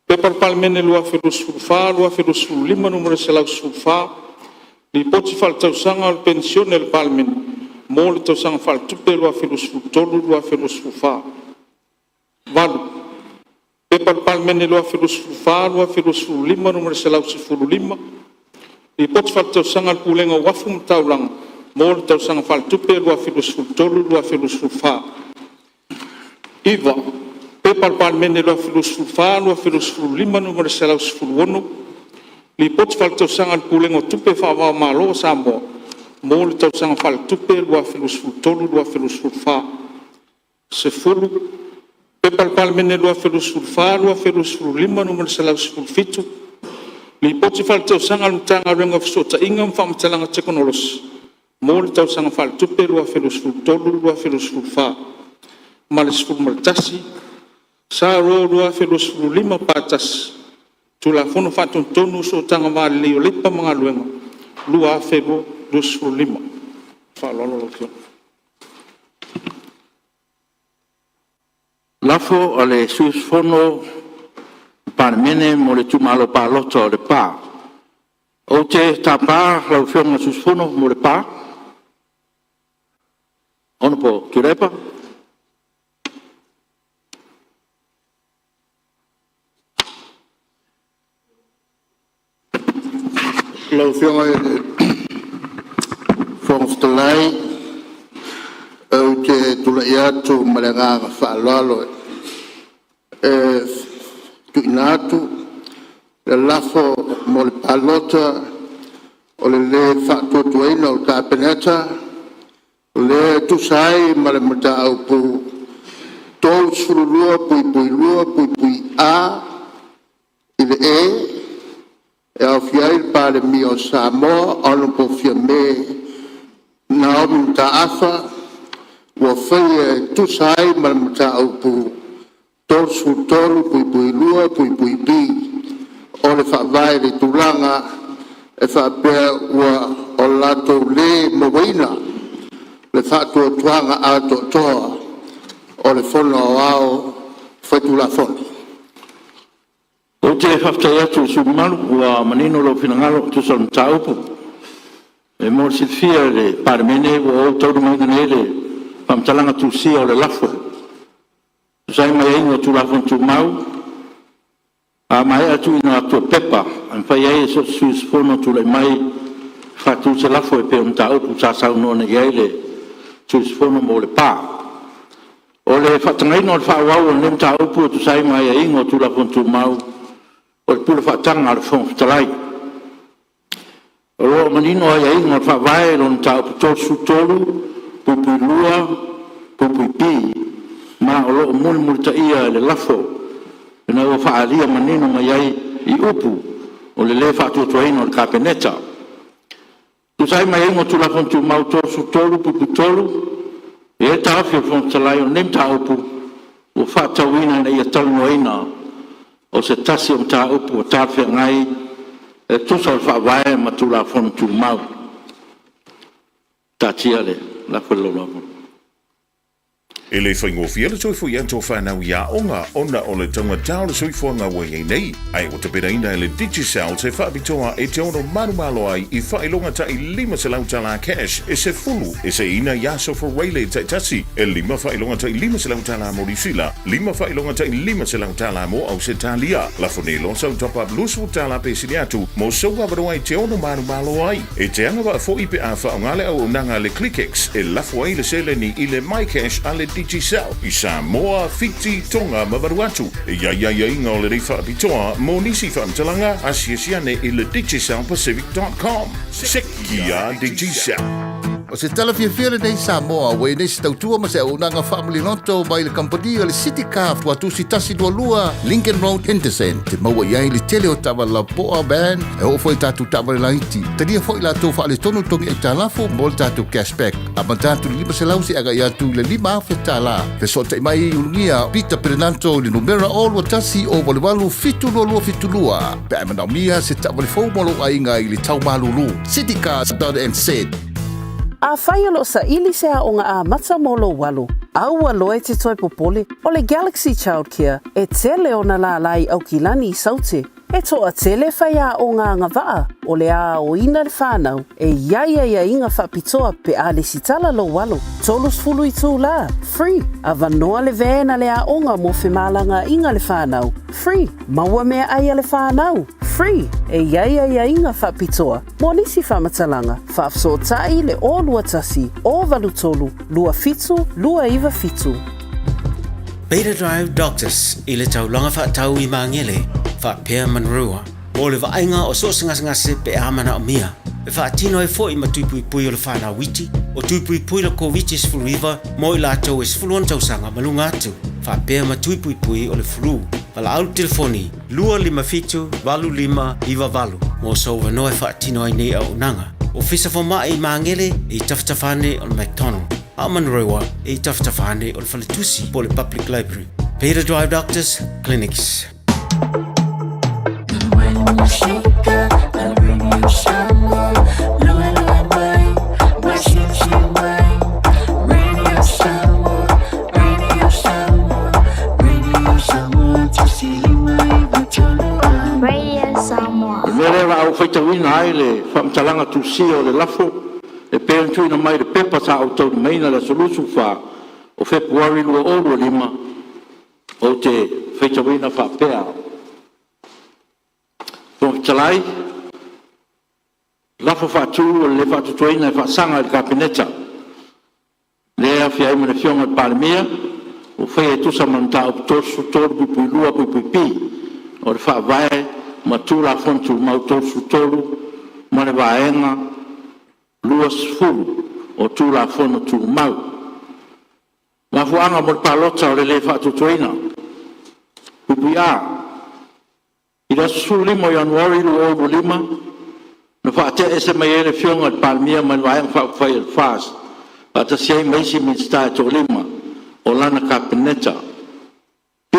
P.P.2024/2025 Nu.114, Lipoti Faaletausaga o le Penisione a le Palemene mo le Tausaga Faaletupe 2023/2024. 8. P.P.2024/2025 Nu.115, Lipoti Faaletausaga a le Pulega o Uafu ma Taulaga mo le Tausaga Faaletupe 2023/2024. 9. P.P.2024/2025 Nu.116, Lipoti Faaletausaga a le Pulega o Tupe Faava-o-Malo a Samoa mo le Tausaga Faaletupe 2023/2024. 10. P.P.2024/2025 Nu.117, Lipoti Faaletausaga a le Matagaluega o Fesootaiga ma Faamatalaga Tekonolosi mo le Tausaga Faaletupe 2023/2024. Ma le 11. S.R 2025/1, Tulafono Faatonutonu o Sootaga Va Lelei o Leipa ma Galuega 2025. Ma le faaaloalo lau Afioga. Lafo a le Sui Usufono o le Palemene mo le Itumalo Palota o Lepa. Ou te tapa lau Afioga i le sui usufono mo Lepa, Honorable Tuilaepa. Lau Afioga i le Fofoga Fetalai, ou te tulai atu ma le agaga faaaloalo e tuuina atu le lafo mo le Palota o le Lē Faatuatuaina o le Kapeneta, lea e tusa ai ma le Mataupu 32(2)(a) i le (e), e aofia ai le Palemia o Samoa Honourable Fiame Naomi Mataafa, ua faia e tusa ai ma le Mataupu 33(2)(b) o le Faavae i le tulaga e faapea ua o latou lē mauaina le faatuatuaga atoatoa o le Fono Aoao Faitulafono. Ou te faafetai atu i le sui usufono mamalu ua manino lou finagalo e tusa o le mataupu. E mo le silafia e le Palemene ua ou taulimaina nei le Faamatalaga Tusia o le Lafo e tusa ai ma aiaiga o Tulafono Tumau. A maea le tuuina atu o pepa e mafai ai e so o se sui usufono tulai mai e faatu se lafo e pei o le mataupu sa saunoa nei i ai le sui usufono mo Lepa. O le faatagaina o le faaauau o lenei mataupu e tusa ai ma aiaiga o Tulafono Tumau, o le pule faataga a le Fofoga Fetalai. O lo o manino aiaiga o le Faavae i lona Mataupu 33(2)(b) ma o lo o mulimulitaia e le lafo ina ua faaalia manino mai ai i upu o le lē faatuatuaina o le Kapeneta. E tusa ai ma aiaiga o Tulafono Tumau 33(3), e i ai le taofi o le Fofoga Fetalai, o lenei mataupu ua faatatauina ina ia talanoaina o se tasi o mataupu ua talafeagai e tusa o le Faavae ma Tulafono Tumau. Taatia le lafo i le Laulau-a-Fono. E le faigofie le toe foi atu o fanau i aoga ona o le taugata o le soifuaga ua i ai nei, ae ua tapenaina e le Digicel se faapitoa e te ono manumalo ai i faailoga ta'i $500 cash e sefulu e seiina i aso Fureile taitasi, e lima faailoga ta'i $500 mo Niu Sila, lima faailoga ta'i $500 mo Ausetalia. Lafo nei loa sau top up $20 pe sili atu mo sou avanoa e te ono manumalo ai. E te agavaa foi pe a faaaoga le auaunaga a le ClickX e lafo ai le seleni i le MyCash a le Digicel i Samoa, Fiti, Tonga ma Vanuatu. E i ai aiaiga o lenei faapitoa mo nisi faamatalaga, asiasi ane i le digicelpacific.com. Seki a Digicel! O se tala fiafia lenei Samoa ua i nei se tautua ma se auaunaga faamaliloto mai le kamupani o le City Car Tuatusi 122 Lincoln Road Henderson. Te maua i ai le tele o taavale lapoa van e oo foi i tatou taavale laiti. Talia foi latou faaletonu togi aitalafu mo le tatou cashback. Amata atu i le 500 seia agai atu i le 5000 tala. Fesootai mai i Ulugia Peter Perenanto i le numera 021 088 722 pe a e manaomia se taavale fou mo lou aiga i le tau malulu. Citycars.nz. Afai o lo o saili se aoga amata mo lou alo, aua loa e te toe popole, o le Galaxy Childcare e tele ona lālā i Aukilani i Saute. E toatele faiaoga agavaa o le a aoina le whanau e i ai aiaiga faapitoa pe a lesitala lou alo. 30 itulā, free, avanoa le van a le aoga mo femalagaaiga le whanau, free, maua meaai a le whanau, free, e i ai aiaiga faapitoa mo nisi faamatalaga, faafesootai le 021 083 27 297. Beta Drive Doctors i le taulaga faatau i Magele faapea Manurewa mo le vaaiga o so o se gasegase pe a manaomia. E faatino ai foi ma tui puipui o le whanau iti, o tui puipui le Koviti-19 mo i latou e 16 tausaga ma luga atu, faapea ma tui puipui o le flu. Valaau le telefoni 257 8598 mo sou avanoa e faatino ai nei auaunaga. Ofisa Fomai i Magele e i tafatafa ane o le McDonald, a o Manurewa e i tafatafa ane o le Faletusi po o le Public Library. Peter Drive Doctors Clinics. Radio Samoa. O le mea lea o le a ou faitauina ai le Faamatalaga Tusia o le Lafo e pei ona tuuina mai i le Pepa sa ou taulimaina i le aso 24 o Fepuari 2025, ou te faitauina faapea: Fofoga Fetalai, Lafo Faatu o le Lē Faatuatuaina e faasaga i le Kapeneta, lea e aofia ai ma le Afioga i le Palemia, ua faia e tusa ma le Mataupu 33(2)(b) o le Faavae ma Tulafono Tumau 33 ma le Vaega 20 o Tulafono Tumau. Mafuaaga mo le Palota o le Lē Faatuatuaina. A. I le aso 15 o Ianuari 2025, na faata'iaese mai ai le Afioga i le Palemia mai le Vaega Faaupufai a le FAST faatasi ai ma isi Minisita e toalima o lana Kapeneta. B.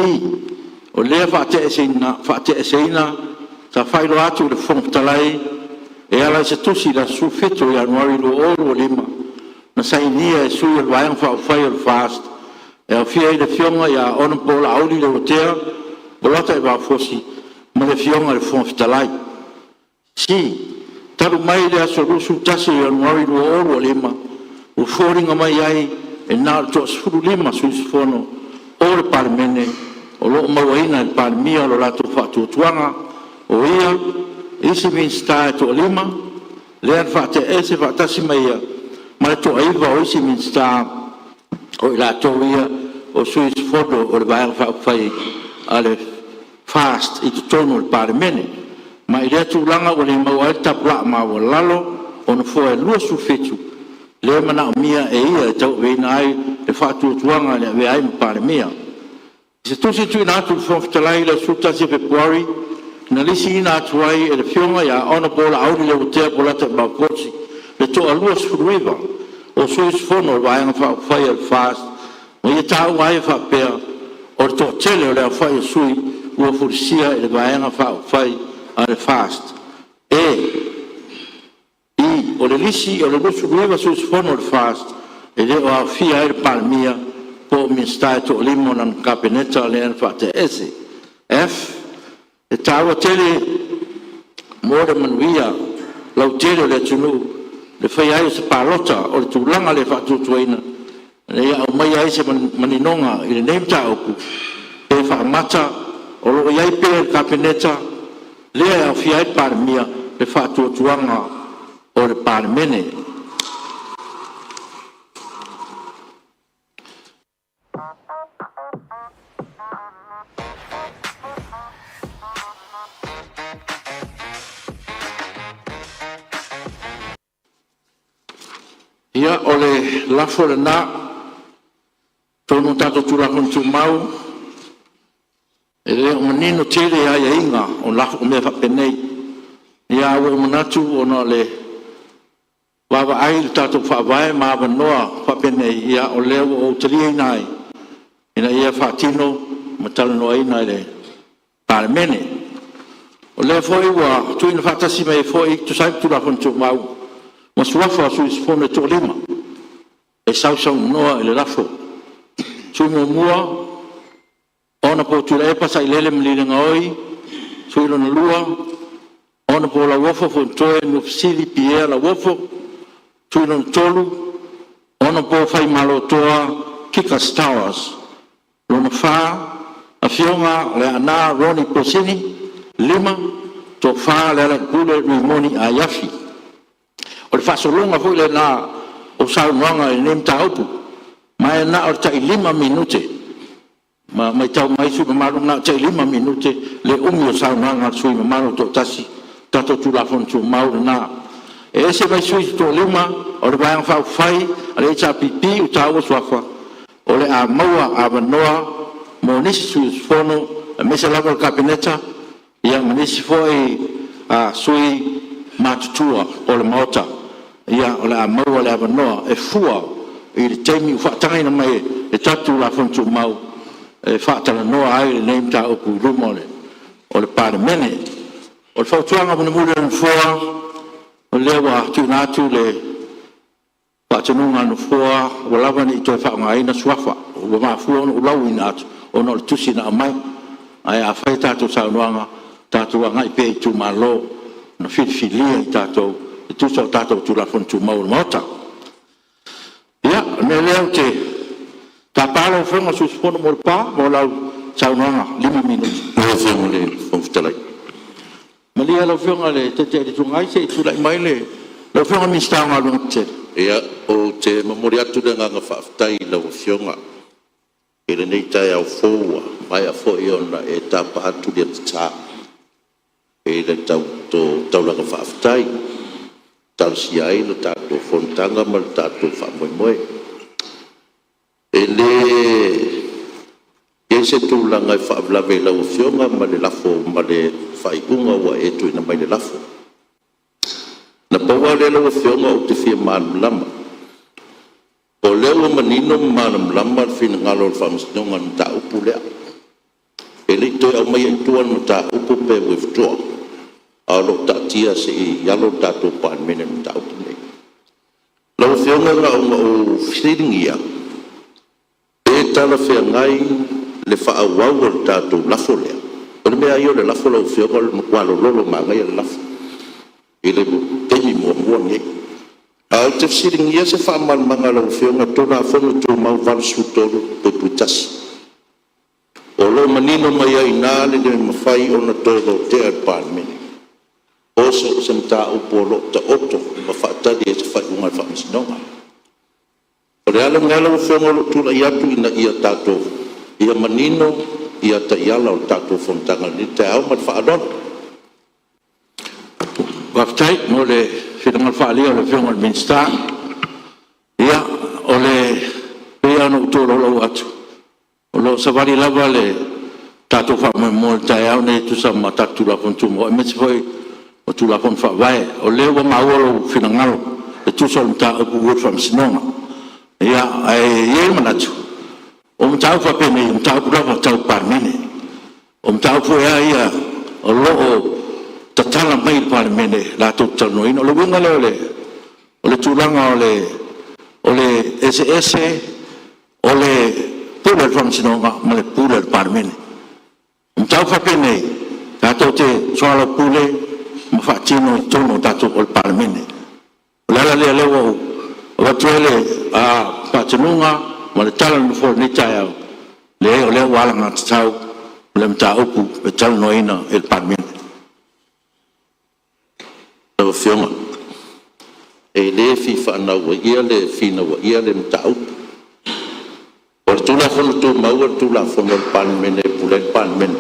O lea faate'aeseina sa faailoa atu i le Fofoga Fetalai e ala i se tusi i le aso 17 o Ianuari 2025 na sainia e sui o le Vaega Faaupufai a le FAST e aofia ai le Afioga ia Hon Laauli Leuatea Polataivao Fosi ma le Afioga i le Fofoga Fetalai. C. Talu mai le aso 21 o Ianuari 2025, ua foliga mai ai e na o le toa-15 sui usufono o le Palemene o lo o mauaina e le Palemia lo latou faatuatuaga, o ia, isi Minisita e toa-5 lea na faate'aese faatasi ma ia, ma le toa-9 o isi Minisita, o i latou ia o sui usufono o le Vaega Faaupufai a le FAST i totonu o le Palemene. Ma i lea tulaga ua le maua ai le tapulaa maualalo o nofoa e 27 lea e manaomia e ia e tauaveina ai le faatuatuaga e avea ai ma Palemia. I se tusi tuuina atu i le Fofoga Fetalai i le aso 11 o Fepuari, na lisiina atu ai e le Afioga ia Hon Laauli Leuatea Polataivao Fosi le toa-29 o sui usufono o le Vaega Faaupufai a le FAST, ma ia taua ai e faapea, o le toatele o le aofai o sui ua fulisia e le Vaega Faaupufai a le FAST. E. O le lisi o le 29 sui usufono o le FAST e le o aofia ai le Palemia po o Minisita e toalima o lana Kapeneta lea na faate'aese. F. E taua tele mo le manuia lautele o le atunuu le faia ai o se palota o le tulaga lea faatuatuaina ina ia aumaia ai se maninoga i lenei mataupu, pe faamata o lo o i ai pea i le Kapeneta lea e aofia ai le Palemia le faatuatuaga o le Palemene. Ia, o le lafo lena. Atonu o tatou Tulafono Tumau, e le o manino tele aiaiga o lafo o mea faapenei. Ia ae ua ou manatu ona o le vaavaai i le tatou Faavae ma avanoa faapenei, ia o lea ua ou taliaina ai ina ia faatino ma talanoaina e le Palemene. O lea foi ua tuuina faatasi mai ai foi e tusa ai ma Tulafono Tumau ma suafa o sui usufono e toalima e sausaunoa i le lafo. Sui muamua, Honorable Tuilaepa Sailele Malielegaoi. Sui lona lua, Honorable Lauofo Fonotoe Nuafesili Pierre Lauofo. Sui lona tolu, Honorable Faimalotoa Kika Stowers. Lona fa, Afioga Leaana Ronnie Posini. 5. Tofa LEALAILEPULE Rimoni Aiafi. O le faasologa foi lena o saunoaga i lenei mataupu, ma e na o le tai 5 minute. Ma maitau mai sui usufono mamalu, na o le tai 5 minute le umi o le saunoaga a le sui usufono mamalu e toatasi. O le tatou Tulafono Tumau lena. E ese mai sui usufono se toalima o le Vaega Faaupufai a le HRPP ua taua suafa o le a maua avanoa mo nisi sui usufono aemaise lava le Kapeneta ma nisi foi sui matutua o le Maota. O le a maua le avanoa e fua i le taimi ua faatagaina mai e le tatou Tulafono Tumau e faatalanoa ai lenei mataupu i luma o le Palemene. O le fautuaga mulimuli a le Nofoa, o lea ua tuuina atu le faatonuga a le Nofoa ua lava ne i toe faaaogaina suafa. Ua mafua ona ou lauina atu ona o le tusi na aumai. Ae a fai a tatou saunoaga, tatou agai pea i Itumalo na filifilia i tatou e tusa o tatou Tulafono Tumau a le Maota. Ia, o le mea lea ou te tapa lau Afioga i le sui usufono mo Lepa mo lau saunoaga e 5 minute. Lau Afioga i le Fofoga Fetalai. Malie lau Afioga i le Taitai o le Itu Agai se i tulai mai lau Afioga i le Minisita o Galuega Tetele. Ia, ou te momoli atu le agaga faafetai i lau Afioga i lenei taeao fou ua maea foi ona e tapa atu le ata i le taulaga faafetai e talosia ai le tatou fonotaga ma le tatou faamoemoe. E leai se tulaga e faalavelave i lau Afioga ma le lafo ma le faaiuga ua e tuuina mai i le lafo. Na pau lava lea lau Afioga ou te fia malamalama, o lea ua manino ma malamalama le finagalo o le Faamasinoga i le mataupu lea. E le i toe aumaia i tua le mataupu pe withdraw, a o lo o taatia se i alo le tatou Palemene i le mataupu lenei. Lau Afioga na ona ou fesiligia pe talafeagai le faaauau o le tatou lafo lea. O le mea lava ia o le lafo lau Afioga o le matua lololo manaia le lafo i le taimi muamua lenei. Ae ou te fesiligia se faamalamalamaga a lau Afioga i le Tulafono Tumau 83(1). O lo o manino mai ai i ina le le mafai ona toe lotea e le Palemene o so o se mataupu o lo o taoto ma faatali ai se faaiuga a le Faamasinoga. O le ala lena lau Afioga o lou tulai atu ina ia tatou, ia manino ia taiala o le tatou fonotaga i lenei taeao. Ma le faaaloalo. Faafetai mo le finagalo faaalia o le Afioga i le Minisita. Ia, o le… pei lava ona ou tolaulau atu, o lo o savali lava le tatou faamoemoe i le taeao lenei e tusa ma tatou Tulafono Tumau aemaise foi o Tulafono Faavae. O lea ua maua lou finagalo e tusa o le mataupu ua i le Faamasinoga. Ia, ae i ai le manatu, o mataupu faapenei, o mataupu lava tau Palemene. O mataupu foi lava ia o lo o tatala mai i le Palemene latou te talanoaina. O le uiga lea o le tulaga o le eseese o le pule a le Faamasinoga ma le pule a le Palemene. O mataupu faapenei, tatou te soalaupule ma faatino i totonu o le Palemene. O le ala lea o lea ua ou avatu ai le faatonuga ma le tala a le Nofoa i lenei taeao, leai o lea ua alagatatau le mataupu e talanoaina e le Palemene. Lau Afioga, e le fia finauaia le mataupu. O le Tulafono Tumau o le Tulafono a le Palemene e pule ai le Palemene.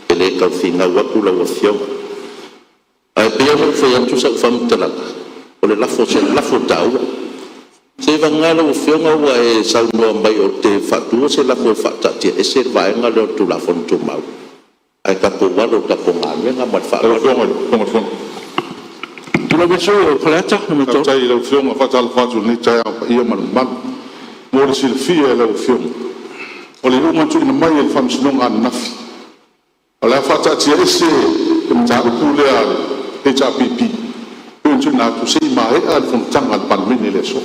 E le tau finau atu lau Afioga. Ae pei ona ou fai atu sau faamatalaga, o le lafo o se lafo taua. Seiavagana lau Afioga ua e saunoa mai ou te faatu se lafo e faataatiaese le vaega lea o le Tulafono Tumau ae tatou alo i le tatou galuega. Ma le faaaloalo. Tulai mai le sui usufono mo Faleata 3. Faafetai i lau Afioga. E faatalofa atu i lenei taeao i le paia ma le mamalu. Mo le silafia e lau Afioga, o le iuga na tuuina mai e le Faamasinoga ananafi, o le a faataatiaese le mataupu lea a le HRPP pei ona tuuina atu se i maea le fonotaga a le Palemene i le aso.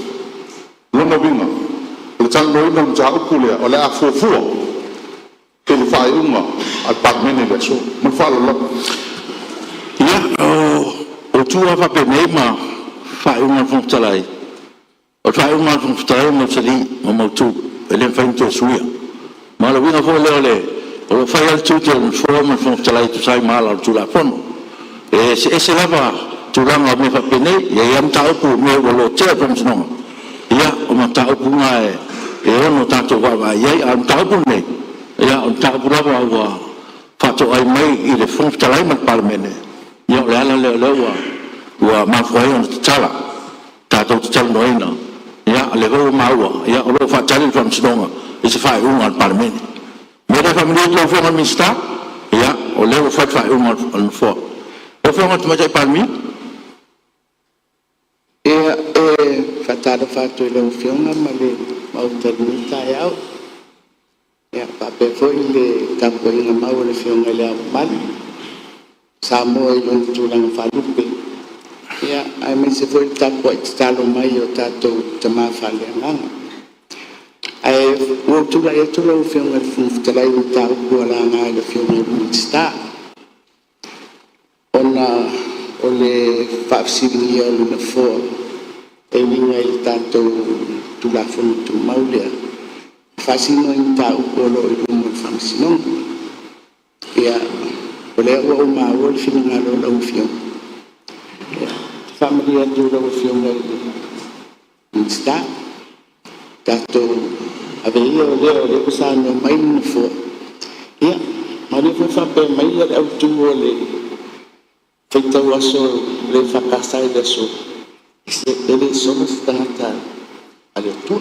O lona uiga, o le talanoaina o le mataupu lea, o le a fuafua i le faaiuga a le Palemene i le aso. Ma le faaaloalo lava. Ia, o itu lava faapenei ma faaiuga a le Fofoga Fetalai, o le faaiuga a le Fofoga Fetalai e mausali ma mautu, e le mafai ona toe suia. Ma o le uiga foi lea o lo o fai lava le tiute o le Nofoa ma le Fofoga Fetalai e tusa ai ma ala o le Tulafono. E eseese lava tulaga o mea faapenei. E i ai lava mataupu o mea ua lotea e le Faamasinoga, ia o mataupu na e ono tatou vaavaai i ai. A o le mataupu lenei, ia o le mataupu lava ua faatoai mai i le Fofoga Fetalai ma le Palemene, ia o le ala lea o lea ua mafua ai ona tatala tatou te talanoaina. Ia o lea foi ua maua o lo o faatali le Faamasinoga i se faaiuga a le Palemene. O le mea lea e faamalie atu i lau Afioga i le Minisita, ia o lea ua fai le faaiuga a le Nofoa. Lau Afioga i le Tamaitai Palemia. E faatalofa atu i lau Afioga ma le Maota i lenei taeao, e faapea foi le tapuaiga mau a le Afioga i Le Ao Mamalu o Samoa i ona tulaga faalupe, aemaise foi le tapuai tatalo mai a o tatou tama faaleagaga. Ae ua ou tulai atu lau Afioga i le Fofoga Fetalai i le mataupu ua laga e le Afioga i le Minisita, ona o le faafesiligia o le Nofoa e uiga i le tatou Tulafono Tumau lea e faasino i mataupu o lo o i luma o le Faamasinoga. Ia, o lea ua ou maua le finagalo o lau Afioga. Ou te faamalie atu i lau Afioga i le Minisita, tatou ave ia o lea ua saunoa mai le Nofoa, ia, ma o lea foi e faapea mai le autu o le faitau aso o le EFKS i le aso, e le sola se tagata a le Atua.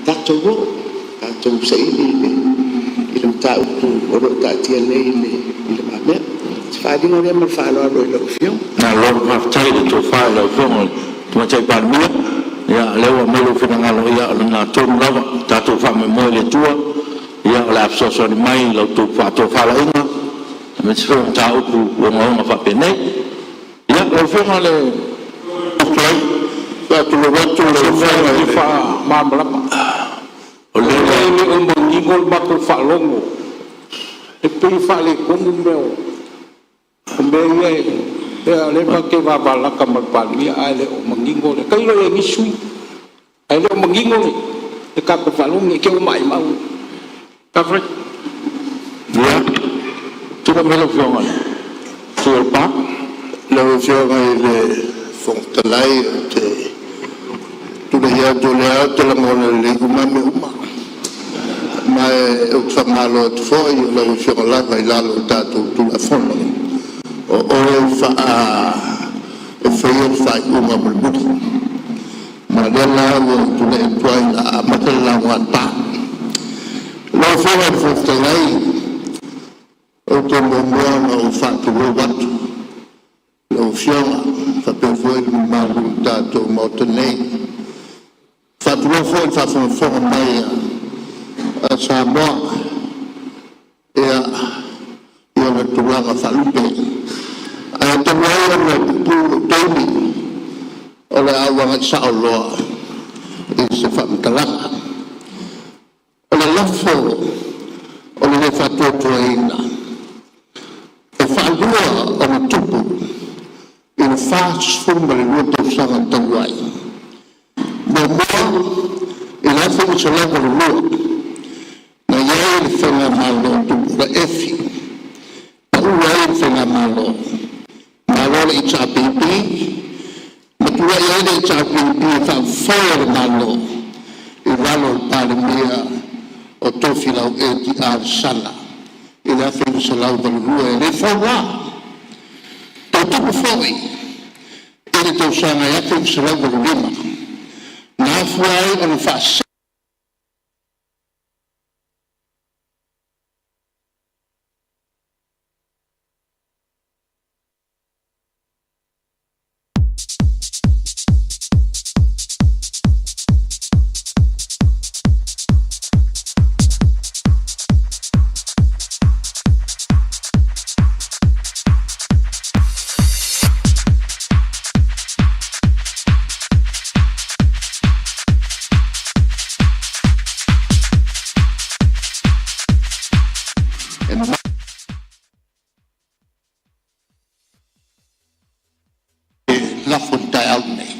Tatou o, tatou saili i le mataupu o lo o taatia nei i lumamea. O se faaaliga lea ma le faaaloalo i lau Afioga. Malo faafetai i le tofa i lau Afioga i le Tamaitai Palemia. Ia o lea ua aumai lou finagalo, ia o lena tonu lava. Tatou faamoemoe i le Atua o le le a fesoasoani mai i la outou faatofalaiga aemaise foi o mataupu ogaoga faapenei. Ia, lau Afioga i le Faatulou atu lau Afioga i le Faamalamalama. O lea e le o manino le matou faalogo, e pei e faaletonu mea o mea ia e… o lea matou te vavalata ma le Palemia ae le o manino le… Tailo i ai i nisi sui usufono, ae le o manino le tatou faalogo ne i te i ua maimau. Faafetai. Ia, tulai mai lau Afioga i le sui usufono o Lepa. Lau Afioga i le Fofoga Fetalai ou te tulai atu o lea ou te lagona lelei uma lava mea uma. Ma ou te faamalo atu foi o lau Afioga lava i lalo o tatou Tulafono, o oe e faia le faaiuga mulimuli. Ma o lea la ua ou tulai atu ai o le a amata le lauga a Lepa. Lau Afioga i le Fofoga Fetalai, ou te muamua ona ou faatulou atu i lau Afioga faapea foi le mamalu o le tatou Maota nei. E faatulou foi i le faafogafoga mai a Samoa i ona tulaga faalupe. Ae talu ai ona e puupuu lou taimi, o le a ou agai sao loa i se faamatalaga. O le lafo o le lē Faatuatuaina e faalua ona tupu i le 42 tausaga talu ai. Muamua i le 1982, na i ai le Faigamalo a Tupuila Efi, pau ai le Faigamalo, malo le HRPP ma tulai ai le HRPP e faafoe le Malo i lalo o le Palemia o Tofilau Eti L. Sala i le 1982. E le fou la. Toe tupu foi i le tausaga e 1985, na afua ai ona faasee e lafo i le taeao lenei,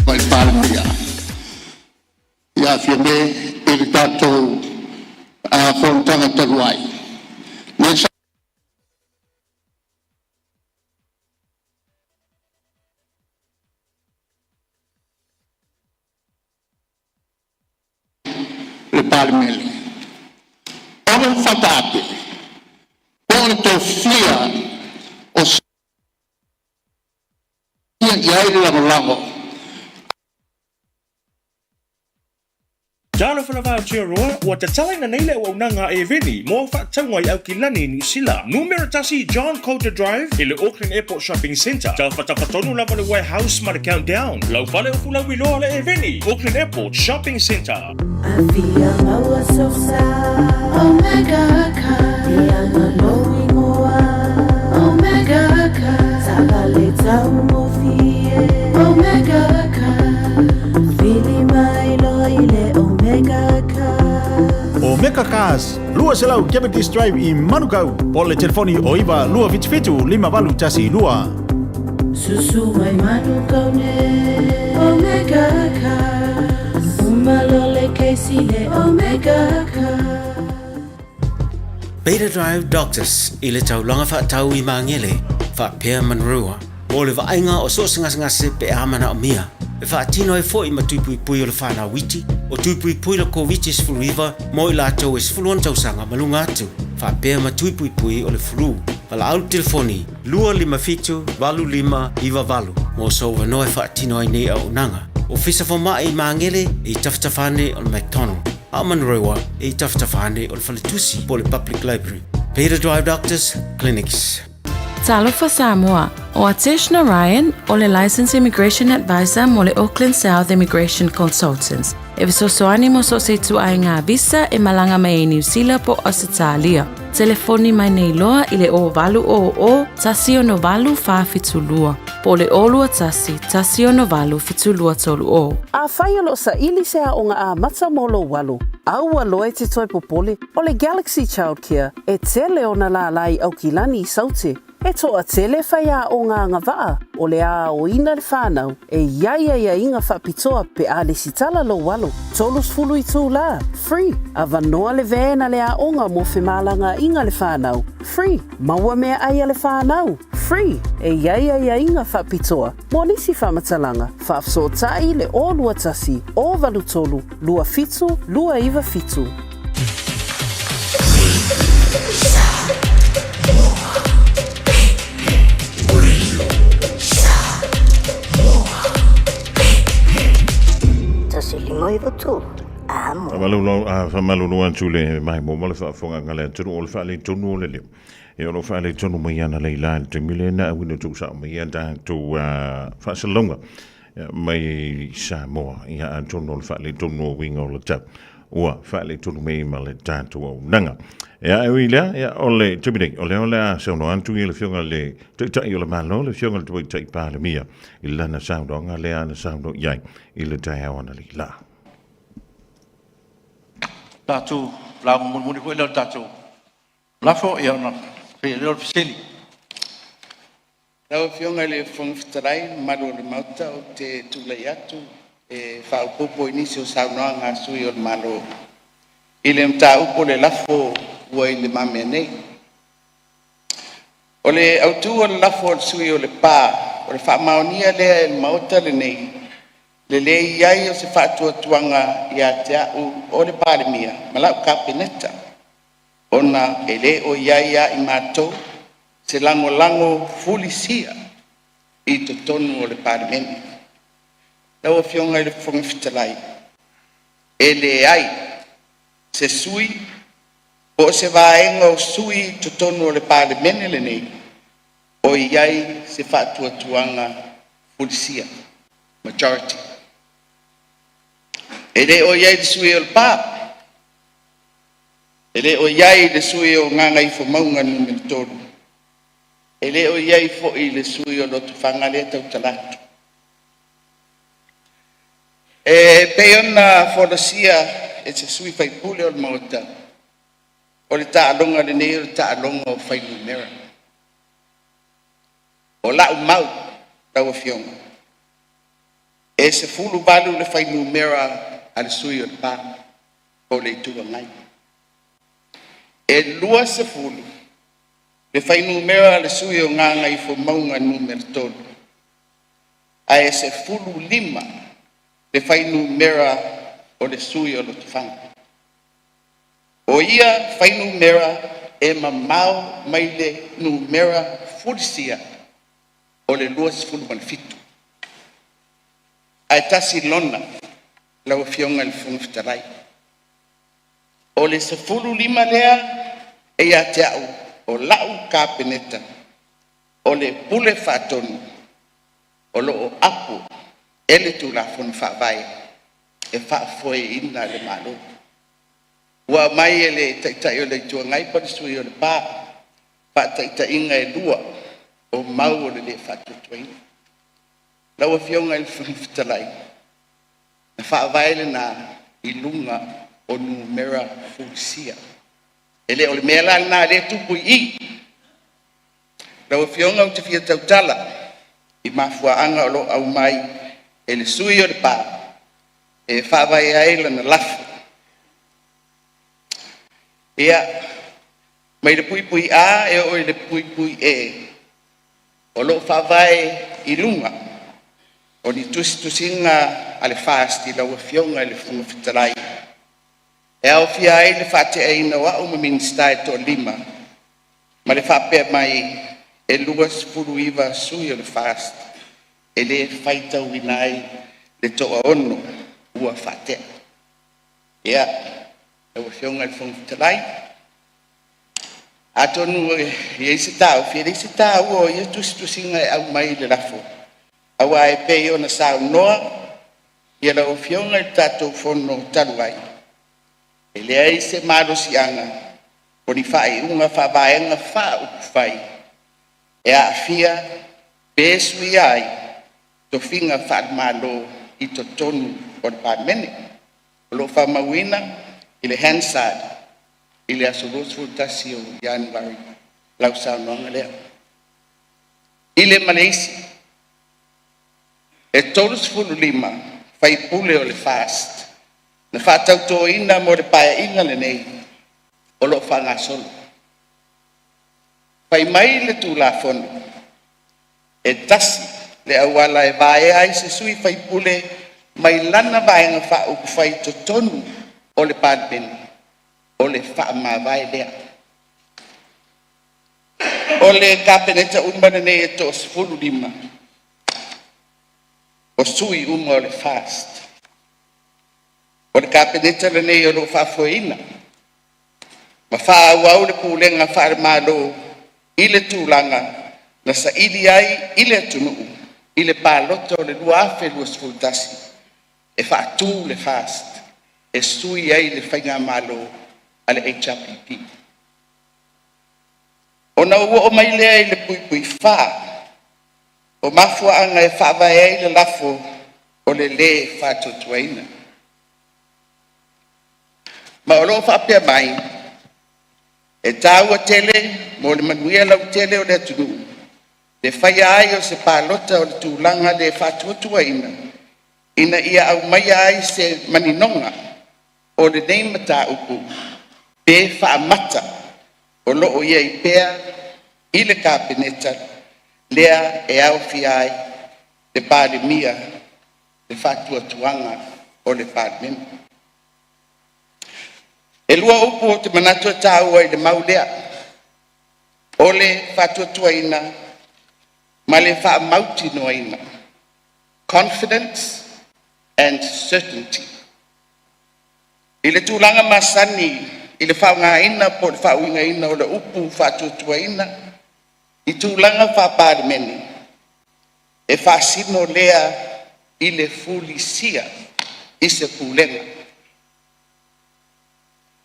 o le Palemia ia Fiame i le tatou fonotaga talu ai, lea sa le Palemene, o le faataape po o le tofia o i ai le lagolago. Talofa lava Aotearoa, ua tatalaina nei le auaunaga a Eveni mo au faatauga i Aukilani, Niu Sila. Numera 1 John Coulter Drive i le Auckland Airport Shopping Centre. Tafatafa tonu lava le Warehouse ma le Countdown. Lau fale upu lauiloa le Eveni, Auckland Airport Shopping Centre. Afia maua sosa Omega car Ianga lou ingoa Omega car Taavale taugofie Omega car Vili mai loa i le Omega car Omega Cars, 200 Cavendish Drive i Manukau, po o le telefoni o 9 277 5812. Susu mai Manukau nei Omega Cars Uma loa le kesi le Omega Cars. Beta Drive Doctors i le taulaga faatau i Magele, faapea Manrua, mo le vaaiga o so o se gasegase pe a manaomia. E faatino ai foi ma tui puipui o le whanau iti, o tui puipui le Koviti-19 mo i latou e 16 tausaga ma luga atu, faapea ma tui puipui o le flu. Valaau le telefoni 257 8598. mo sou avanoa e faatino ai nei auaunaga. Ofisa Fomai i Magele e i tafatafa ane o le McDonald, a o Manurewa e i tafatafa ane o le Faletusi po o le Public Library. Beta Drive Doctors Clinics. Talofa Samoa, ʻO Atesh Narayan, ʻo le Licensed Immigration Advisor mo le Auckland South Immigration Consultants, e fesoasoani mo so o se ituaiga visa e malaga mai ai Niu Sila po o Ausetalia. Telefoni mai nei loa i le 0800 168 472 po o le 021 168 7230. Afai o lo o saili se aoga amata mo lou alo, aua loa e te toe popole, o le Galaxy Childcare e tele ona lālā i Aukilani i Saute. E toatele faiaoga agavaa o le a aoina le whanau e i ai aiaiga faapitoa pe a lesitala lou alo. 30 itulā, free, avanoa le van a le aoga mo femalagaaiga le whanau, free, maua meaai a le whanau, free, e i ai aiaiga faapitoa mo nisi faamatalaga, faafesootai le 021 083 27 297. Faamalulu atu le maimoa ma le faafofogaaga a le atunuu o le faaletonu o le leo. E o lo o faaletonu mai ana leila i le taimi lena auina tuusao mai ia tatou faasalalauga mai Samoa. Ia atonu o le faaletonu o uiga o le tau ua faaletonu mai ma le tatou auaunaga. Ia e ui i lea, ia o le taimi nei, o lea o le a saunoa atu ia le Afioga i le Taitai o le Malo, le Afioga i le Tamaitai Palemia i lana saunoaga lea na saunoa i ai i le taeao analeila. Tatou lauga mulimuli foi lea o le tatou lafo, ia ona faia lea o le fesili. Lau Afioga i le Fofoga Fetalai ma le mamalu o le Maota, ou te tulai atu e faaopoopo i nisi o saunoaga a sui o le Malo i le mataupu o le lafo ua i lumamea nei. O le autu o le lafo a le sui usufono o Lepa, o le faamaonia lea e le Maota lenei le leai ai o se faatuatuaga ia te au o le Palemia ma lau Kapeneta, ona e le o i ai ia i matou se lagolago fulisia i totonu o le Palemene. Lau Afioga i le Fofoga Fetalai, e leai se sui po o se vaega o sui i totonu o le Palemene lenei o i ai se faatuatuaga fulisia, majority. E le o i ai le sui o Lepa, e le o i ai le sui o Gagaifomauga Nu.3, e le o i ai foi le sui o Lotofaga lea e tautala atu. E pei ona folasia e se sui usufono o le Maota, o le taaloga lenei o le taaloga o fuainumera. O lau mau lau Afioga, e 18 le fuainumera a le sui usufono o Lepa po o le Itu Agai. E 20 le fuainumera a le sui usufono o Gagaifomauga Nu.3, ae 15 le fuainumera o le sui usufono o Lotofaga. O ia fuainumera e mamao mai le numera fulisia o le 27. Ae tasi lona lau Afioga i le Fofoga Fetalai. O le 15 lea e ia te au o lau Kapeneta, o le Pule Faatonu o lo o apo e le Tulafono Faavae e faafoeina le Malo. Ua aumai e le Taitai o le Itu Agai po o le sui usufono o Lepa faataitaiga e lua o mau o le le faatuatuaina. Lau Afioga i le Fofoga Fetalai, na faavae lena i luga o numera fulisia. E le o le mea la lena lea e tupu i i. Lau Afioga ou te fia tautala i mafuaaga o lo o aumai e le sui usufono o Lepa e faavae ai lana lafo. Ia, mai le (a) e oo i le (e), o lo o faavae i luga o ni tusitusiga a le FAST i lau Afioga i le Fofoga Fetalai, e aofia ai le faateaina o au ma Minisita e toalima ma le faapea mai, e 29 sui o le FAST. e le faitauina ai le toaono ua faatea. Ia, lau Afioga i le Fofoga Fetalai, atonu e i ai se taofi, e leai se taua o ia tusitusiga e aumai i le lafo, aua e pei ona saunoa lau Afioga i le tatou Fono talu ai, e leai se malosiaga o ni faaiuga faa-Vaega Faaupufai e aafia pe suia ai tofiga faale-Malo i totonu o le Palemene. O lo o faamauina i le Hansard i le aso 21 o Ianuari lau saunoaga lea. I le ma le isi, e 35 sui usufono o le FAST na faatautoina mo le Paeaiga lenei o lo o faagasolo. Fai mai le Tulafono, e tasi le auala e vaea ai se sui faipule mai lana Vaega Faaupufai i totonu o le Palemene, o le faamavae lea. O le Kapeneta uma lenei e toa-15, o sui uma o le FAST. O le Kapeneta lenei o lo o faafoeina ma faaauau le pulega faale-Malo i le tulaga na saili ai i le atunuu i le palota o le 2021 e faatu le FAST e sui ai le faigamalo a le HRPP. Ona ou oo mai lea i le (4) o mafuaaga e faavae ai le lafo o le lē Faatuatuaina. Ma o lo o faapea mai, e taua tele mo le manuia lautele o le atunuu le faia ai o se palota o le tulaga lē faatuatuaina ina ia aumaia ai se maninoga o lenei mataupu pe faamata o lo o i ai pea i le Kapeneta lea e aofia ai le Palemia le faatuatuaga o le Palemene. E lua upu ou te manatu e taua i le mau lea, o le faatuatuaina ma le faamautinoaina, confidence and certainty. I le tulaga masani i le faaaogaina po o le faauigaina o le upu faatuatuaina i tulaga faa-Palemene, e faasino lea i le fulisia i se Pulega.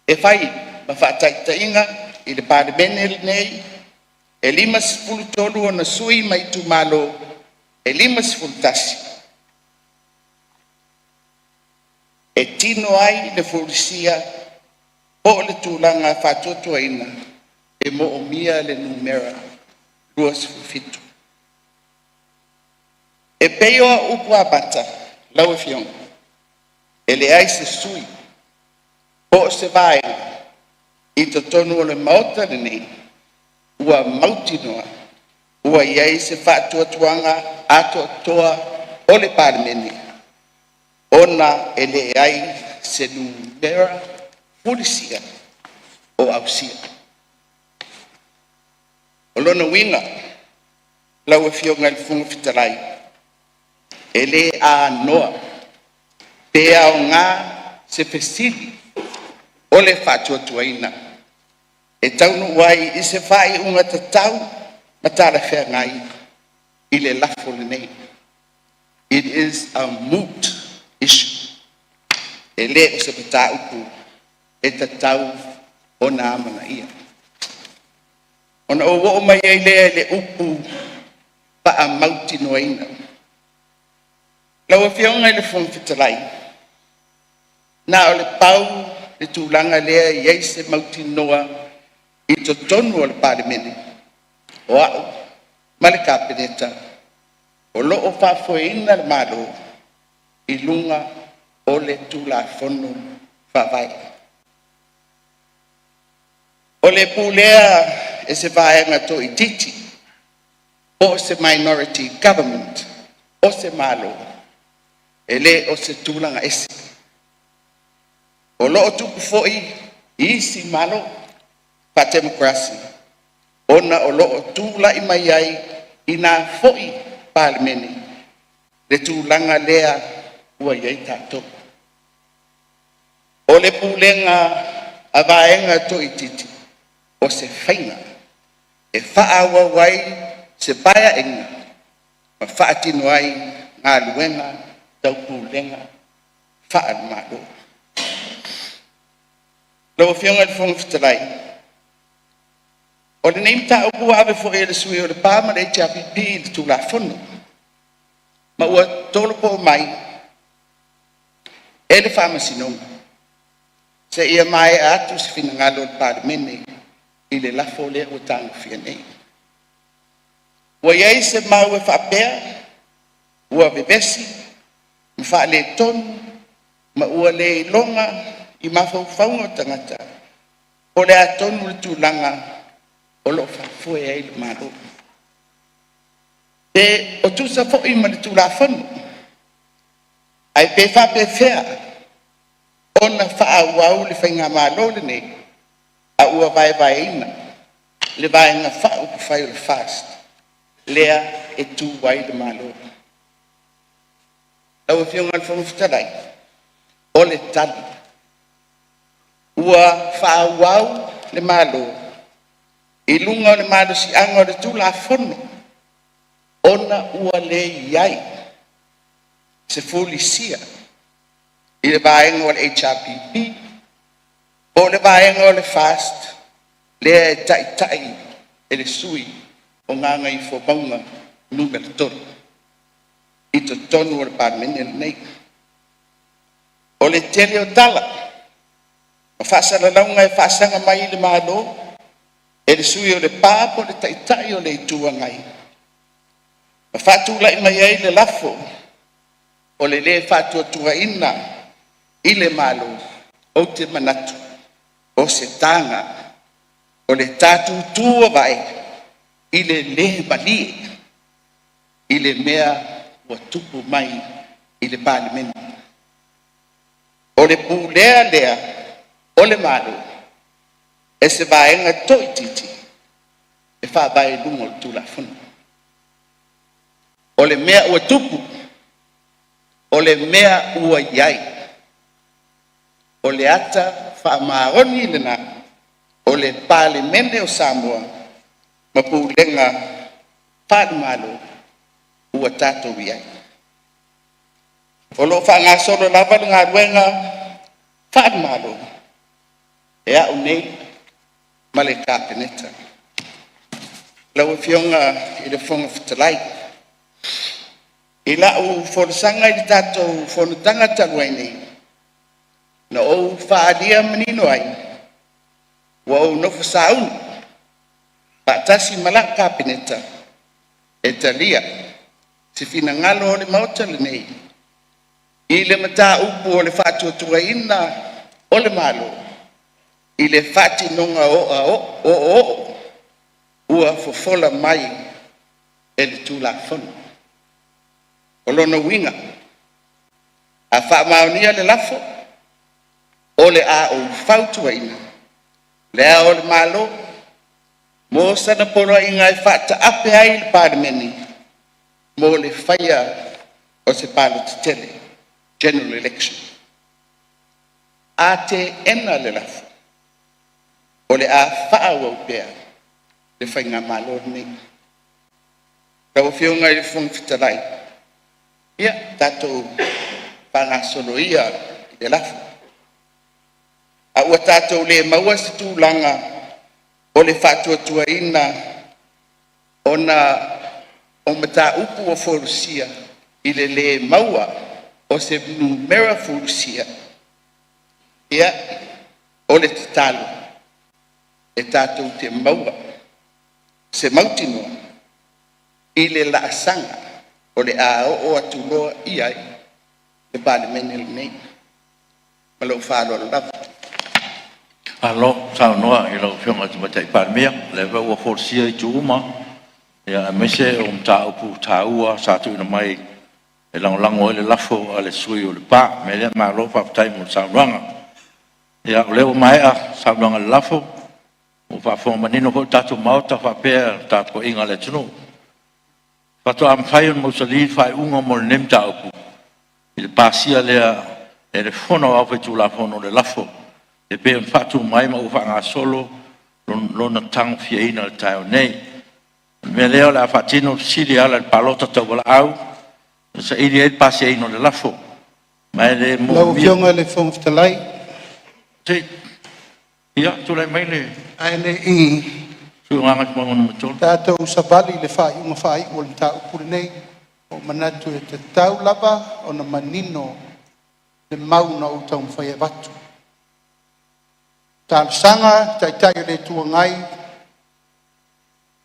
E fai ma faataitaiga i le Palemene lenei, e 53 ona sui mai itumalo e 51 e tino ai le fulisia po o le tulaga faatuatuaina e moomia le numera 27. E pei o au upu amata lau Afioga, e leai se sui po o se Vaega i totonu o le Maota lenei ua mautinoa ua i ai se faatuatuaga atoatoa o le Palemene ona e leai se numera fulisia o ausia. O lona uiga lau Afioga i le Fofoga Fetalai, e le anoa pe aoga se fesili o le faatuatuaina e taunuu ai i se faaiuga tatau ma talafeagai i le lafo lenei. It is a moot issue. E le o se mataupu e tatau ona amanaia. Ona ou oo mai ai lea i le upu faamautinoaina. Lau Afioga i le Fofoga Fetalai, na o le pau le tulaga lea e i ai se mautinoa i totonu o le Palemene, o au ma le Kapeneta o lo o faafoeina le Malo i luga o le Tulafono Faavae. O le pulea e se vaega toaitiiti po o se minority government o se Malo, e le o se tulaga ese. O lo o tupu foi i isi Malo faatemokarasi ona o lo o tulai mai ai i na foi Palemene Le tulaga lea ua i ai tatou. O le pulega a vaega toaitiiti, o se faiga e faaauau ai se Paeaiga ma faatino ai galuega tau pulega faale-Malo. Lau Afioga i le Fofoga Fetalai, o lenei mataupu ua ave foi e le sui usufono o Lepa ma le HRPP i le Tulafono, ma ua tolopo mai e le Faamasinoga seia maea atu se finagalo o le Palemene i le lafo lea ua tagofia nei. Ua i ai se mau e faapea ua vevesi ma faaletonu ma ua le iloga i mafaufauga o tagata po o le a tonu le tulaga o lo o faafoe ai le Malo. Pe o tusa foi ma le Tulafono, ae pe faapefea ona faaauau le faigamalo lenei a ua vaevaeina le Vaega Faaupufai o le FAST lea e tu ai le Malo. Lau Afioga i le Fofoga Fetalai, o le tali, ua faaauau le Malo i luga o le malosiaga o le Tulafono ona ua le i ai se fulisia i le vaega o le HRPP po o le vaega o le FAST lea e taitai e le sui usufono o Gagaifomauga 3 i totonu o le Palemene lenei. O le tele o tala ma faasalalauga e faasaga mai i le Malo e le sui usufono o Lepa po o le Taitai o le Itu Agai, ma faatulai mai ai le lafo o le lē Faatuatuaina i le Malo, ou te manatu o se taga o le ta tutu o vae i le le malie i le mea ua tupu mai i le Palemene. O le pulea lea o le Malo e se vaega toaitiiti e faavae i luga o le Tulafono. O le mea ua tupu, o le mea ua i ai, o le ata faamaoni lena o le Palemene o Samoa ma pulega faale-Malo ua tatou i ai. O lo o faagasolo lava le galuega faale-Malo e a'u nei ma le Kapeneta. Lau Afioga i le Fofoga Fetalai, i lau folasaga i le tatou fonotaga talu ai nei, na ou faaalia manino ai, ua ou nofo sauni faatasi ma la'u Kapeneta e talia se finagalo o le Maota lenei i le mataupu o le faatuatuaina o le Malo i le faatinoga o'oo'o ua fofola mai e le Tulafono. O lona uiga, a faamaonia le lafo, o le a ou fautuaina Le Ao o le Malo mo sana Poloaiga e faataape ai le Palemene mo le faia o se Palota Tele, General Election. A teena le lafo, o le a faaauau pea le Faigamalo lenei. Lau Afioga i le Fofoga Fetalai, ia tatou faagasolo ia i le lafo, a ua tatou le maua se tulaga o le faatuatuaina ona o mataupu ua folasia i le lē maua o se numera fulisia. Ia, o le tatalo e tatou te maua se mautinoa i le laasaga o le a oo atu loa i ai le Palemene lenei. Ma lou faaaloalo lava. Malo saunoa i lau Afioga i le Tamaitai Palemia, o lea foi ua folasia itu uma, aemaise o mataupu taua sa tuuina mai e lagolago ai le lafo a le sui usufono o Lepa. O le mea lea, malo faafetai mo le saunoaga. Ia o lea ua maea saunoaga i le lafo, ua faafofoga manino foi le tatou Maota faapea le tapuaiga a le atunuu. Faatoa mafai ona mausali le faaiuga mo lenei mataupu i le pasia lea e le Fono Aoao Faitulafono o le lafo e pei ona faatu mai ma ua faagasolo lona tagofiaina i le taeao nei. O le mea lea o le a faatino le fesili e ala i le palota tauvalaau e saili ai le pasiaina o le lafo. Ma e le Lau moomia. Afioga i le Fofoga Fetalai, Ia, tulai mai le ae le i sui usufono mo Gagaifomauga Nu.3. tatou savali i le faaiuga faaiu o le mataupu lenei, ua ou manatu e tatau lava ona manino le mau na ou taumafai e avatu. Talosaga i le Taitai o le Itu Agai,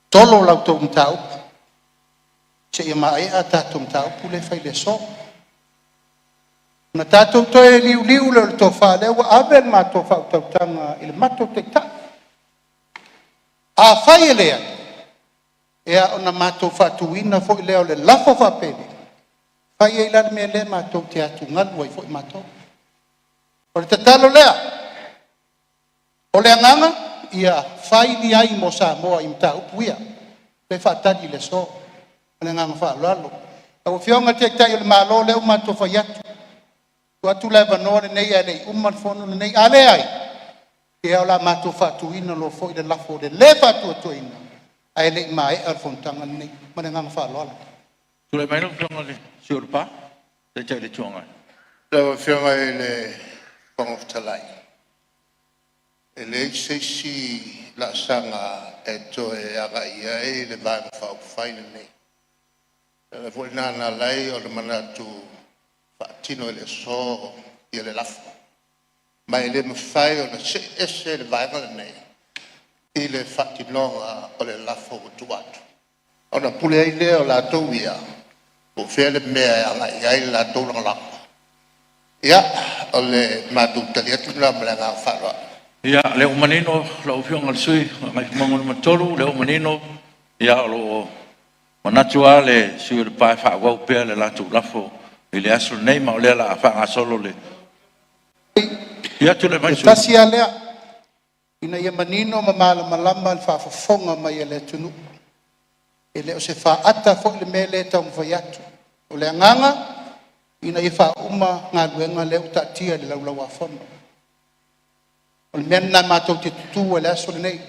tolo la outou mataupu seia maea a tatou mataupu lea e fai i le aso. Ona tatou toe liuliu lea o le tofa, o lea ua ave le matou faautautaga i le matou Taitai. Afai e leai, ia ona matou faatuina foi lea o le lafo faapeni, e fai ai la le mea lea matou te atugalu ai foi matou. O le tatalo lea, o le agaga ia fai ni ai mo Samoa i mataupu ia lea e faatali i le aso. Ma le agaga faaaloalo. Lau Afioga i le Taitai o le Malo o lea ua matou fai atu, tuu atu le avanoa lenei ae le i uma le fono lenei. A leai, ia o le a matou faatuina loa foi le lafo o le lē faatuatuaina ae le i maea le fonotaga lenei. Ma le agaga faaaloalo. Tulai mai lau Afioga i le sui usufono mo Lepa, le Taitai o le Itu Agai. Lau Afioga i le Fofoga Fetalai, e leai se isi laasaga e toe agai i ai le Vaega Faaupufai lenei. O le ala foi lena na ala ai ona manatu e faatino i le aso le lafo, ma e le mafai ona se'e ese le Vaega lenei i le faatinoga o le lafo ua tuu atu, ona pule ai lea o latou ia po o fea le mea e agai i ai le latou lagolago. Ia, o le matou tali atu lena ma le agaga faaaloalo. Ia, o lea ua manino lau Afioga i le sui usufono mo Gagaifomauga 3, o lea ua manino, o lo o manatu lava le sui usufono o Lepa e faaauau pea le latou lafo i le aso lenei, ma o lea o le a faagasolo le… Ia, tulai mai le E sui usufono. tasi lava lea, ina ia manino ma malamalama le faafofoga mai a le atunuu. E le o se faata foi le mea lea e taumafai atu. O le agaga ina ia faauma galuega lea ua taatia i le Laulau-a-Fono. O le mea lena matou te tutu ai i le aso lenei.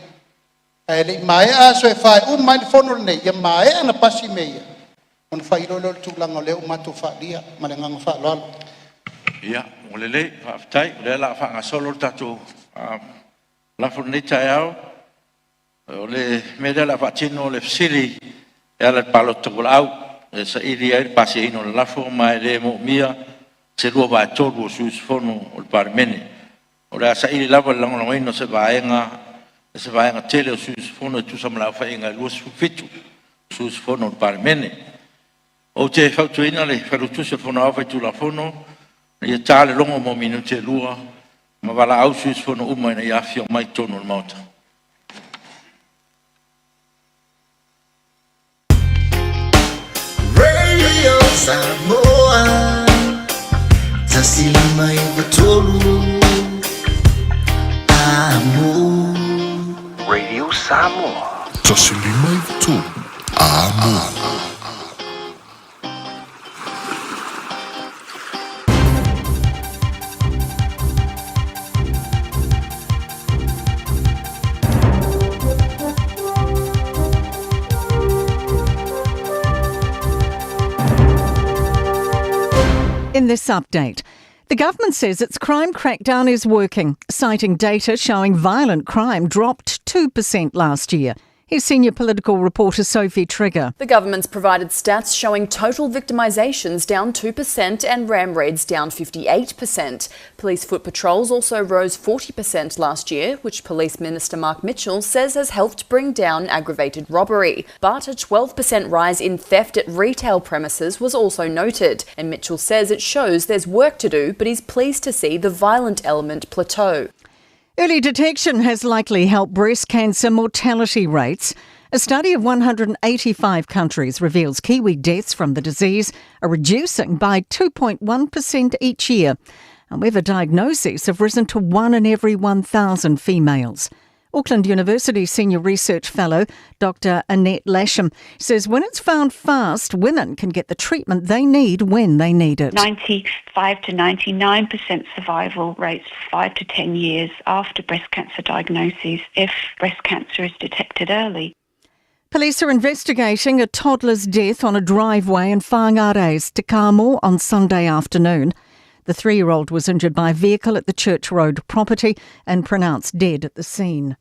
Ae le i maea aso e fa e uma ai le fono lenei, ia maea ona pasi mea ia, ona fai loa lea o le tulaga lea ua matou faaalia. Ma le agaga faaaloalo. Ia, ua lelei, faafetai. O lea o le a faagasolo le tatou lafo i lenei taeao. O le mea lea o le a faatino le fesili e ala i le palota tauvalaau e saili ai le pasiaina o le lafo, ma e le moomia se 2/3 o sui usufono o le Palemene. O le a saili lava i le lagolagoina o se vaega tele o sui usufono e tusa ma le aofaiga e 27 sui usufono o le Palemene. Ou te fautuaina le Failautusi o le Fono Aoao Faitulafono ina ia ta le logo mo minute e 2 ma valaau sui usufono uma ina ia afifio mai i totonu o le Maota. Radio Samoa 1 5 9 3 Amo. Radio Samoa. 1 5 9 3 Amo. In this update, the government says its crime crackdown is working, citing data showing violent crime dropped 2% last year. Here's senior political reporter Sophie Trigger. The government's provided stats showing total victimisations down 2% and ram raids down 58%. Police foot patrols also rose 40% last year, which Police Minister Mark Mitchell says has helped bring down aggravated robbery. But a 12% rise in theft at retail premises was also noted, and Mitchell says it shows there's work to do, but he's pleased to see the violent element plateau. Early detection has likely helped breast cancer mortality rates. A study of 185 countries reveals Kiwi deaths from the disease are reducing by 2.1% each year. However, diagnoses have risen to 1 in every 1,000 females. Auckland University Senior Research Fellow Dr. Annette Lasham says when it's found fast, women can get the treatment they need when they need it. 95 to 99% survival rates 5 to 10 years after breast cancer diagnosis if breast cancer is detected early. Police are investigating a toddler's death on a driveway in Whangarei's Te Kamo on Sunday afternoon. The three-year-old was injured by a vehicle at the Church Road property and pronounced dead at the scene.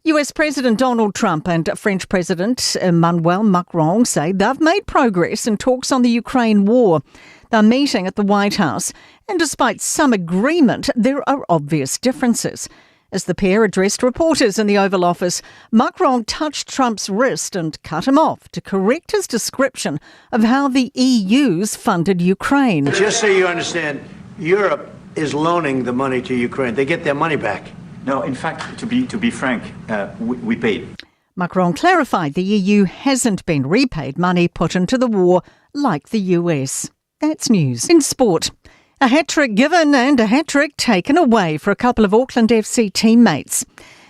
US President Donald Trump and French President Emmanuel Macron say they've made progress in talks on the Ukraine war. They're meeting at the White House, and despite some agreement, there are obvious differences. As the pair addressed reporters in the Oval Office, Macron touched Trump's wrist and cut him off to correct his description of how the EU's funded Ukraine. Just so you understand, Europe is loaning the money to Ukraine. They get their money back. No, in fact, to be, to be frank, we, we paid. Macron clarified the EU hasn't been repaid money put into the war like the US. That's news. In sport, a hat trick given and a hat trick taken away for a couple of Auckland FC teammates.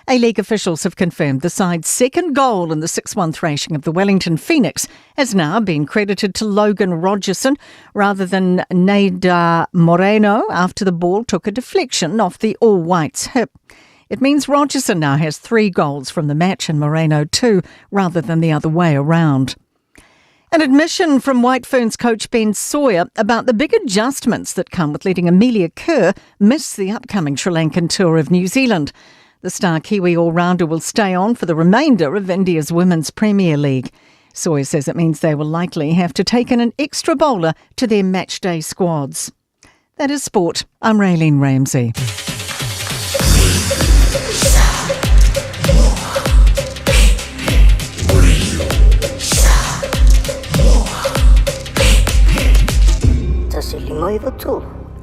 A-League officials have confirmed the side's second goal in the 6-1 thrashing of the Wellington Phoenix has now been credited to Logan Rogerson rather than Neyder Moreno after the ball took a deflection off the All-Whites hip. It means Rogerson now has three goals from the match and Moreno two, rather than the other way around. An admission from White Ferns coach Ben Sawyer about the big adjustments that come with letting Amelia Kerr miss the upcoming Sri Lankan tour of New Zealand. The star Kiwi all-rounder will stay on for the remainder of India's Women's Premier League. Sawyer says it means they will likely have to take in an extra bowler to their matchday squads. That is sport. I'm Raylene Ramsey.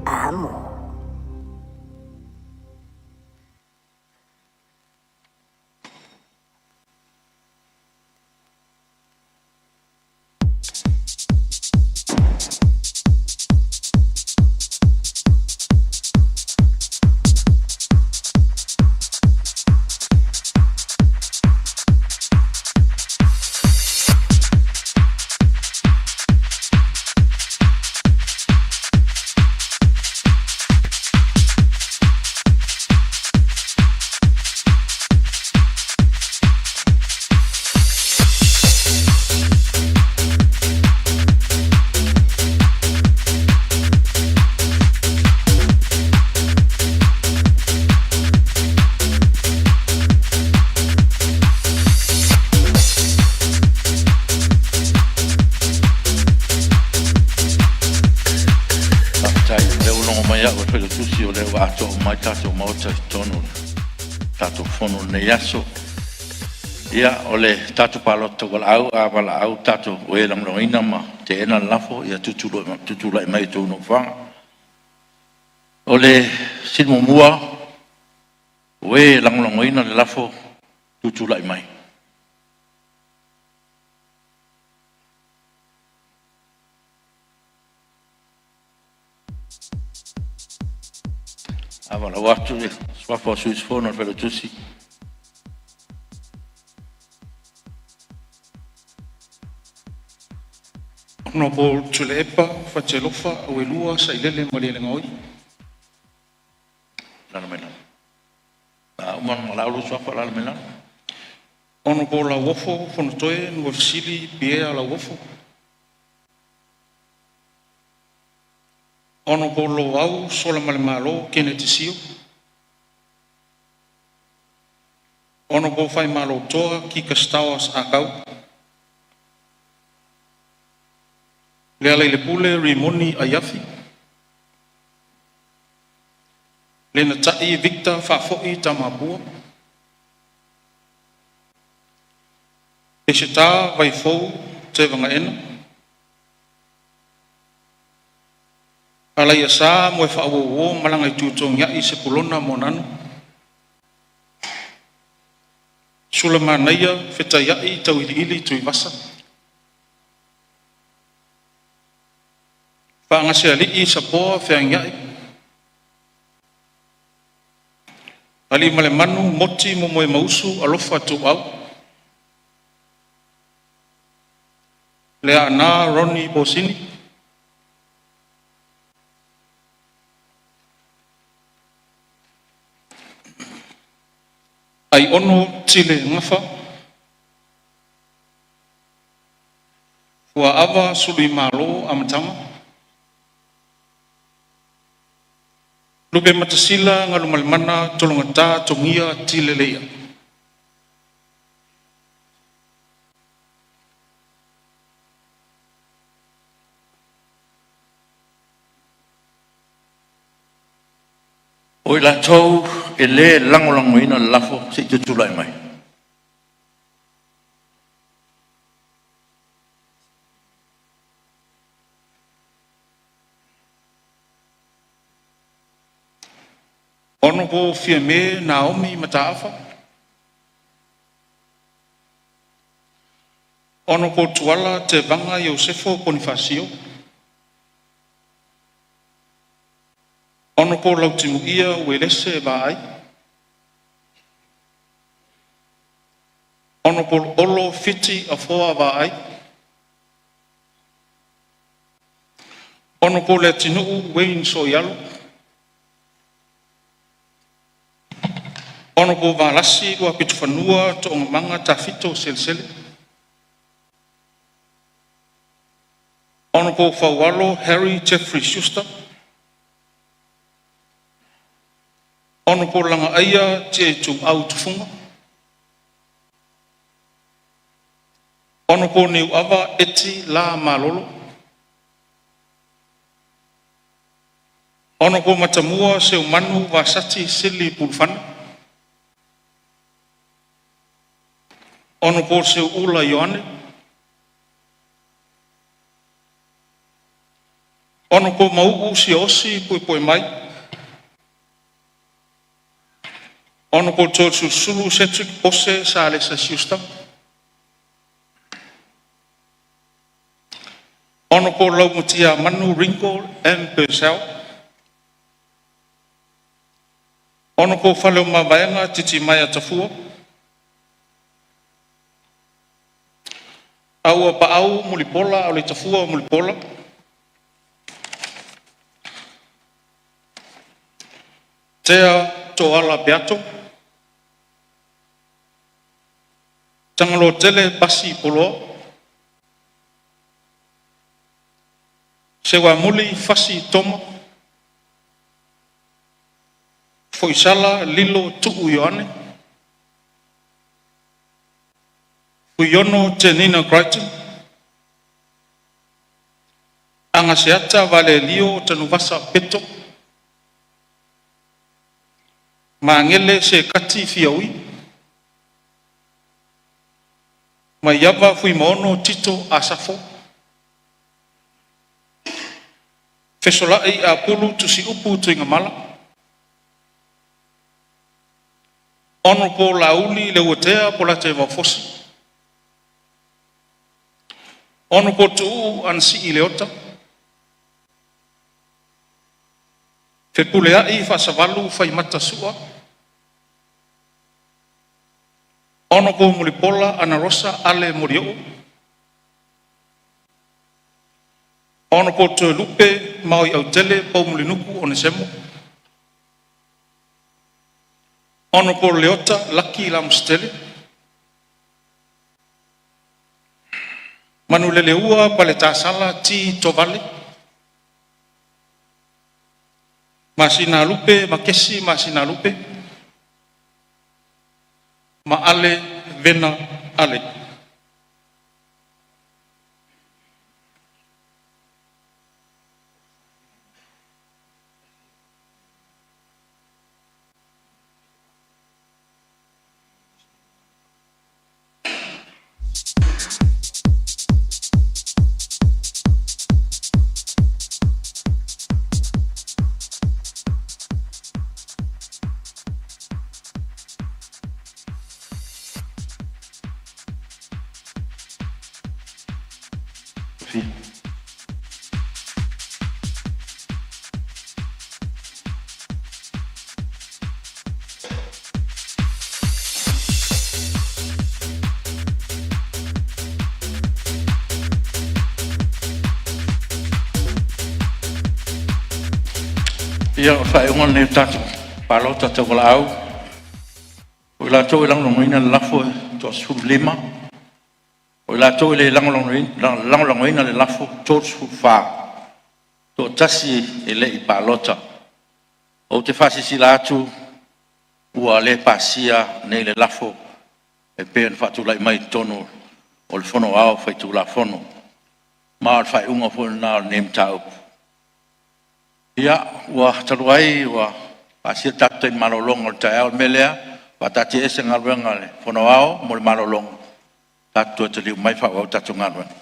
Amo. Faafetai, lea ua logo mai au e Failautusi o lea ua atoa uma ai tatou Maota i totonu o le tatou Fono i lenei aso. Ia, o le tatou palota taualaau, a valaau tatou o e lagolagoina ma teena le lafo, ia tutulai mai i outou nofoaga. O le fesili muamua, o e lagolagoina le lafo tutulai mai. A valaau atu le suafa o sui usufono o le Failautusi. Honourable Tuilaepa Fatialofa Auelua Sailele Malielegaoi. Lalo mai lalo. A uma ona valaau lou suafa, lalo mai lalo. Honourable Lauofo Fonotoe Nuafesili Pierre Lauofo. Honourable Loau Solamalemalo Keneti Sio. Honourable Faimalotoa Kika Stowers Akau. Lealailepule Rimoni Aiafi. Lenatai Victor Faafoi Tamapua. Peseta Vaifou Tevaga Alaiasa Moefaauouo Malagaitutogiai Sepulona Moananu. Sulamanaia Fetaiai Tauiliili Tuivasa. Faagasealii Sapoa Feagiai. Aliimalemanu Moti Momoemausu Alofa Tuuau. Leaana Ronnie Posini. Aiono Tile Gafa. Fuaava Suluimalo Amataga. Lupematasila Galumalemana Tologata Togia Tile Leia. O i latou e le lagolagoina le lafo, se i tutulai mai. Honorable Fiame Naomi Mataafa. Honorable Tuala Tevaga Iosefo Ponifasio. Honorable Lautimuia Uelese Vaai. Honorable Olo Fiti Afoa Vaai. Honorable Leatinuu Wayne Soialo. Honorable Valasi Luapitofanua Toogamaga Tafito Selesele. Honorable Faualo Harry Jeffrey Schuster. Honorable Lagaaia Tiaituau Tufuga. Honorable Niuava Eti L Malolo. Honorable Matamua Seumanu Vasati Sili Pulufana. Honorable Seuula Ioane. Honorable Mau'u Siaosi Puepuemai. Honorable Toeolesulusulu Cedric Pose Salesa Schuster. Honorable Laumatiamanu Ringo M. Purcell. Honorable Faleomavaega Titimaea Tafua. Auapaau Mulipola Auleitafua Mulipola. Tea Toala Peato. Tagaloatele Pasi Poloa. Seuamuli Fasi Toma. Foisala Lilo Tuu Ioane. Fuiono Tenina Crichton. Agaseata Valelio Tanuvasa Peto. Magele Sekati Fiaui. Maiava Fuimaono Tito Asafo. Fesola'i Apulu Tusi'upu Tuigamala. Honorable Laauli Leuatea Polataivao Fosi. Honorable Tuuu Anasii Leota. Fepuleai Faasavalu Faimata Sua. Honorable Mulipola Anarosa Ale Molioo. Honorable Toelupe Maoiautele Poumulinuku Onesemo. Honorable Leota Laki Lamositele. Manuleleua Paletasala T. Tovale. Masinalupe Makesi Masinalupe. Maale Vena Ale. Ia, o le faaiuga lenei o le tatou palota tauvalaau. O i latou e lagolagoina le lafo e toa-15, o i latou e le lagolagoina le lafo e 34, toatasi e le i palota. Ou te faasilasila atu ua le pasia nei le lafo e pei ona faatulai mai i totonu o le Fono Aoao Faitulafono. Ma o le faaiuga foi lena o lenei mataupu. Ia, ua talu ai ua pasia le tatou taimi malologa o le taeao, o le mea lea, faataatiaese Galuega a le Fono Aoao mo le malologa, tatou toe taliu mai faaauau le tatou galuega.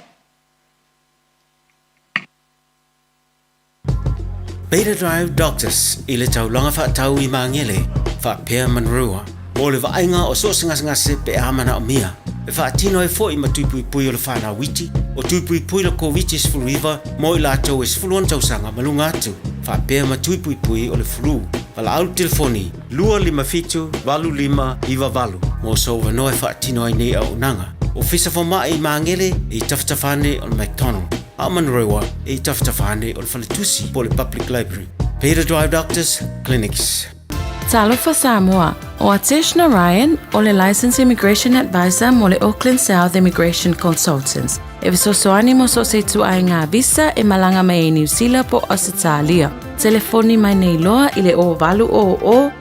Beta Drive Doctors i le taulaga faatau i Magele faapea Manurewa mo le vaaiga o so o se gasegase pe a manaomia. E faatino ai foi ma tui puipui o le whanau iti, o tui puipui le Koviti-19 mo i latou e 16 tausaga ma luga atu, faapea ma tui puipui o le flu. Valaau le telefoni 257 8598 mo sou avanoa e faatino ai nei auaunaga. Ofisa Fomai i Magele e i tafatafa ane o le McDonald, a o Manurewa e i tafatafa ane o le Faletusi po o le Public Library. Beta Drive Doctors Clinics. Talofa Samoa, o Atesh Narayan o le Licensed Immigration Advisor mo le Auckland South Immigration Consultants. E fesoasoani mo so o se ituaiga visa e malaga mai ai Niu Sila po o Ausetalia. Telefoni mai nei loa i le 0800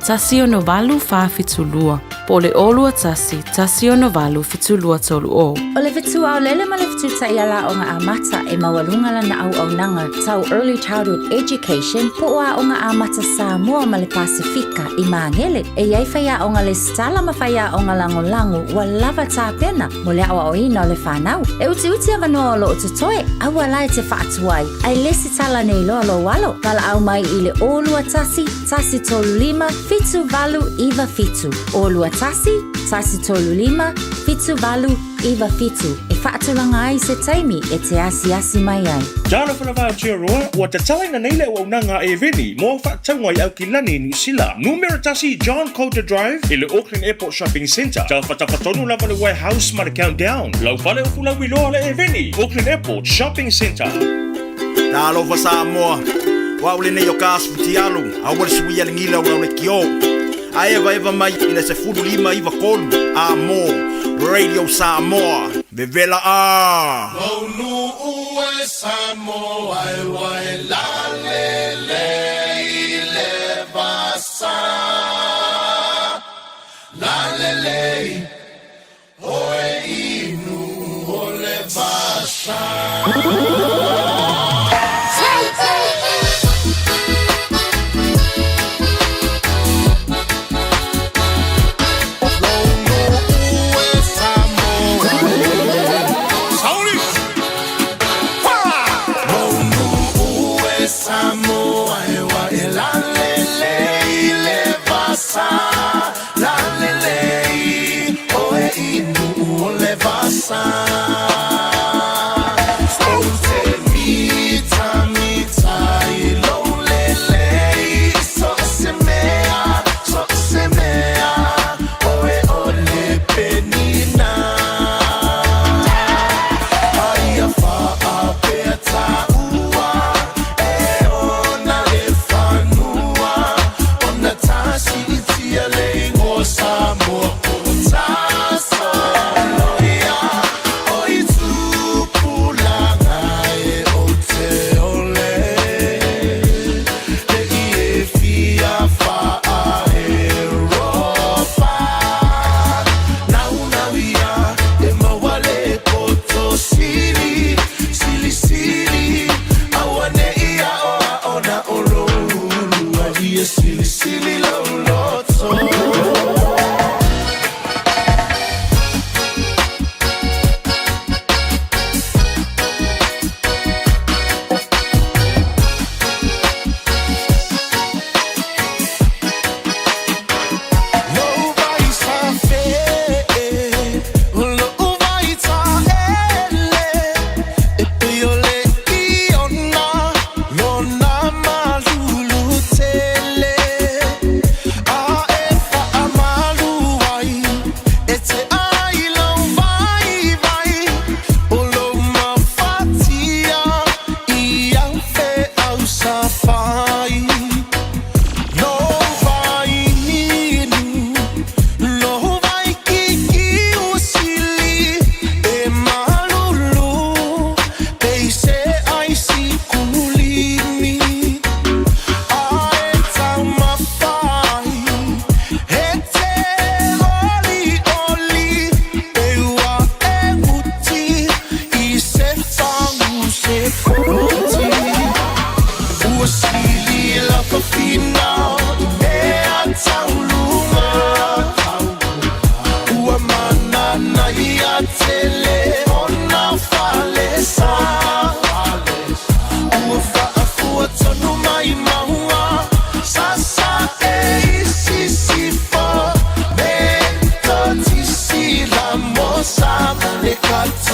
168 472 po o le 021 168 7230. O le fetu aolele ma le fetu taiala aoga amata e maualuga lana auaunaga tau Early Childhood Education po o Aoga Amata Samoa ma le Pasefika i Magele. E i ai faiaoga lesitala ma faiaoga lagolago ua lava tapena mo le aoaoina o le fanau. E utiuti avanoa o lo o totoe, aua la e te faatuai, ae lesitala nei loa lou alo. Valaau mai i le 021 135 7897. 021 135 7897 e faatulaga ai se taimi e te asiasi mai ai. Talofa lava Aotearoa, ua tatalaina nei le auaunaga a Eveni mo au faatauga i Aukilani, Niu Sila. Numera tasi John Coulter Drive i le Auckland Airport Shopping Centre. Tafatafa tonu lava le Warehouse ma le Countdown. Lau fale o Fulauiloa le Eveni, Auckland Airport Shopping Centre. Talofa Samoa, o au lenei o ka asu fitialu, aua le suia le gila o le kio. A evaeva mai i le 15 93 a mo Radio Samoa, vevela a! Maunuu e Samoa e ua e lalele i le vasa. Lalele oe inu o le vasa. Samoa e ua e lalele i le vasa. Lalele oe inu o le vasa. Ou te mitamita i lou lelei so se mea, so se mea, oe o le penina. Aia faapea taua e ona le fanua ona tasi i tia le igoa Samoa o tasoloia o i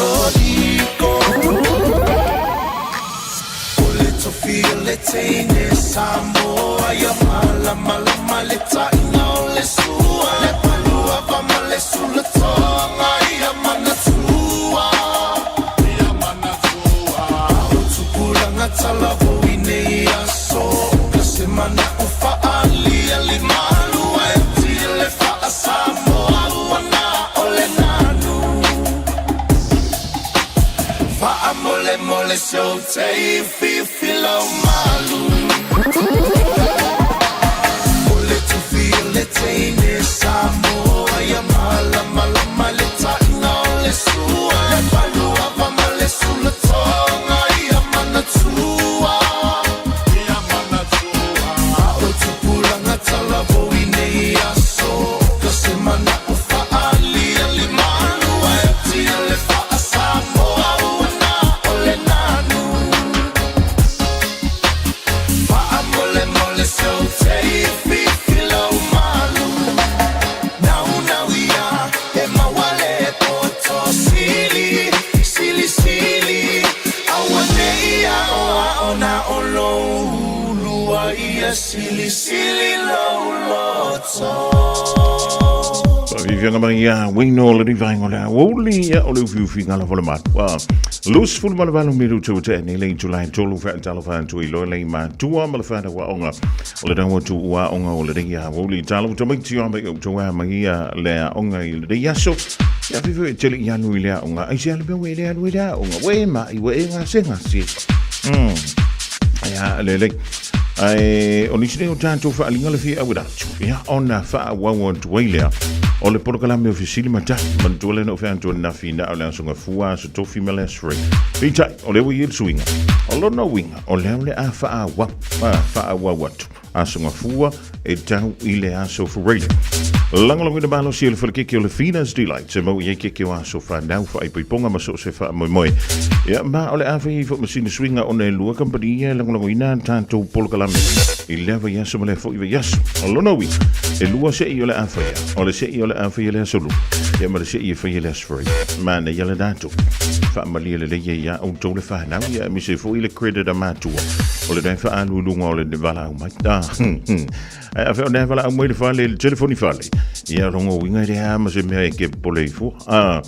Katoliko. O le tofi o le teine Samoa ia malamalama le taina o le sua. Le paluava ma le sulatoga ia manatua. Ia manatua. O tupulaga talavou i nei aso. Ka se mana o faalia limalua e tile faa-Samoa ua na o le nanu. Faamolemole se o te fifi lau malu. O le tofi o le teine Samoa ia malamalama le taina o le sua. Le paluava ma le sulatoga ia manatua. Ia manatua. O tupulaga talavou i nei aso. Ka se mana o faalia limalua e tia le faa-Samoa ua na o le nanu. Faamolemole se o te fifi lau malu. Nau nau ia e mawale poto sili, sili sili. Aua nei ao ao na o lou lua ia sili sili lou loto. Vivianga mai ia Wino le rivaingo le auli ia o le ufiufi ngala fole matua. Lus fulu ma le valu miru tu te ni le July tolu fa talo fa tu i loe le matua ma le fa wa onga. O le dawa tu ua onga o le ria auli talo tu mai ti o mai o tu a mai ia le a onga i le ria so. Ia vivu e tele ia nui le a onga. Ai se ale me we le alu le a onga. We ma i we nga se nga se. Ia le le. Ai o nisi nei o tātou whaalinga le fia awera atu. Ia ona whaawawa atu ai lea. O le polokalame o Fesili ma Tali. Manatua lea na o whea atu nafi na o le aso ngafua aso tofi ma le aso free. Peitai, o lea ua i le suiga. O lona uiga, o lea o le a whaawawa, whaawawa atu. Aso Gafua e tau i le aso Faraile. Lagolagoina malosi e le falekeke o le Fina's Delight e mau i ai keke o aso whanau whaaipoiponga ma so o se whaamoemoe. Ia, ma o le a whai ifo ma sina suiga ona e lua kampani ia e lagolagoina a tātou polokalame i lea vaiaso ma lea foi vaiaso. O lona uiga, e lua se'i o le a whaia, o le se'i o le a whaia le aso lua, ia ma le se'i e whaia le aso Faraile. Manaia le tātou. Whaamalia lelei e ia outou le whanau, ia aemaise foi le credit a matua. O le whaalu i luga o le valaau mai. Ah, Ai a whea o nea valaau mai le fale, le telefoni fale. Ia rongo winga i rea ma se mea e ke pole i fua. Ah,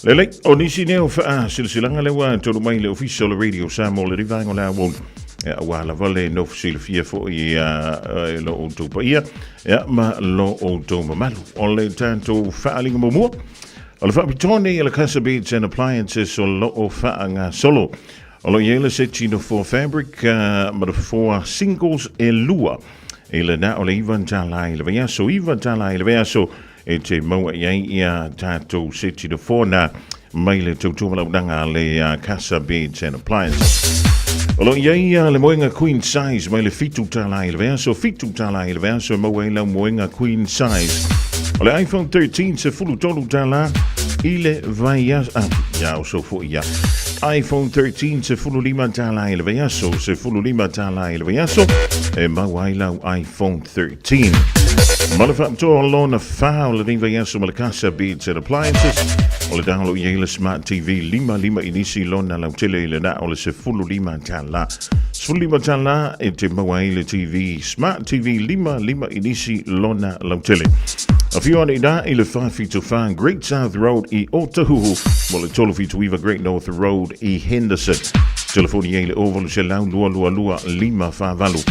lelei, o nisi nei o whaa silsilanga le wā tolu mai le ofisa o le Radio Samoa le rivaenga o le awolu. Ia, ua lava le nofo silafia foi e lo outou paia, ia, ma lo outou mamalu. O le tātou whaalinga muamua, o le whaapitoa nei a le Casa Beds and Appliances o lo o whaangasolo. O lo i ai le seti no four fabric ma le four singles e lua. I le na o le iva tālā i le vaiaso, iva tālā i le vaiaso e te maua i ai ia tātou seti no four nā mai le tautua malaunaga a le Casa Beds and Appliances. O lo i ai le moenga queen size mai le fitu tālā i le vaiaso, fitu tālā i le vaiaso e maua ai lau moenga queen size. O le iPhone 13 se fulu tolu tālā i le vaiaso, ah, ia o so foi ia. iPhone 13 se fulu lima tālā i le vaiaso, se fulu lima tālā i le vaiaso, e maua ai lau iPhone 13. Ma le faapitoa o lona whā o lenei vaiaso ma le Casa Beds and Appliances, o le download i ai le Smart TV lima lima inisi lona lautele i le na o le se fulu lima tālā. Sefulu lima tālā e te maua ai le TV Smart TV lima lima inisi lona lautele. Afio ane i rā i le 474 Great South Road i Otahuhu mo le 379 Great North Road i Henderson. Telefoni ai le 0800 222 548.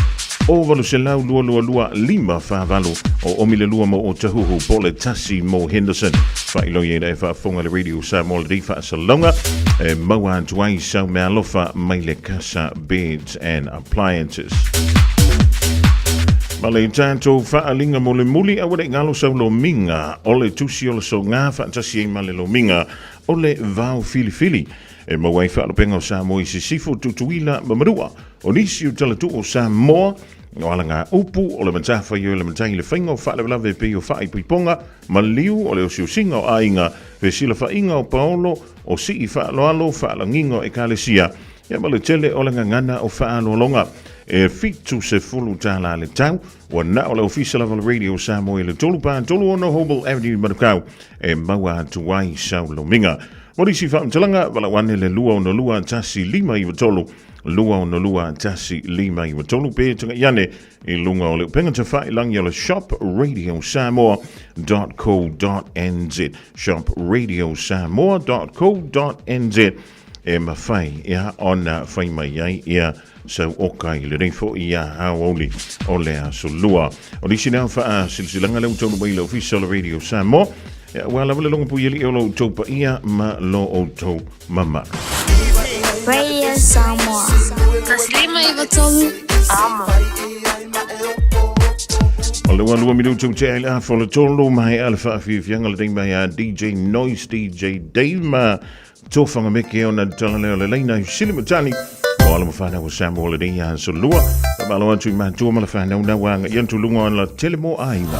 0800 222 548 o omi le lua mo Otahuhu po le tasi mo Henderson. Faailoa i ai e faafofoga le Radio Samoa le rei faasalauga e maua atu ai sau meaalofa mai le Casa Beds and Appliances. Ma le tātou whaalinga mo le muli aua le ngalo sau lomiga o le tusi o le soga faatasi ai ma le lomiga o le vao filifili e maua ai faalupega o Samoa i Sisifo, Tutuila ma Manua. O nisi o talatuu o Samoa o alaga upu o le matafaioi o le matai i le faiga o faalavelave e pei o faaipoipoga, maliu o le osiosiga o aiga, fesilafaiga o paolo, o sii faaaloalo, faalagiga o ekalesia, ia ma le tele o le gagana o faaaloaloga. E 70 tālā le tau, ua na o le ofisa lava o le Radio Samoa i le 3 pa 36 Hobel Avenue i Manukau e maua atu ai sau lomiga. Mo nisi faamatalaga, valaau ane le 262 1593, 262 1593 pe taga'i ane i luga o le upega tafailagi o le shopradiosamoa.co.nz, shopradiosamoa.co.nz e mafai ia ona fai mai ai ia sau oka i lenei fo'i ia aoauli o le aso lua. O nisi lea faasilasilaga lea ua taunuu mai i le Ofisa o le Radio Samoa, ia, ua lava le logo puiali'i o lo outou paia ma lo outou mamalu. Radio Samoa. 153 Amo. O le ua 2 minutu ua tea i le afa o le 3, maea le faafiafiaga lenei mai a DJ Noise, DJ Dave ma Tofaga meke ona tala lea o le laina i sili matani. O ala mawhanau o Samoa le nei aso lua. Whamalo atu i mātua ma le whanau na wanga i antu lunga o la tele mo aiga.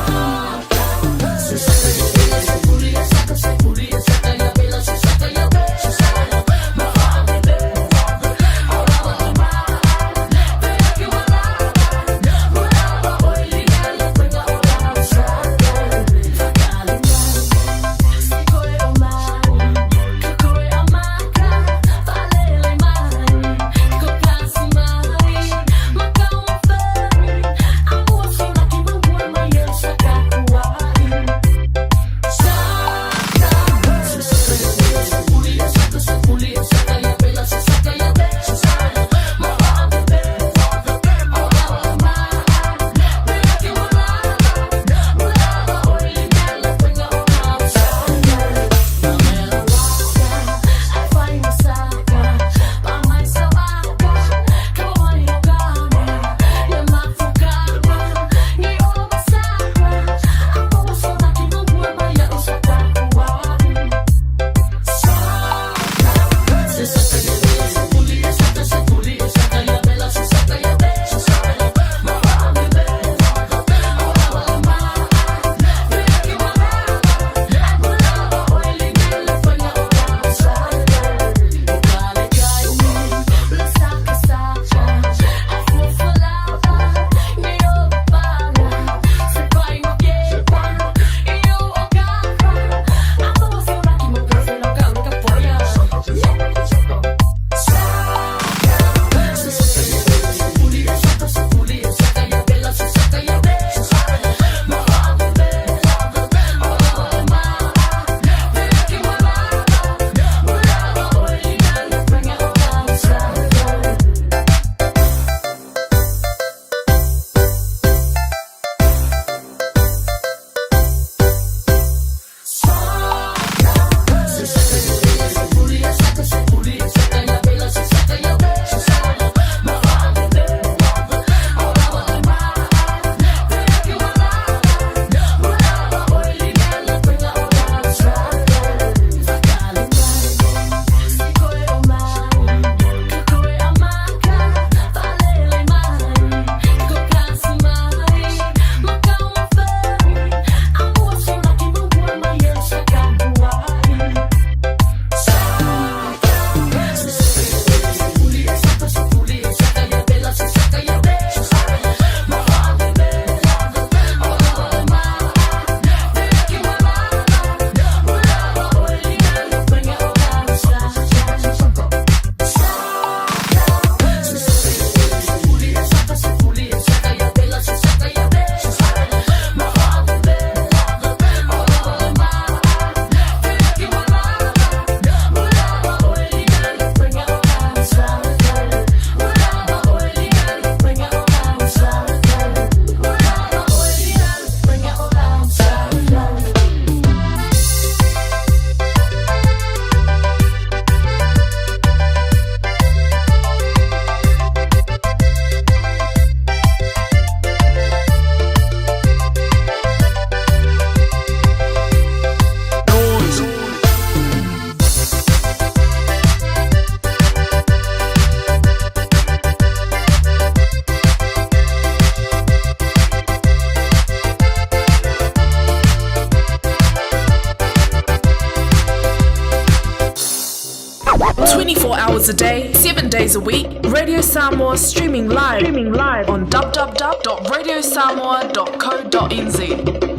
24 hours a day, 7 days a week, Radio Samoa streaming live, streaming live on www.radiosamoa.co.nz.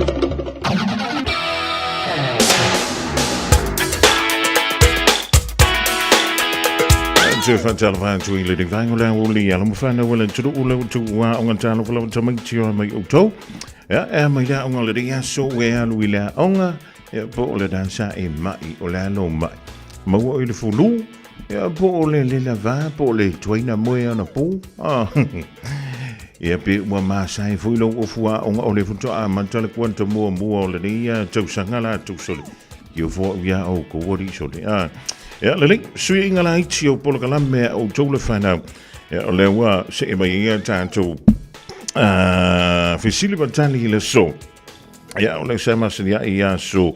Te whatala atu i le rivaingo le au li ala mwhana wala turu ula tu ua o ngā tālo wala tamaiti o mai o tau. Ia, e mai le aonga le ria so e alu i le aonga, ia po o le dansa e mai o le alo mai. Maua o i le fulu, ia po o le lela vā, po o le tuaina moe ana pō. Ah, ia pe ua māsai fui lou ofu aonga o le futoa a mata le kuanta mua mua o le ria tausanga la tausole. Ia fua u ia au ko wari sole. Ah, ia lelei, sui inga la iti o polokalame o tau le whanau. Ia o le ua se e mai ia tātou fesili ma tali i le so. Ia o le sa masani ai ia so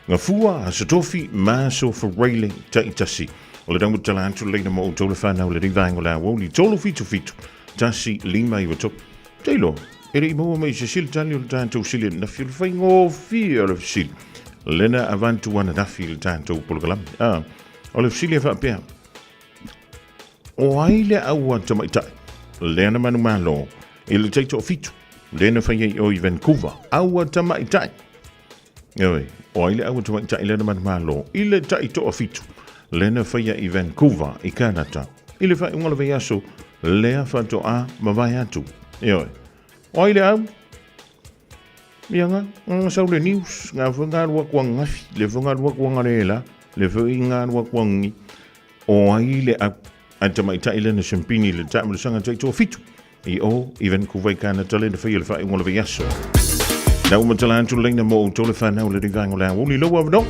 ngafua, aso tofi, ma so whareile taitasi. O le dangu tala atu leina mo o tau le whanau le rivaengo la woli tolu fitu fitu. Tasi lima i wato. Teilo, e le i maua mai se sili tali o le tātou sili na whiu le whaingōfie o le fesili. Lena avantu ana nafi le tātou polokalame. Ah, o le fesili e whaapea. O ai le aua tamaitai, lea na manumalo, i le taito o fitu, lea na whai ai o i Vancouver, aua tamaitai. Eoi, o ai le aua tamaitai lea na manumalo, i le taito o fitu, lea na whai i Vancouver, i Kanata, i le whai unga le veiaso, lea whatoa mawai atu. Eoi, o ai le au, Ia nga, nga sau le news, nga whangarua rua kua ngafi, le whangarua kua ngarela, le whangarua kua ngi, o ai le au, a tamaitai le na champini le ta mo sanga tai to fitu i o i Vancouver i Canada le na whai le whai ngola veiaso. Na uma tala atu leina mo o tole whanau le rivango le awoli lo awano.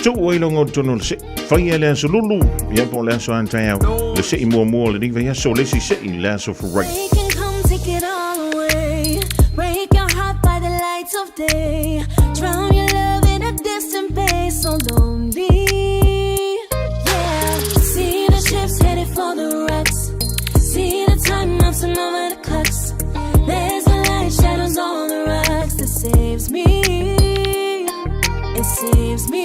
Tu oi longo tono le se whai le aso lulu. Ia po le aso antai au. Le se i mua mua le riva le si se i le aso for right. They can come take it all away. Break your heart by the lights of day. Drown your love in a distant bay. So lonely. Yeah. See the ships headed for the wrecks. See the time bouncing over the clocks. There's a light shadows on the rocks that saves me. It saves me.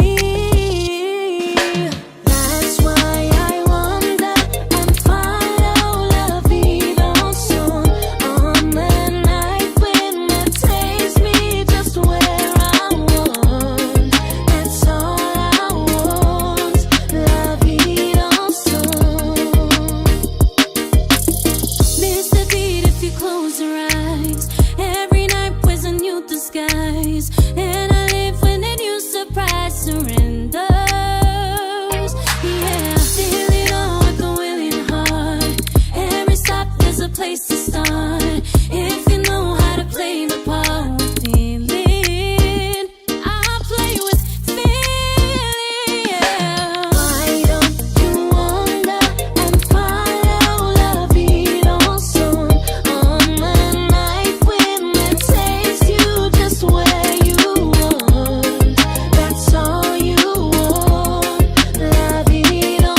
That's why I wonder and follow la vida on on the night when it takes me just where I want. That's all I want. La vida Miss the beat if you close your eyes. Every night wears a new disguise, and I live when a new surprise surrenders. Yeah, feel it all with a willing heart. Every stop there's a place to start. If you know how to play the part with feeling, I play with feeling. Yeah. Why don't you wonder and follow la vida on the night when it takes you just where you want. That's all you want. La vida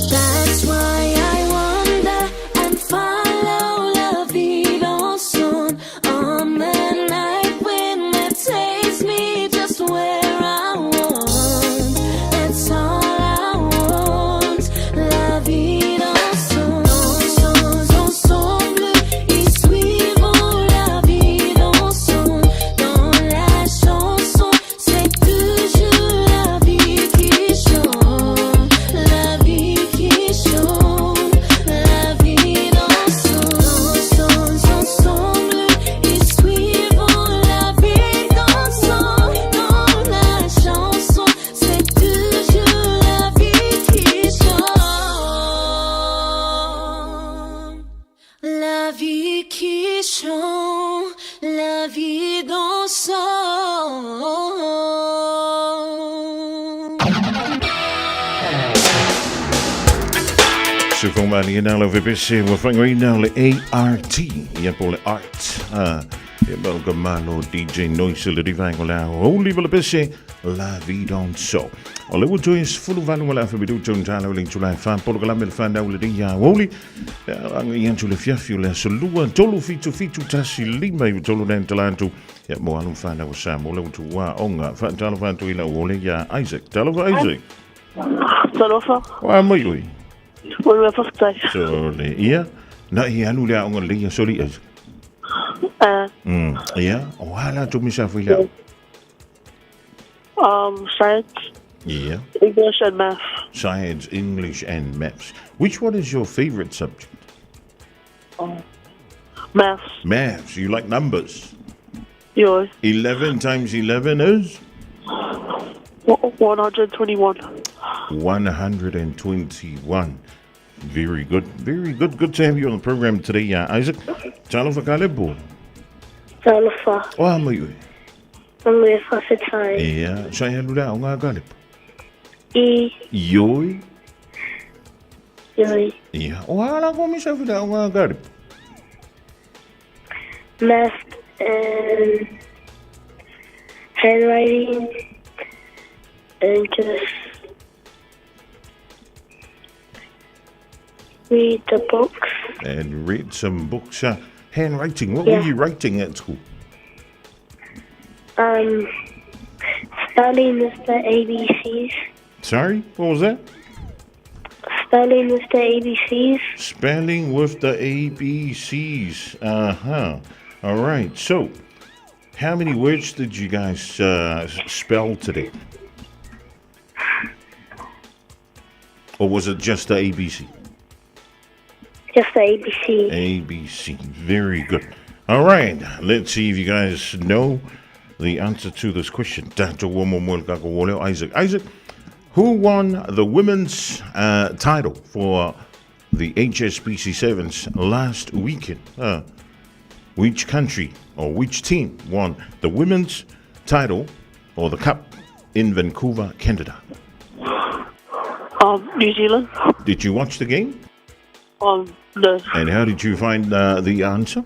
That's why I wonder and follow la vida on the night when it takes me just where I want. That's all I want. La vida ensemble et suivons la vida dans la chanson. C'est toujours la vie qui chante, la vie qui chante, la vie danse, ensemble et suivons la vie dansant dans la chanson. C'est toujours la vie qui chante, la vie qui chante, la vie dansant. Se whaumani e nā lau VPC, ua whangoina o le ART, ia po le Art. Ah, ia mau ka malo DJ Noise le rivaingo le ao. Holy wala pese, la vie danso. O le utu e sefulu valu ma le afa minuto un tala o le itula e wha, polo kalame le whanau le ria holy. Ia anga i atu le fiafi o le aso lua, tolu fitu fitu tasi lima i tolu nai tala atu. Ia mo alu whanau o sa mo le utu wā onga. Wha talo whantu i la ole ia Isaac. Talo wha Isaac. Talofa. Wa mai oi. Manuia whakatai. So, le ia, na i alu le aonga le ia soli Isaac. Ia, o a la tu misa fui le Science, Yeah. English and Math. Science, English and Maths. Which one is your favorite subject? Maths. Maths. You like numbers? Yo. 11 times 11 is? 121. 121. Very good. Very good. Good to have you on the program today, Isaac. Talofa Kalepo. Talofa. O a mai ue. Manuia whawhetai. Ea, sa e alu la o ngā Kalepo. I. Ioi. Ioi. Ia, o a la ko misa whira o ngā Kalepo. Math and handwriting and just read the books. And read some books. Handwriting. What were Yeah. you writing at school? Spelling with the ABCs. Sorry, what was that? Spelling with the ABCs. Spelling with the ABCs. Uh-huh. All right. So, how many words did you guys spell today? Or was it just the ABC? Just the ABC. ABC. Very good. All right. Let's see if you guys know the answer to this question. Dr. Womo Mwelkakowoleo, Isaac. Isaac, who won the women's title for the HSBC Sevens last weekend? Which country or which team won the women's title or the cup in Vancouver, Canada? New Zealand. Did you watch the game? No. And how did you find the answer?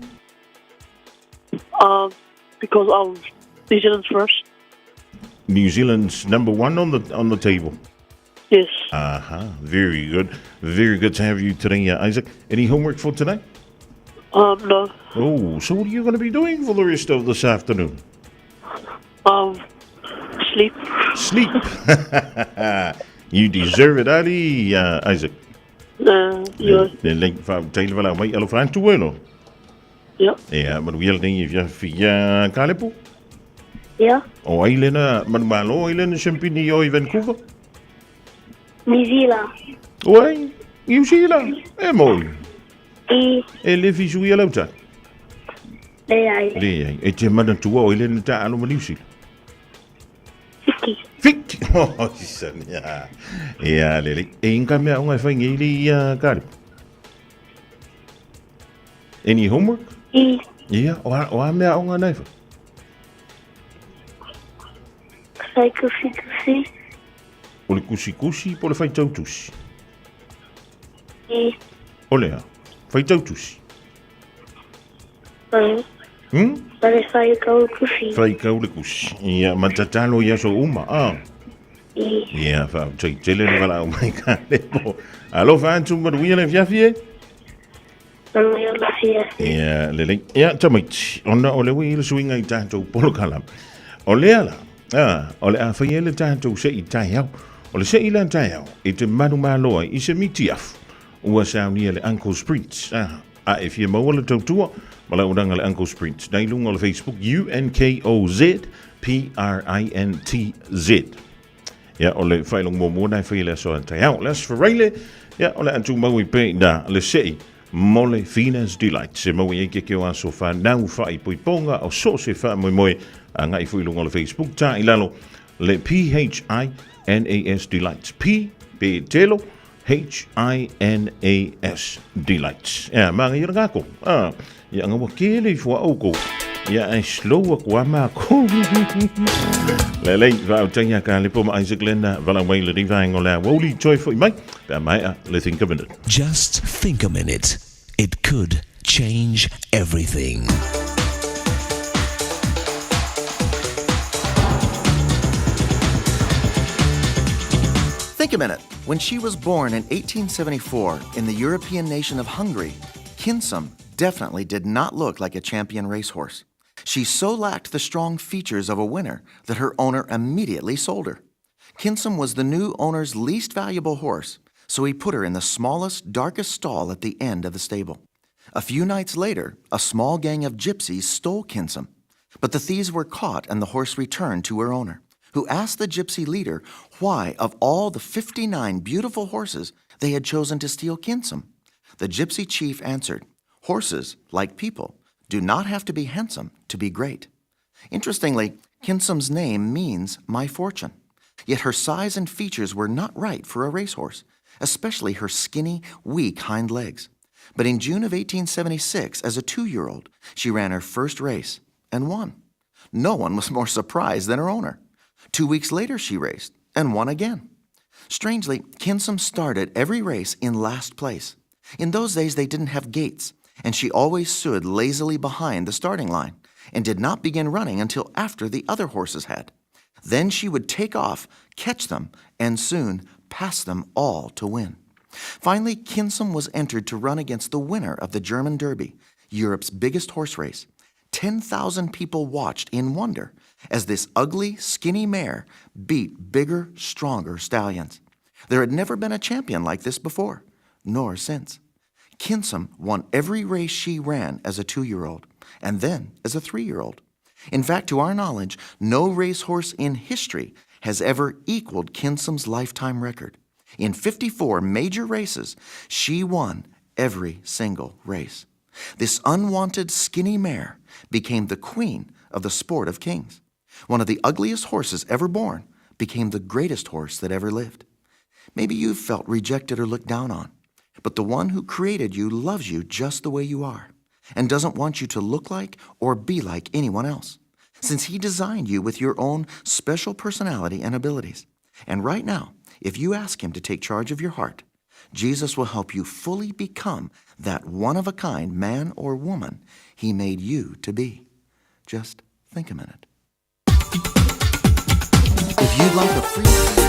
Because New Zealand's first. New Zealand's number one on the table. Yes. Uh-huh. Very good. Very good to have you today, Isaac. Any homework for today? No. Oh, so what are you going to be doing for the rest of this afternoon? Sleep. Sleep. You deserve it, Ali, Isaac. Yeah. Le le fa taile vala mai alo fa tu welo. Yeah. Ia, manuia lenei i fia fia Kalepo. Yeah. O ai lena manumalo, ai lena champini o i Vancouver. New Zealand. O ai, New Zealand. E moi. I. E le fisu ia lauta. Le ai. Le ai. E te mana tua o i lena ta alo ma New Zealand. Fiki. Fiki. Oh, sani. Ia, lele. E inga mea o ngai whai ngeili i Kalepo. Any homework? I. Ia, o a mea o ngā naifa? Whai kusi kusi. O le kusi kusi, po le whai tautusi? I. O lea, whai tautusi? Ma le whai kau kusi. Whai kau le kusi. Ia, matatalo ia so uma, ah. I. Ia, wha, tei tele le wala o mai ka lepo. Alo, wha antu maruia le fiafi e? Manuia le fiafi. Ia, lele. Ia, tamaiti. Ona o le ui le suinga i tātou polokalama. O lea la, o le a whai ele tātou se i tai au. O le se i la tai au, e te manu maloa i se miti afu. Ua saunia le Uncle Sprints. A e fia maua le tautua, ma la uranga le Uncle Sprints. Nei lunga o le Facebook, UNKOZPRINTZ. Ia, o le whailong mō nei whai le aso tai au. Le aso whareile, ia, o le antu maui pe na le sei. Mole Fina's Delight. Se maui e ke ke o aso wha nau whai pui ponga o so se wha moi moi a ngai fui lunga o le Facebook. Ta i lalo le P-H-I-N-A-S Delights. P, P telo, H-I-N-A-S Delights. Ia, maa ngai ngako. Ia, ngawa kele i fua auko. Ia, ai slow aku ama ako. Lele, wha au tangia ka lepo ma Isaac Lena, wala wai le riva ingo lea woli toi fo i mai, pe a mai a le think a minute. Just think a minute. It could change everything. Think a minute. When she was born in 1874 in the European nation of Hungary, Kinsum definitely did not look like a champion racehorse. She so lacked the strong features of a winner that her owner immediately sold her. Kinsum was the new owner's least valuable horse, So he put her in the smallest, darkest stall at the end of the stable. A few nights later, a small gang of gypsies stole Kinsum. But the thieves were caught and the horse returned to her owner, who asked the gypsy leader why, of all the 59 beautiful horses, they had chosen to steal Kinsum. The gypsy chief answered, Horses, like people, do not have to be handsome to be great. Interestingly, Kinsum's name means my fortune. Yet her size and features were not right for a racehorse, especially her skinny, weak hind legs. But in June of 1876, as a two year old, she ran her first race and won. No one was more surprised than her owner. Two weeks later, she raced and won again. Strangely, Kinsum started every race in last place. In those days, they didn't have gates, and she always stood lazily behind the starting line and did not begin running until after the other horses had. Then she would take off, catch them, and soon pass them all to win. Finally, Kinsum was entered to run against the winner of the German Derby, Europe's biggest horse race. 10,000 people watched in wonder as this ugly, skinny mare beat bigger, stronger stallions. There had never been a champion like this before, nor since. Kinsum won every race she ran as a two year old, and then as a three year old. In fact, to our knowledge, no racehorse in history has ever equaled Kinsum's lifetime record. In 54 major races, she won every single race. This unwanted skinny mare became the queen of the sport of kings. One of the ugliest horses ever born became the greatest horse that ever lived. Maybe you've felt rejected or looked down on, but the one who created you loves you just the way you are and doesn't want you to look like or be like anyone else, since he designed you with your own special personality and abilities. And right now, if you ask him to take charge of your heart, Jesus will help you fully become that one of a kind man or woman he made you to be. Just think a minute. If you'd like a free.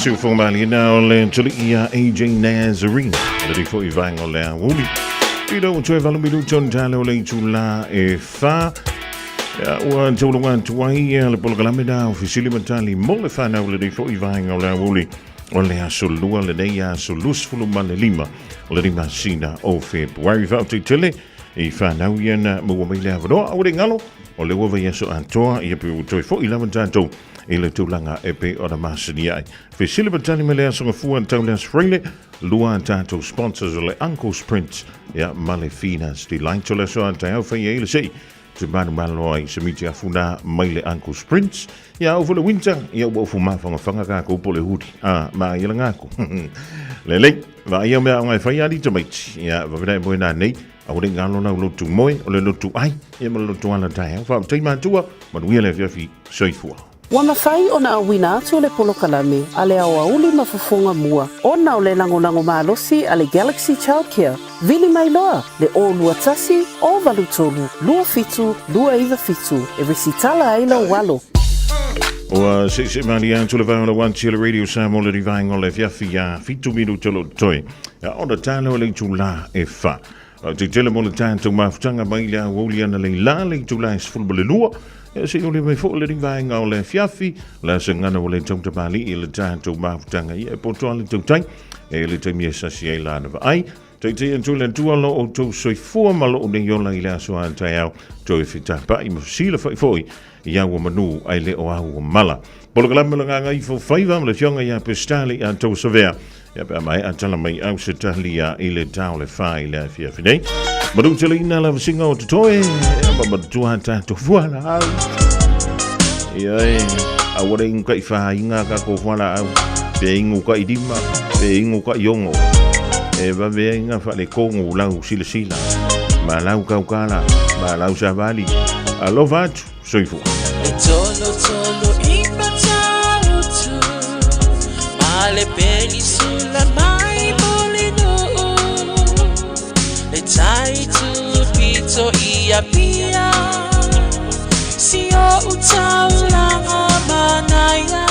siufoga maliena o le tali'i ia AJ Nazarene le lifo i vaega o le aoauli. I lau toe 8 minuta ona tala o le itulā e 4. Ia, ua tauluga atu ai ia le polokalame na o Fesili ma Tali mo le fanau le lifo i vaega o le aoauli o le aso Lua lenei aso 25 o le masina o Fepuari. Faafetai i fanau ia na maua mai le avanoa. Aua le galo, o le ua vaiaso atoa ia pe ua toe fo'i lava tatou i le tulaga e pei ona masani ai. Fesili ma tali mai le aso Gafua tau le aso Fraile, lua a tatou sponsors o le Uncle's Print ia ma le Fina's Delight. O le aso a taeao fai ai le sei te manumalo ai se miti afuna mai le Uncle's Prince. Ia au le winter, ia ua ufu mawhangawhanga ka kou po le huri. A, ma ia la ngako. Lelei, va ia mea o ngai whai ali tamaiti. Ia, wawena e moe nā nei, au le ngalo lau lotu moe, o le lotu ai, ia ma le lotu ala taeao. Faafetai matua, manuia le afiafi, soifua. Ua mafai ona auina atu le polokalame a le aoauli ma fofoga mua ona o le lagolago malosi a le Galaxy Childcare. Vili mai loa le 021 083 27 297 e resitala ai lou alo. Ua se'ese'e malie atu le vao lau ati le Radio Samoa le rivaenga o le afiafi ia 7 minuta lo toe ona tala o le itulā e 4. Te tele mo le tatou mafutaga mai le aoauli ana le la le itulā e 12. Ia se ole mai fo le rivaenga o le afiafi le asagana o le tautamali i le tatou mafutaga ia e poto ale tautai e le taimi e sasi ai lana vaai. Taitai atu le Atua lo outou soifua ma loo nei ola i le aso a taeao toe fitapai ma fesila faifoi i au o manu ai le o au o mala. Polokalame le nganga ifo faiva ma le fionga ia Pestali a tau savea. Ia pe mai a tala mai au se talia i le tau le wha i le afiafi nei. Manu te leina la vasinga o te toe, ia ma matua tātou fuala au. Ia e, a ware ingu kai wha inga ka ko fuala au. Pe ingu kai lima, pe ingu kai ongo. E vave inga wha le kongo lau sila sila. Ma lau kaukala, ma lau savali. Alofa atu, soifua. E tolo tolo i matautu Ma le penisula mai mo le nuu Le tai tu pito i Apia Si o utaulanga manaia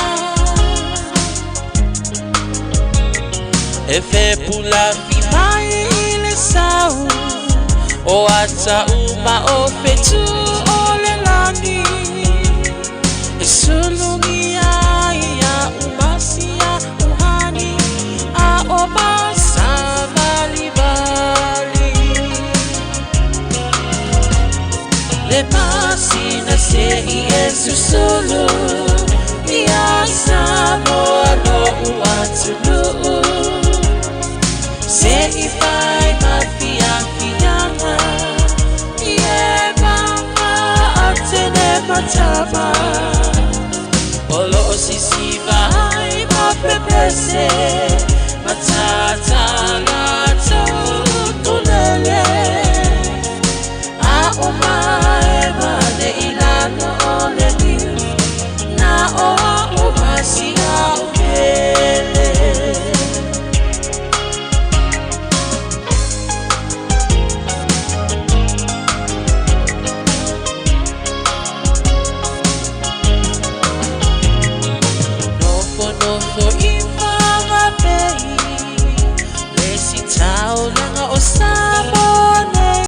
E fepulafi mai i le sau O ata uma o fetu o le lani E sulungi ai ia umasia uhani A o masa vali vali Le masina se i e susulu Ia Samoa lo uatunuu Se i fai ma fiafiaga I e mama atene matama O loo sisiva ai ma pepese Matata latou utulele A o